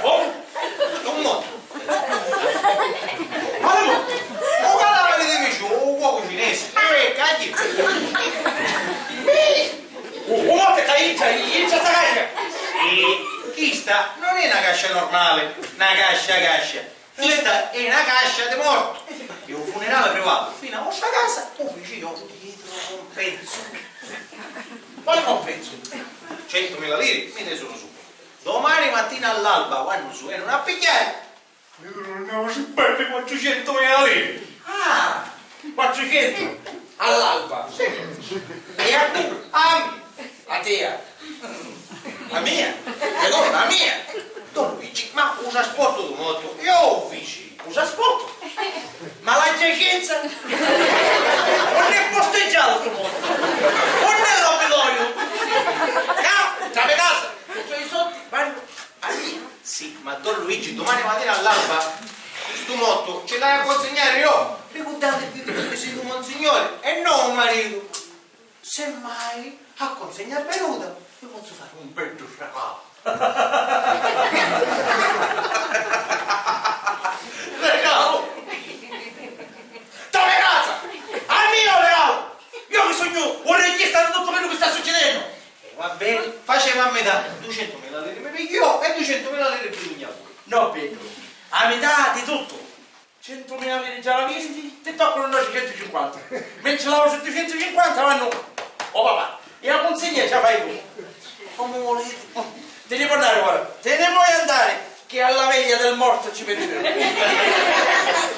Oh? Un motto. Ma un motto? Un cadavere di pesciu, un cuocu cinese. Eh, cagli. Un motto che intra, intra sta cascia. Sì, chista non è una cascia normale, una cascia cascia. Chista è na cascia di mortu. E u funerali privatu finu a vostra casa u fici io dietru compensu. Quali compensu? Centumila liri mi tesunu subito. Domani mattina all'alba, quannu si venunu a pigghiari, mi dunu na spetta quattrucentumila liri. Ah! Quattrucentu all'alba. Sì. E a cu? A mia. A tia? A mia? E donna, a mia? Don Luigi, ma u trasportu du mottu io u fici. U trasportu? Ma la giacenza? Unn'è posteggiatu stu mottu? Unn'è l'abitorio? Ca? Ntra me casa? Tutti i soldi vannu a mia. Sì, ma don Luigi, dumani mattina all'alba stu mottu ci l'haiu a consegnari io. Ricurdatevi che siete un monsignore e non un marito. Semmai, a consegna venuta, vi pozzu fari un beddu regalu. Regalu? Dove casa? Al mio regalu! Io che sugnu un regista di tuttu quellu che sta succedennu! E va beni, facemu a metà, ducentumila liri mi pigghiu io e ducentumila liri vi dugnu a voi. No, Petru, a metà di tuttu. Centumila liri già l'avisti? Ti toccanu nocecentucinquanta. Mentri l'autri ducentucinquanta vannu o papà. E a cunsigna ci a fai tu. Comu vuliti. Ti ni puoi andari ora. Ti ni puoi andari, che alla veglia del morto ci vedremo.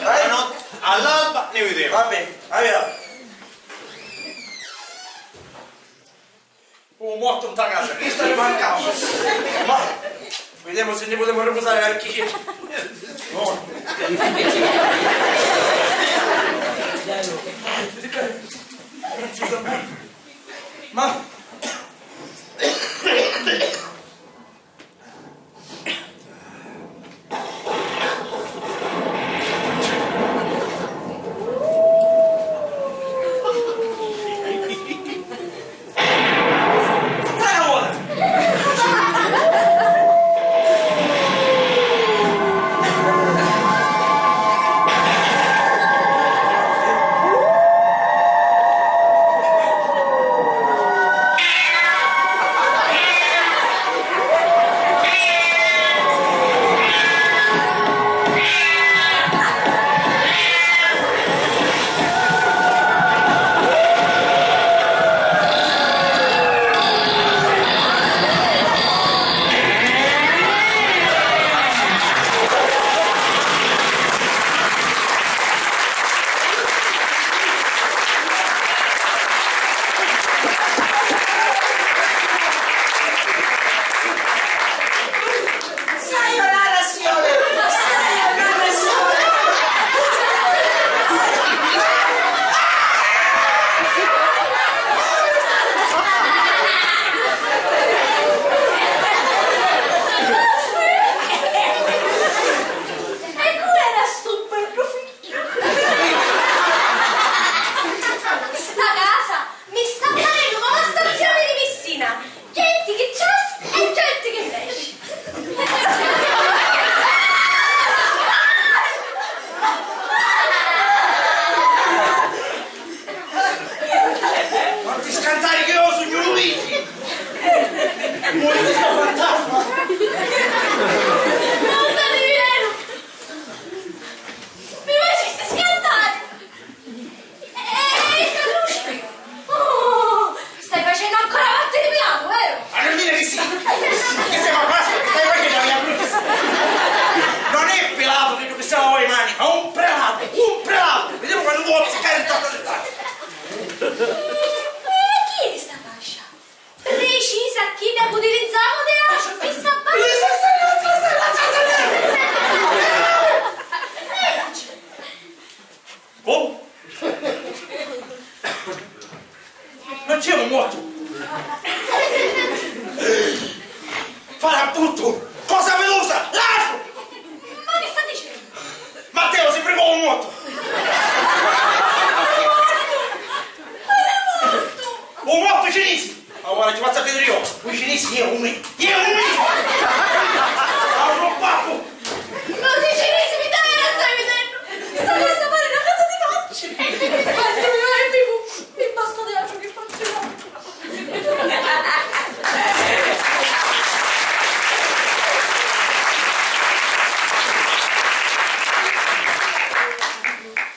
Dai, no, all'alba ne vedremo. Va bene, arrivederci. Un mortu nta casa, chista mi mancava. Ma videmu si ni putemu ripusari qualchi giornu. Ma Genti chi trasi e genti chi nesci. Non ti scantari chi iu sugnu Luigi! Luigi sta fantasma! Non sta di veru! Mi facisti scantari! Ehi, sta luci! Oh, stai facennu ancora parti di Pilato, veru? Ma non dire di sì! Che siamo a Pasqua, che stai facendo la mia bruttissima? Non è Pilato, credo che siamo voi mani, ma un prelato, un prelato! Vediamo quando vuoi azzecare il tatto del tatto! E chi è sta fascia? Precisa a chidda chi utilizzamu di Aciu, fissa bene! Comu? Non c'è un morto! Fare a tutto! Cosa velosa! L'Aciu! Ma che sta dicennu? Matteo, si frigò un morto! Un morto cinesi! Ma guarda, ci faccio vedere io! Un cinese, io, un me! Io, un me! Avrò fatto! Ma si cinesi mi dai, la stai vedendo? Sta casa pare una casa di facce! Ma tu, io, e mi, mi basta di altro che faccio io!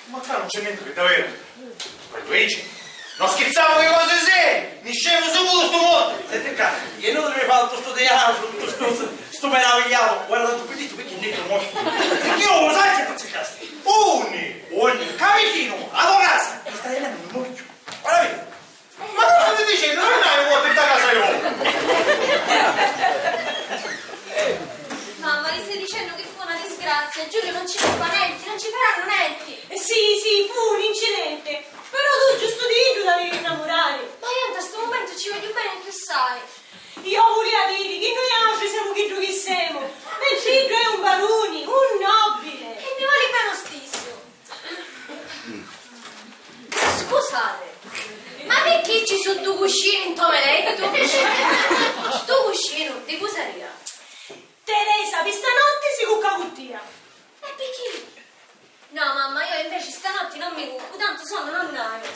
Ma qua non c'è niente che da vedere. Ma Luigi, non scherziamo con le cose serie! Niscemu subito stu mondo! Senti qua, io non dovrei fare tutto sto teatro, tutto sto, sto meravigliato, guarda tu, perché tu perché non è conosco? Perché io lo sai che ti caschi! Ogni, ogni, capitino, alla casa, mi stai andando in morchio! Guarda, vedi? Ma cosa stai dicendo? Non hai un morto in casa io! Mamma, gli stai dicendo che fu una disgrazia? Giulio non ci fa niente, non ci faranno niente. Eh, sì, sì, fu un incidente. Però tu giustu di iddu t'havi rinnamurari. Ma io in stu mumentu ci vogghiu bene chiossai. Io vulia diri chi nui autri semu chiddu chi semu, mentri iddu è un baruni, un nobile. E mi voli bene u stissu. Scusate, ma picchì ci su ddu cuscinu nto me lettu? Stu cuscinu di cu saria? Teresa, pi stanotti si cucca cu tia. E picchì? No, mamma, io invece stanotti non mi cuccu, tantu sonnu non haiu.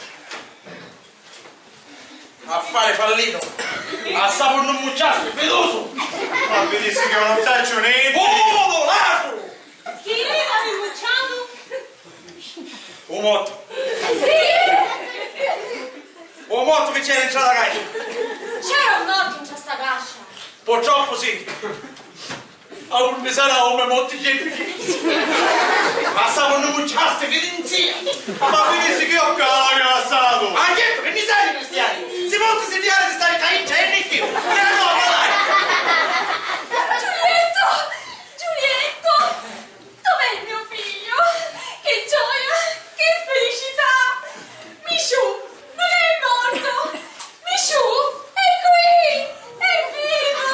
Affare fallito! A sapu nun mucciastu, fidusu! Ma vi dissi che non saccio niente! Oh, ladru! Chi è che ha mucciato? Un morto! Sì! Un morto che c'era in la casa! C'era un morto in sta casa! Purtroppo sì! A un mi sarà un me morto gente! Ma sapu nun mucciastu, fidusu! Ma vi dissi che io più la lassato! Ma certo che mi sai cristiani! Si molti si diari di stare caiccia e nicchio! Che la tua parlare! Giulietto! Giulietto! Dov'è il mio figlio? Che gioia! Che felicità! Misciu non è morto! Misciu è qui! È vivo!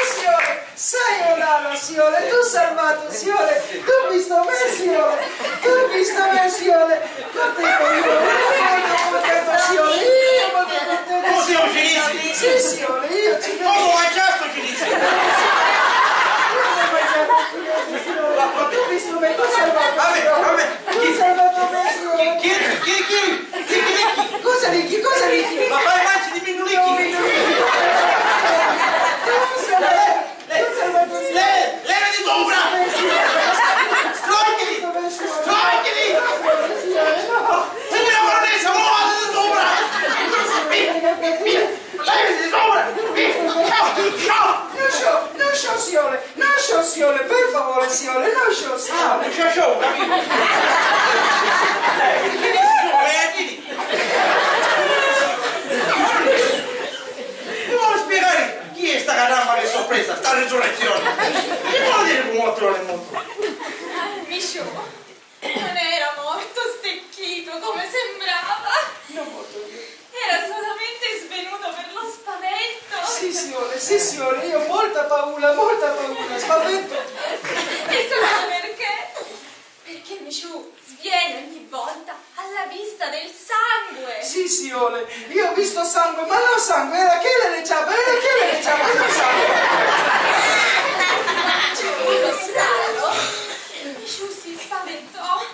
Signore, Sayonara, signore, tu salvato, signore, tu hai visto me, signore, tu hai visto me, signore, non ti voglio, io sono contento, signore, io sono contento. Tu sei un cinese? Sì, signore, io ci credo. Come mangiato cinese? Io ho mangiato cinese, signore, tu hai visto me, tu salvato, signore. Vabbè, vabbè. Tu hai salvato me, signore. Chi, chi, chi, chi, chi, chi, chi? Cosa dici, cosa dici? Ma vai, mangi di menu licchi. Cosa dici? Lei, lei di sopra! Strognili! Strognili! Signora baronessa, muoviti di sopra! Via, via, lei di sopra! Via! Ciao, ciao! Non sciò, non sciò, signore! Non sciò, signore! Per favore, signore, non sciò, signore! Ah, non sciò, sciò, ho capito! Benissimo, lei è Mi vuole spiegare chi è sta caramba che sorpresa, sta risurrezione? Che vuol dire un morto non è morto? Misciu non era morto stecchito come sembrava. Non morto. Era solamente svenuto per lo spavento. Sì, signore, sì, signore, io ho molta paura, molta paura, spavento. E sapete perché? Perché Misciu sviene Io ho visto sangue, ma non sangue, era chele le ciappe, era chele le ciappe, non sangue. Ci fu uno strano, Misciu si spaventò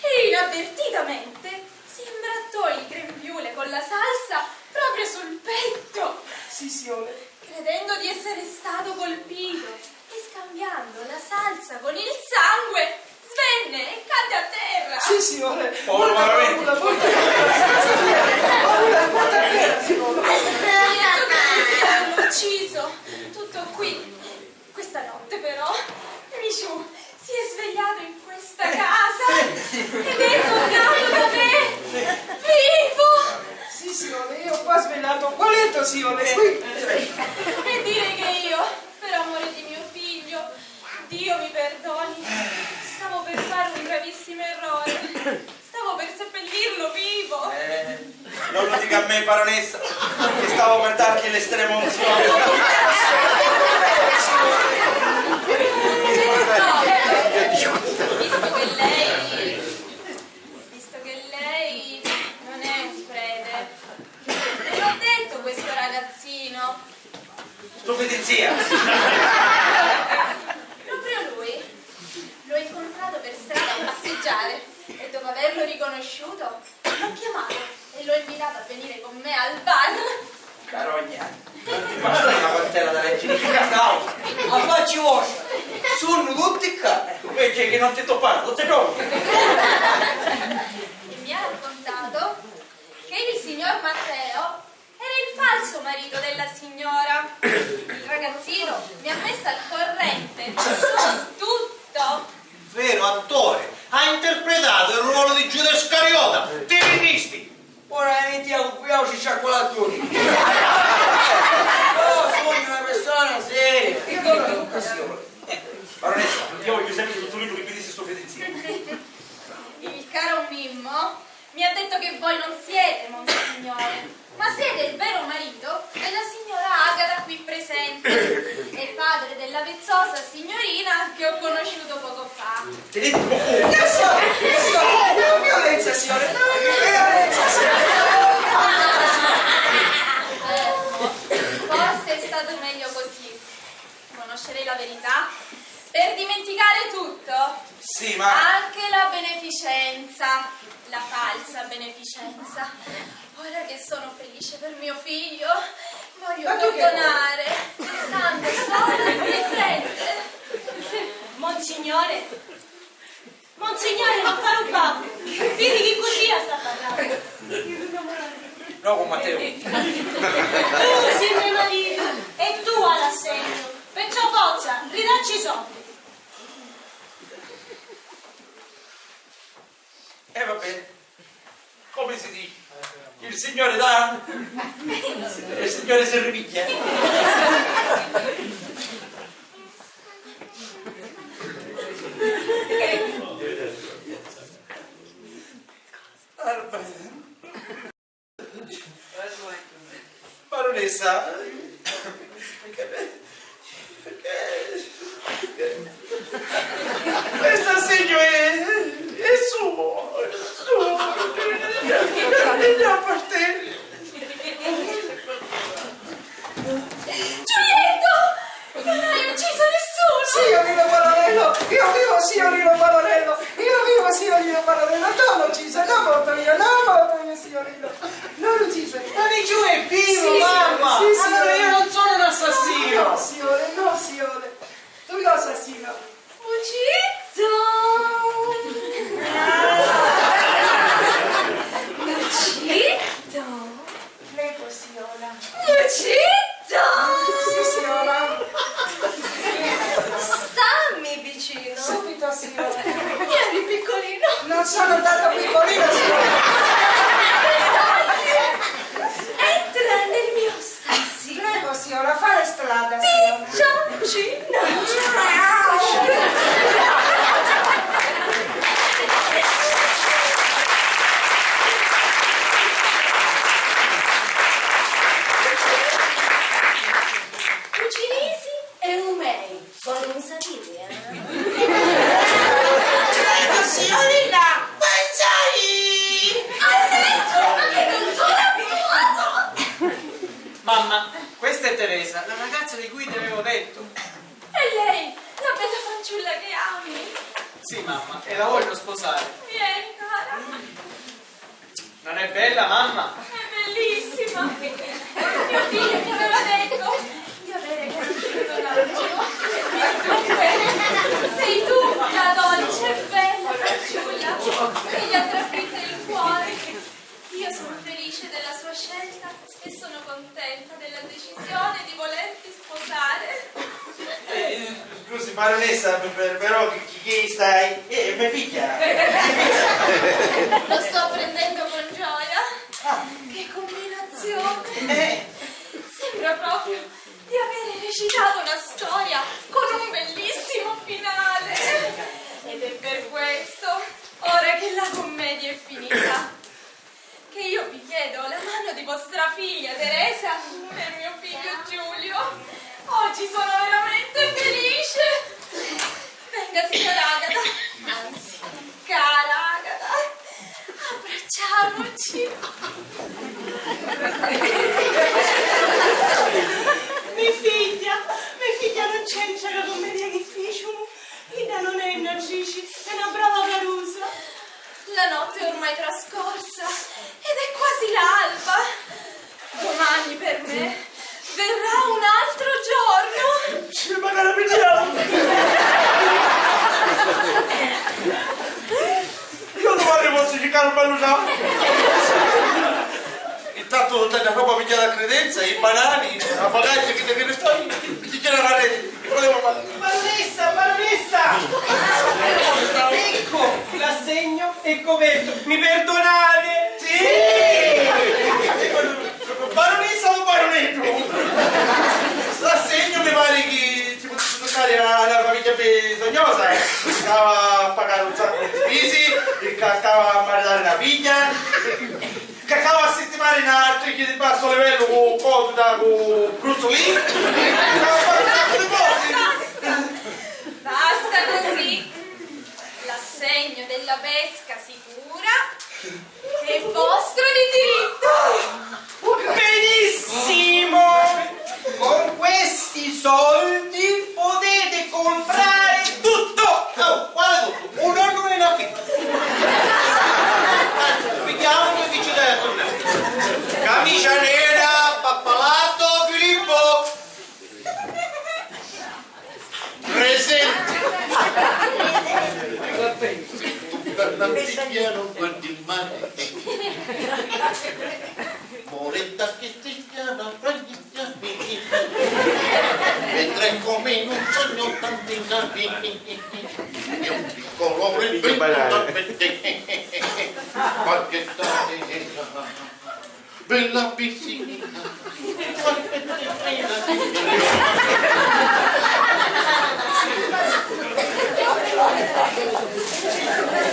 e inavvertitamente si imbrattò il grembiule con la salsa proprio sul petto. Sì, signore. Credendo di essere stato colpito e scambiando la salsa con il sangue, svenne e cadde a terra. Sì, signore. Povero, veramente. Una paura, porca, paura, porca, signore. Detto che l'hanno ucciso. Tutto qui. Questa notte, però, Misciu si è svegliato in questa casa ed è tornato da me vivo! Sì, signore, io qua svegliato, qua letto, signore, qui. E dire che io, per amore di mio figlio, Dio mi perdoni, stavo per fare un gravissimo errore. Stavo per seppellirlo vivo! Eh, non lo dica a me, baronessa, che stavo per dargli l'estrema unzione. Visto che lei, visto che lei non è un prete, ve l'ho detto questo ragazzino. Stupidizia! Proprio lui. L'ho incontrato per strada a passeggiare e, dopo averlo riconosciuto, l'ho chiamato e l'ho invitato a venire con me al bar. Carogna, ma stai una pantera da leggere, che cazzo? A facci vostra, sunnu tutti ccà. Vedi che non ti toppare, non ti trovi. E mi ha raccontato che il signor Matteo era il falso marito della signora. Il ragazzino mi ha messo al corrente su tutto. Vero attore, ha interpretato il ruolo di Giuda Iscariota. Ti rinnisti! Ora venite a un figlio sciacquolato. Io sono una persona seria. Io non ho occasione. Baronessa, io voglio sempre tutto quello che mi disse sto cretino. Il caro Mimmo mi ha detto che voi non siete Monsignore, ma siete il vero marito della signora Agata qui presente. E padre della vezzosa signorina che ho conosciuto poco fa. Tenete un po' fuori. Io so, io so, non violenza, signore, non violenza, signore. Ecco, forse è stato meglio così. Conoscerei la verità per dimenticare tutto. Sì, ma anche la beneficenza, la falsa beneficenza. Ora che sono felice per mio figlio, voglio perdonare, pensando solo al presente. Monsignore, Monsignore, non fare un babbo! Vidi chi cu tia sta parrannu! No, con Matteo. Tu si me maritu e tu hai l'assegnu, perciò forza, ridacci i soldi! E va bene. Come si dice? Il Signore dà e il Signore si ripiglia. Baronessa, che, che, questo assegno è, è suo, è suo, non gli appartiene. Giulietto! Non hai ucciso nessuno! Signorino Parolello! Io vivo, signorino Parolello! Io vivo, signorino Parolello! Non l'ho ucciso, non l'ho ucciso, non l'ho ucciso, signorino! Non l'ho ucciso! Ma Migiù è vivo, sì, mamma! Sì, allora io non sono un assassino! No, signore, no, signore! Tu l'hai assassino! Mucito! Mucito! Prego, signora. Mucito! Sì, signora. Stammi vicino. Subito, signora. Vieni, piccolino. Non sono tanto piccolino, signora. Entra nel mio stasi. Prego, signora, fare strada, signora. Piccioncino. Cucinisi e umei, voi non sapete, eh? Prego, signorina, pensai! Hai detto che non sono È bella, mamma! È bellissima! Mio figlio mi aveva detto di avere conosciuto un angelo. Dunque, sei tu la dolce e bella fanciulla che gli ha trafitto il cuore. Io sono felice della sua scelta e sono contenta della decisione di volerti sposare. Eh, scusi, baronessa, per, per, però chi, chi, chi stai? Eh, è mia figlia. Lo sto prendendo con gioia. Ah. Che combinazione! Eh. Sembra proprio di avere recitato una storia con un bellissimo finale. Ed è per questo, ora che la commedia è finita, che io vi chiedo la mano di vostra figlia Teresa per mio figlio Giulio. Oggi sono veramente felice. Venga, signora Agata. Anzi, cara Agata, abbracciamoci. Me figghia, me figghia non c'entra la commedia chi ficimu. Idda non è n'attrici, è na brava carusa. La notte è ormai trascorsa ed è quasi l'alba. Domani per me verrà un altro giorno. Sì, magari vediamo. Io domani posso giocare un bello gioco. Intanto non t'hai troppo pigliato la credenza, i banani, la bagaglia che te ne stai, ti gira la rete. Baronessa, baronessa! Ecco l'assegno e coperto. Mi perdonate? Sì! Baronessa o baronetto? L'assegno mi pare che ci potesse toccare a una famiglia bisognosa, eh. Stava a pagare un sacco di spese, e ca-, stava a maritare una figlia. Ca stava a sistimari na attricchia di bassu livellu cu cosu da cu Bruce Lee. Stava a fari un saccu di cosi. Basta, basta così. L'assegno della pesca sicura è vostro di diritto. Benissimo! Con questi soldi potete comprare tutto! Oh, quale tutto? Un nonno e una figlia. Pigliamo che ci dai a tornare. Camicia nera, pappalato, Filippo. Presente. Tutta la figlia non guardi male. Moretta che si chiama Franchi. Mentre come in un sogno tanti nati e un piccolo rifletto da per te. Ma che stai bella piscina.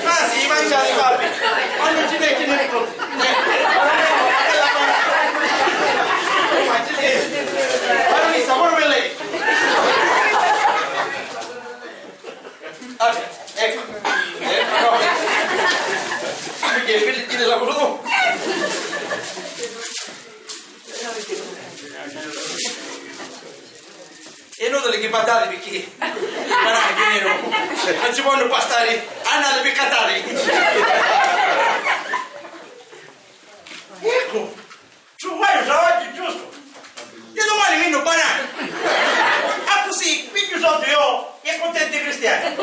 Ah, sì, mangiate, papi. Quando ci metti nel Marisa, pure per lei. Vabbè, ecco. Eh, no. Perché quelli ti della Bruno. È inutile che battate perché i banani finirò. Non ci ponnu bastari, annati pi cattari. Ecco, truvaru u travagghiu giustu. Di dumani vinnu banani. Accussì pigghiu soldi io e cuntenti i cristiani.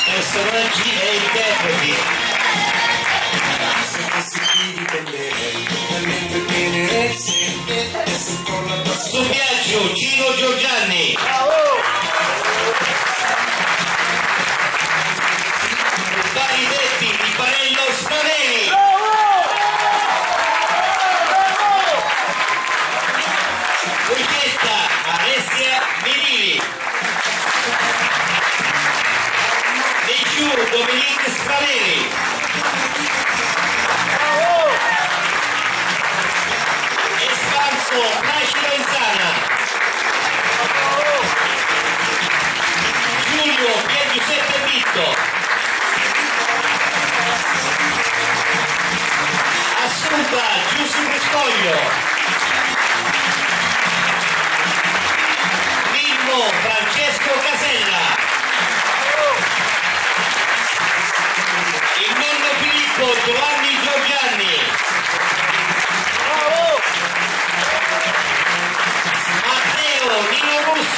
Personaggi e interpreti. Stu viaggiu, Gino Giorgianni. Vari Deppi, Barello Spaveri. Lucietta, Alessia Mirili. Miciu, Dominique Spaveri. Espanso, Placido Insana. Giulio, Pier Giuseppe Vitto. Assunta, Giuseppe Scoglio.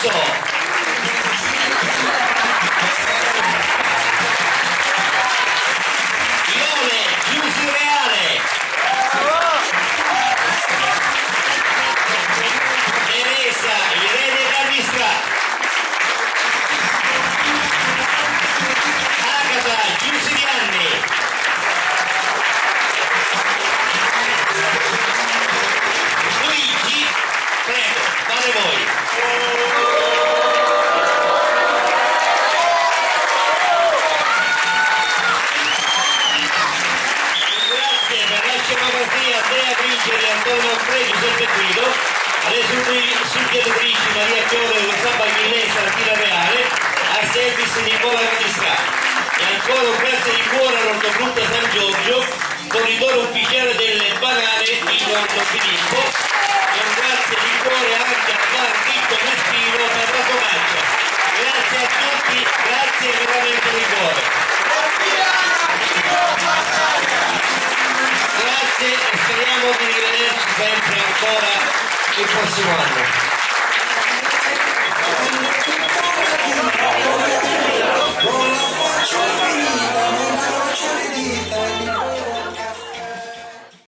Ione Giusy Reale. Teresa Irene D'Arnistra. Agata Giusilianni. Luigi, prego, fate voi. Grazie per la scenografia, Andrea Trinceri, Antonio Alfredi, Giuseppe Guido, alle sugge-, suggettatrici Maria Fiore, Rosa Baghilè, Santino Reale, al service Nicola Manisca. E ancora un grazie di cuore all'ortogrutta San Giorgio, fornitore ufficiale delle banane di nonno Filippo, e un grazie di cuore anche a Marchitto Vespino per la focaccia. Grazie a tutti, grazie veramente di cuore. Grazie e speriamo di rivederci sempre ancora il prossimo anno. Non la faccio finita, non la faccio finita.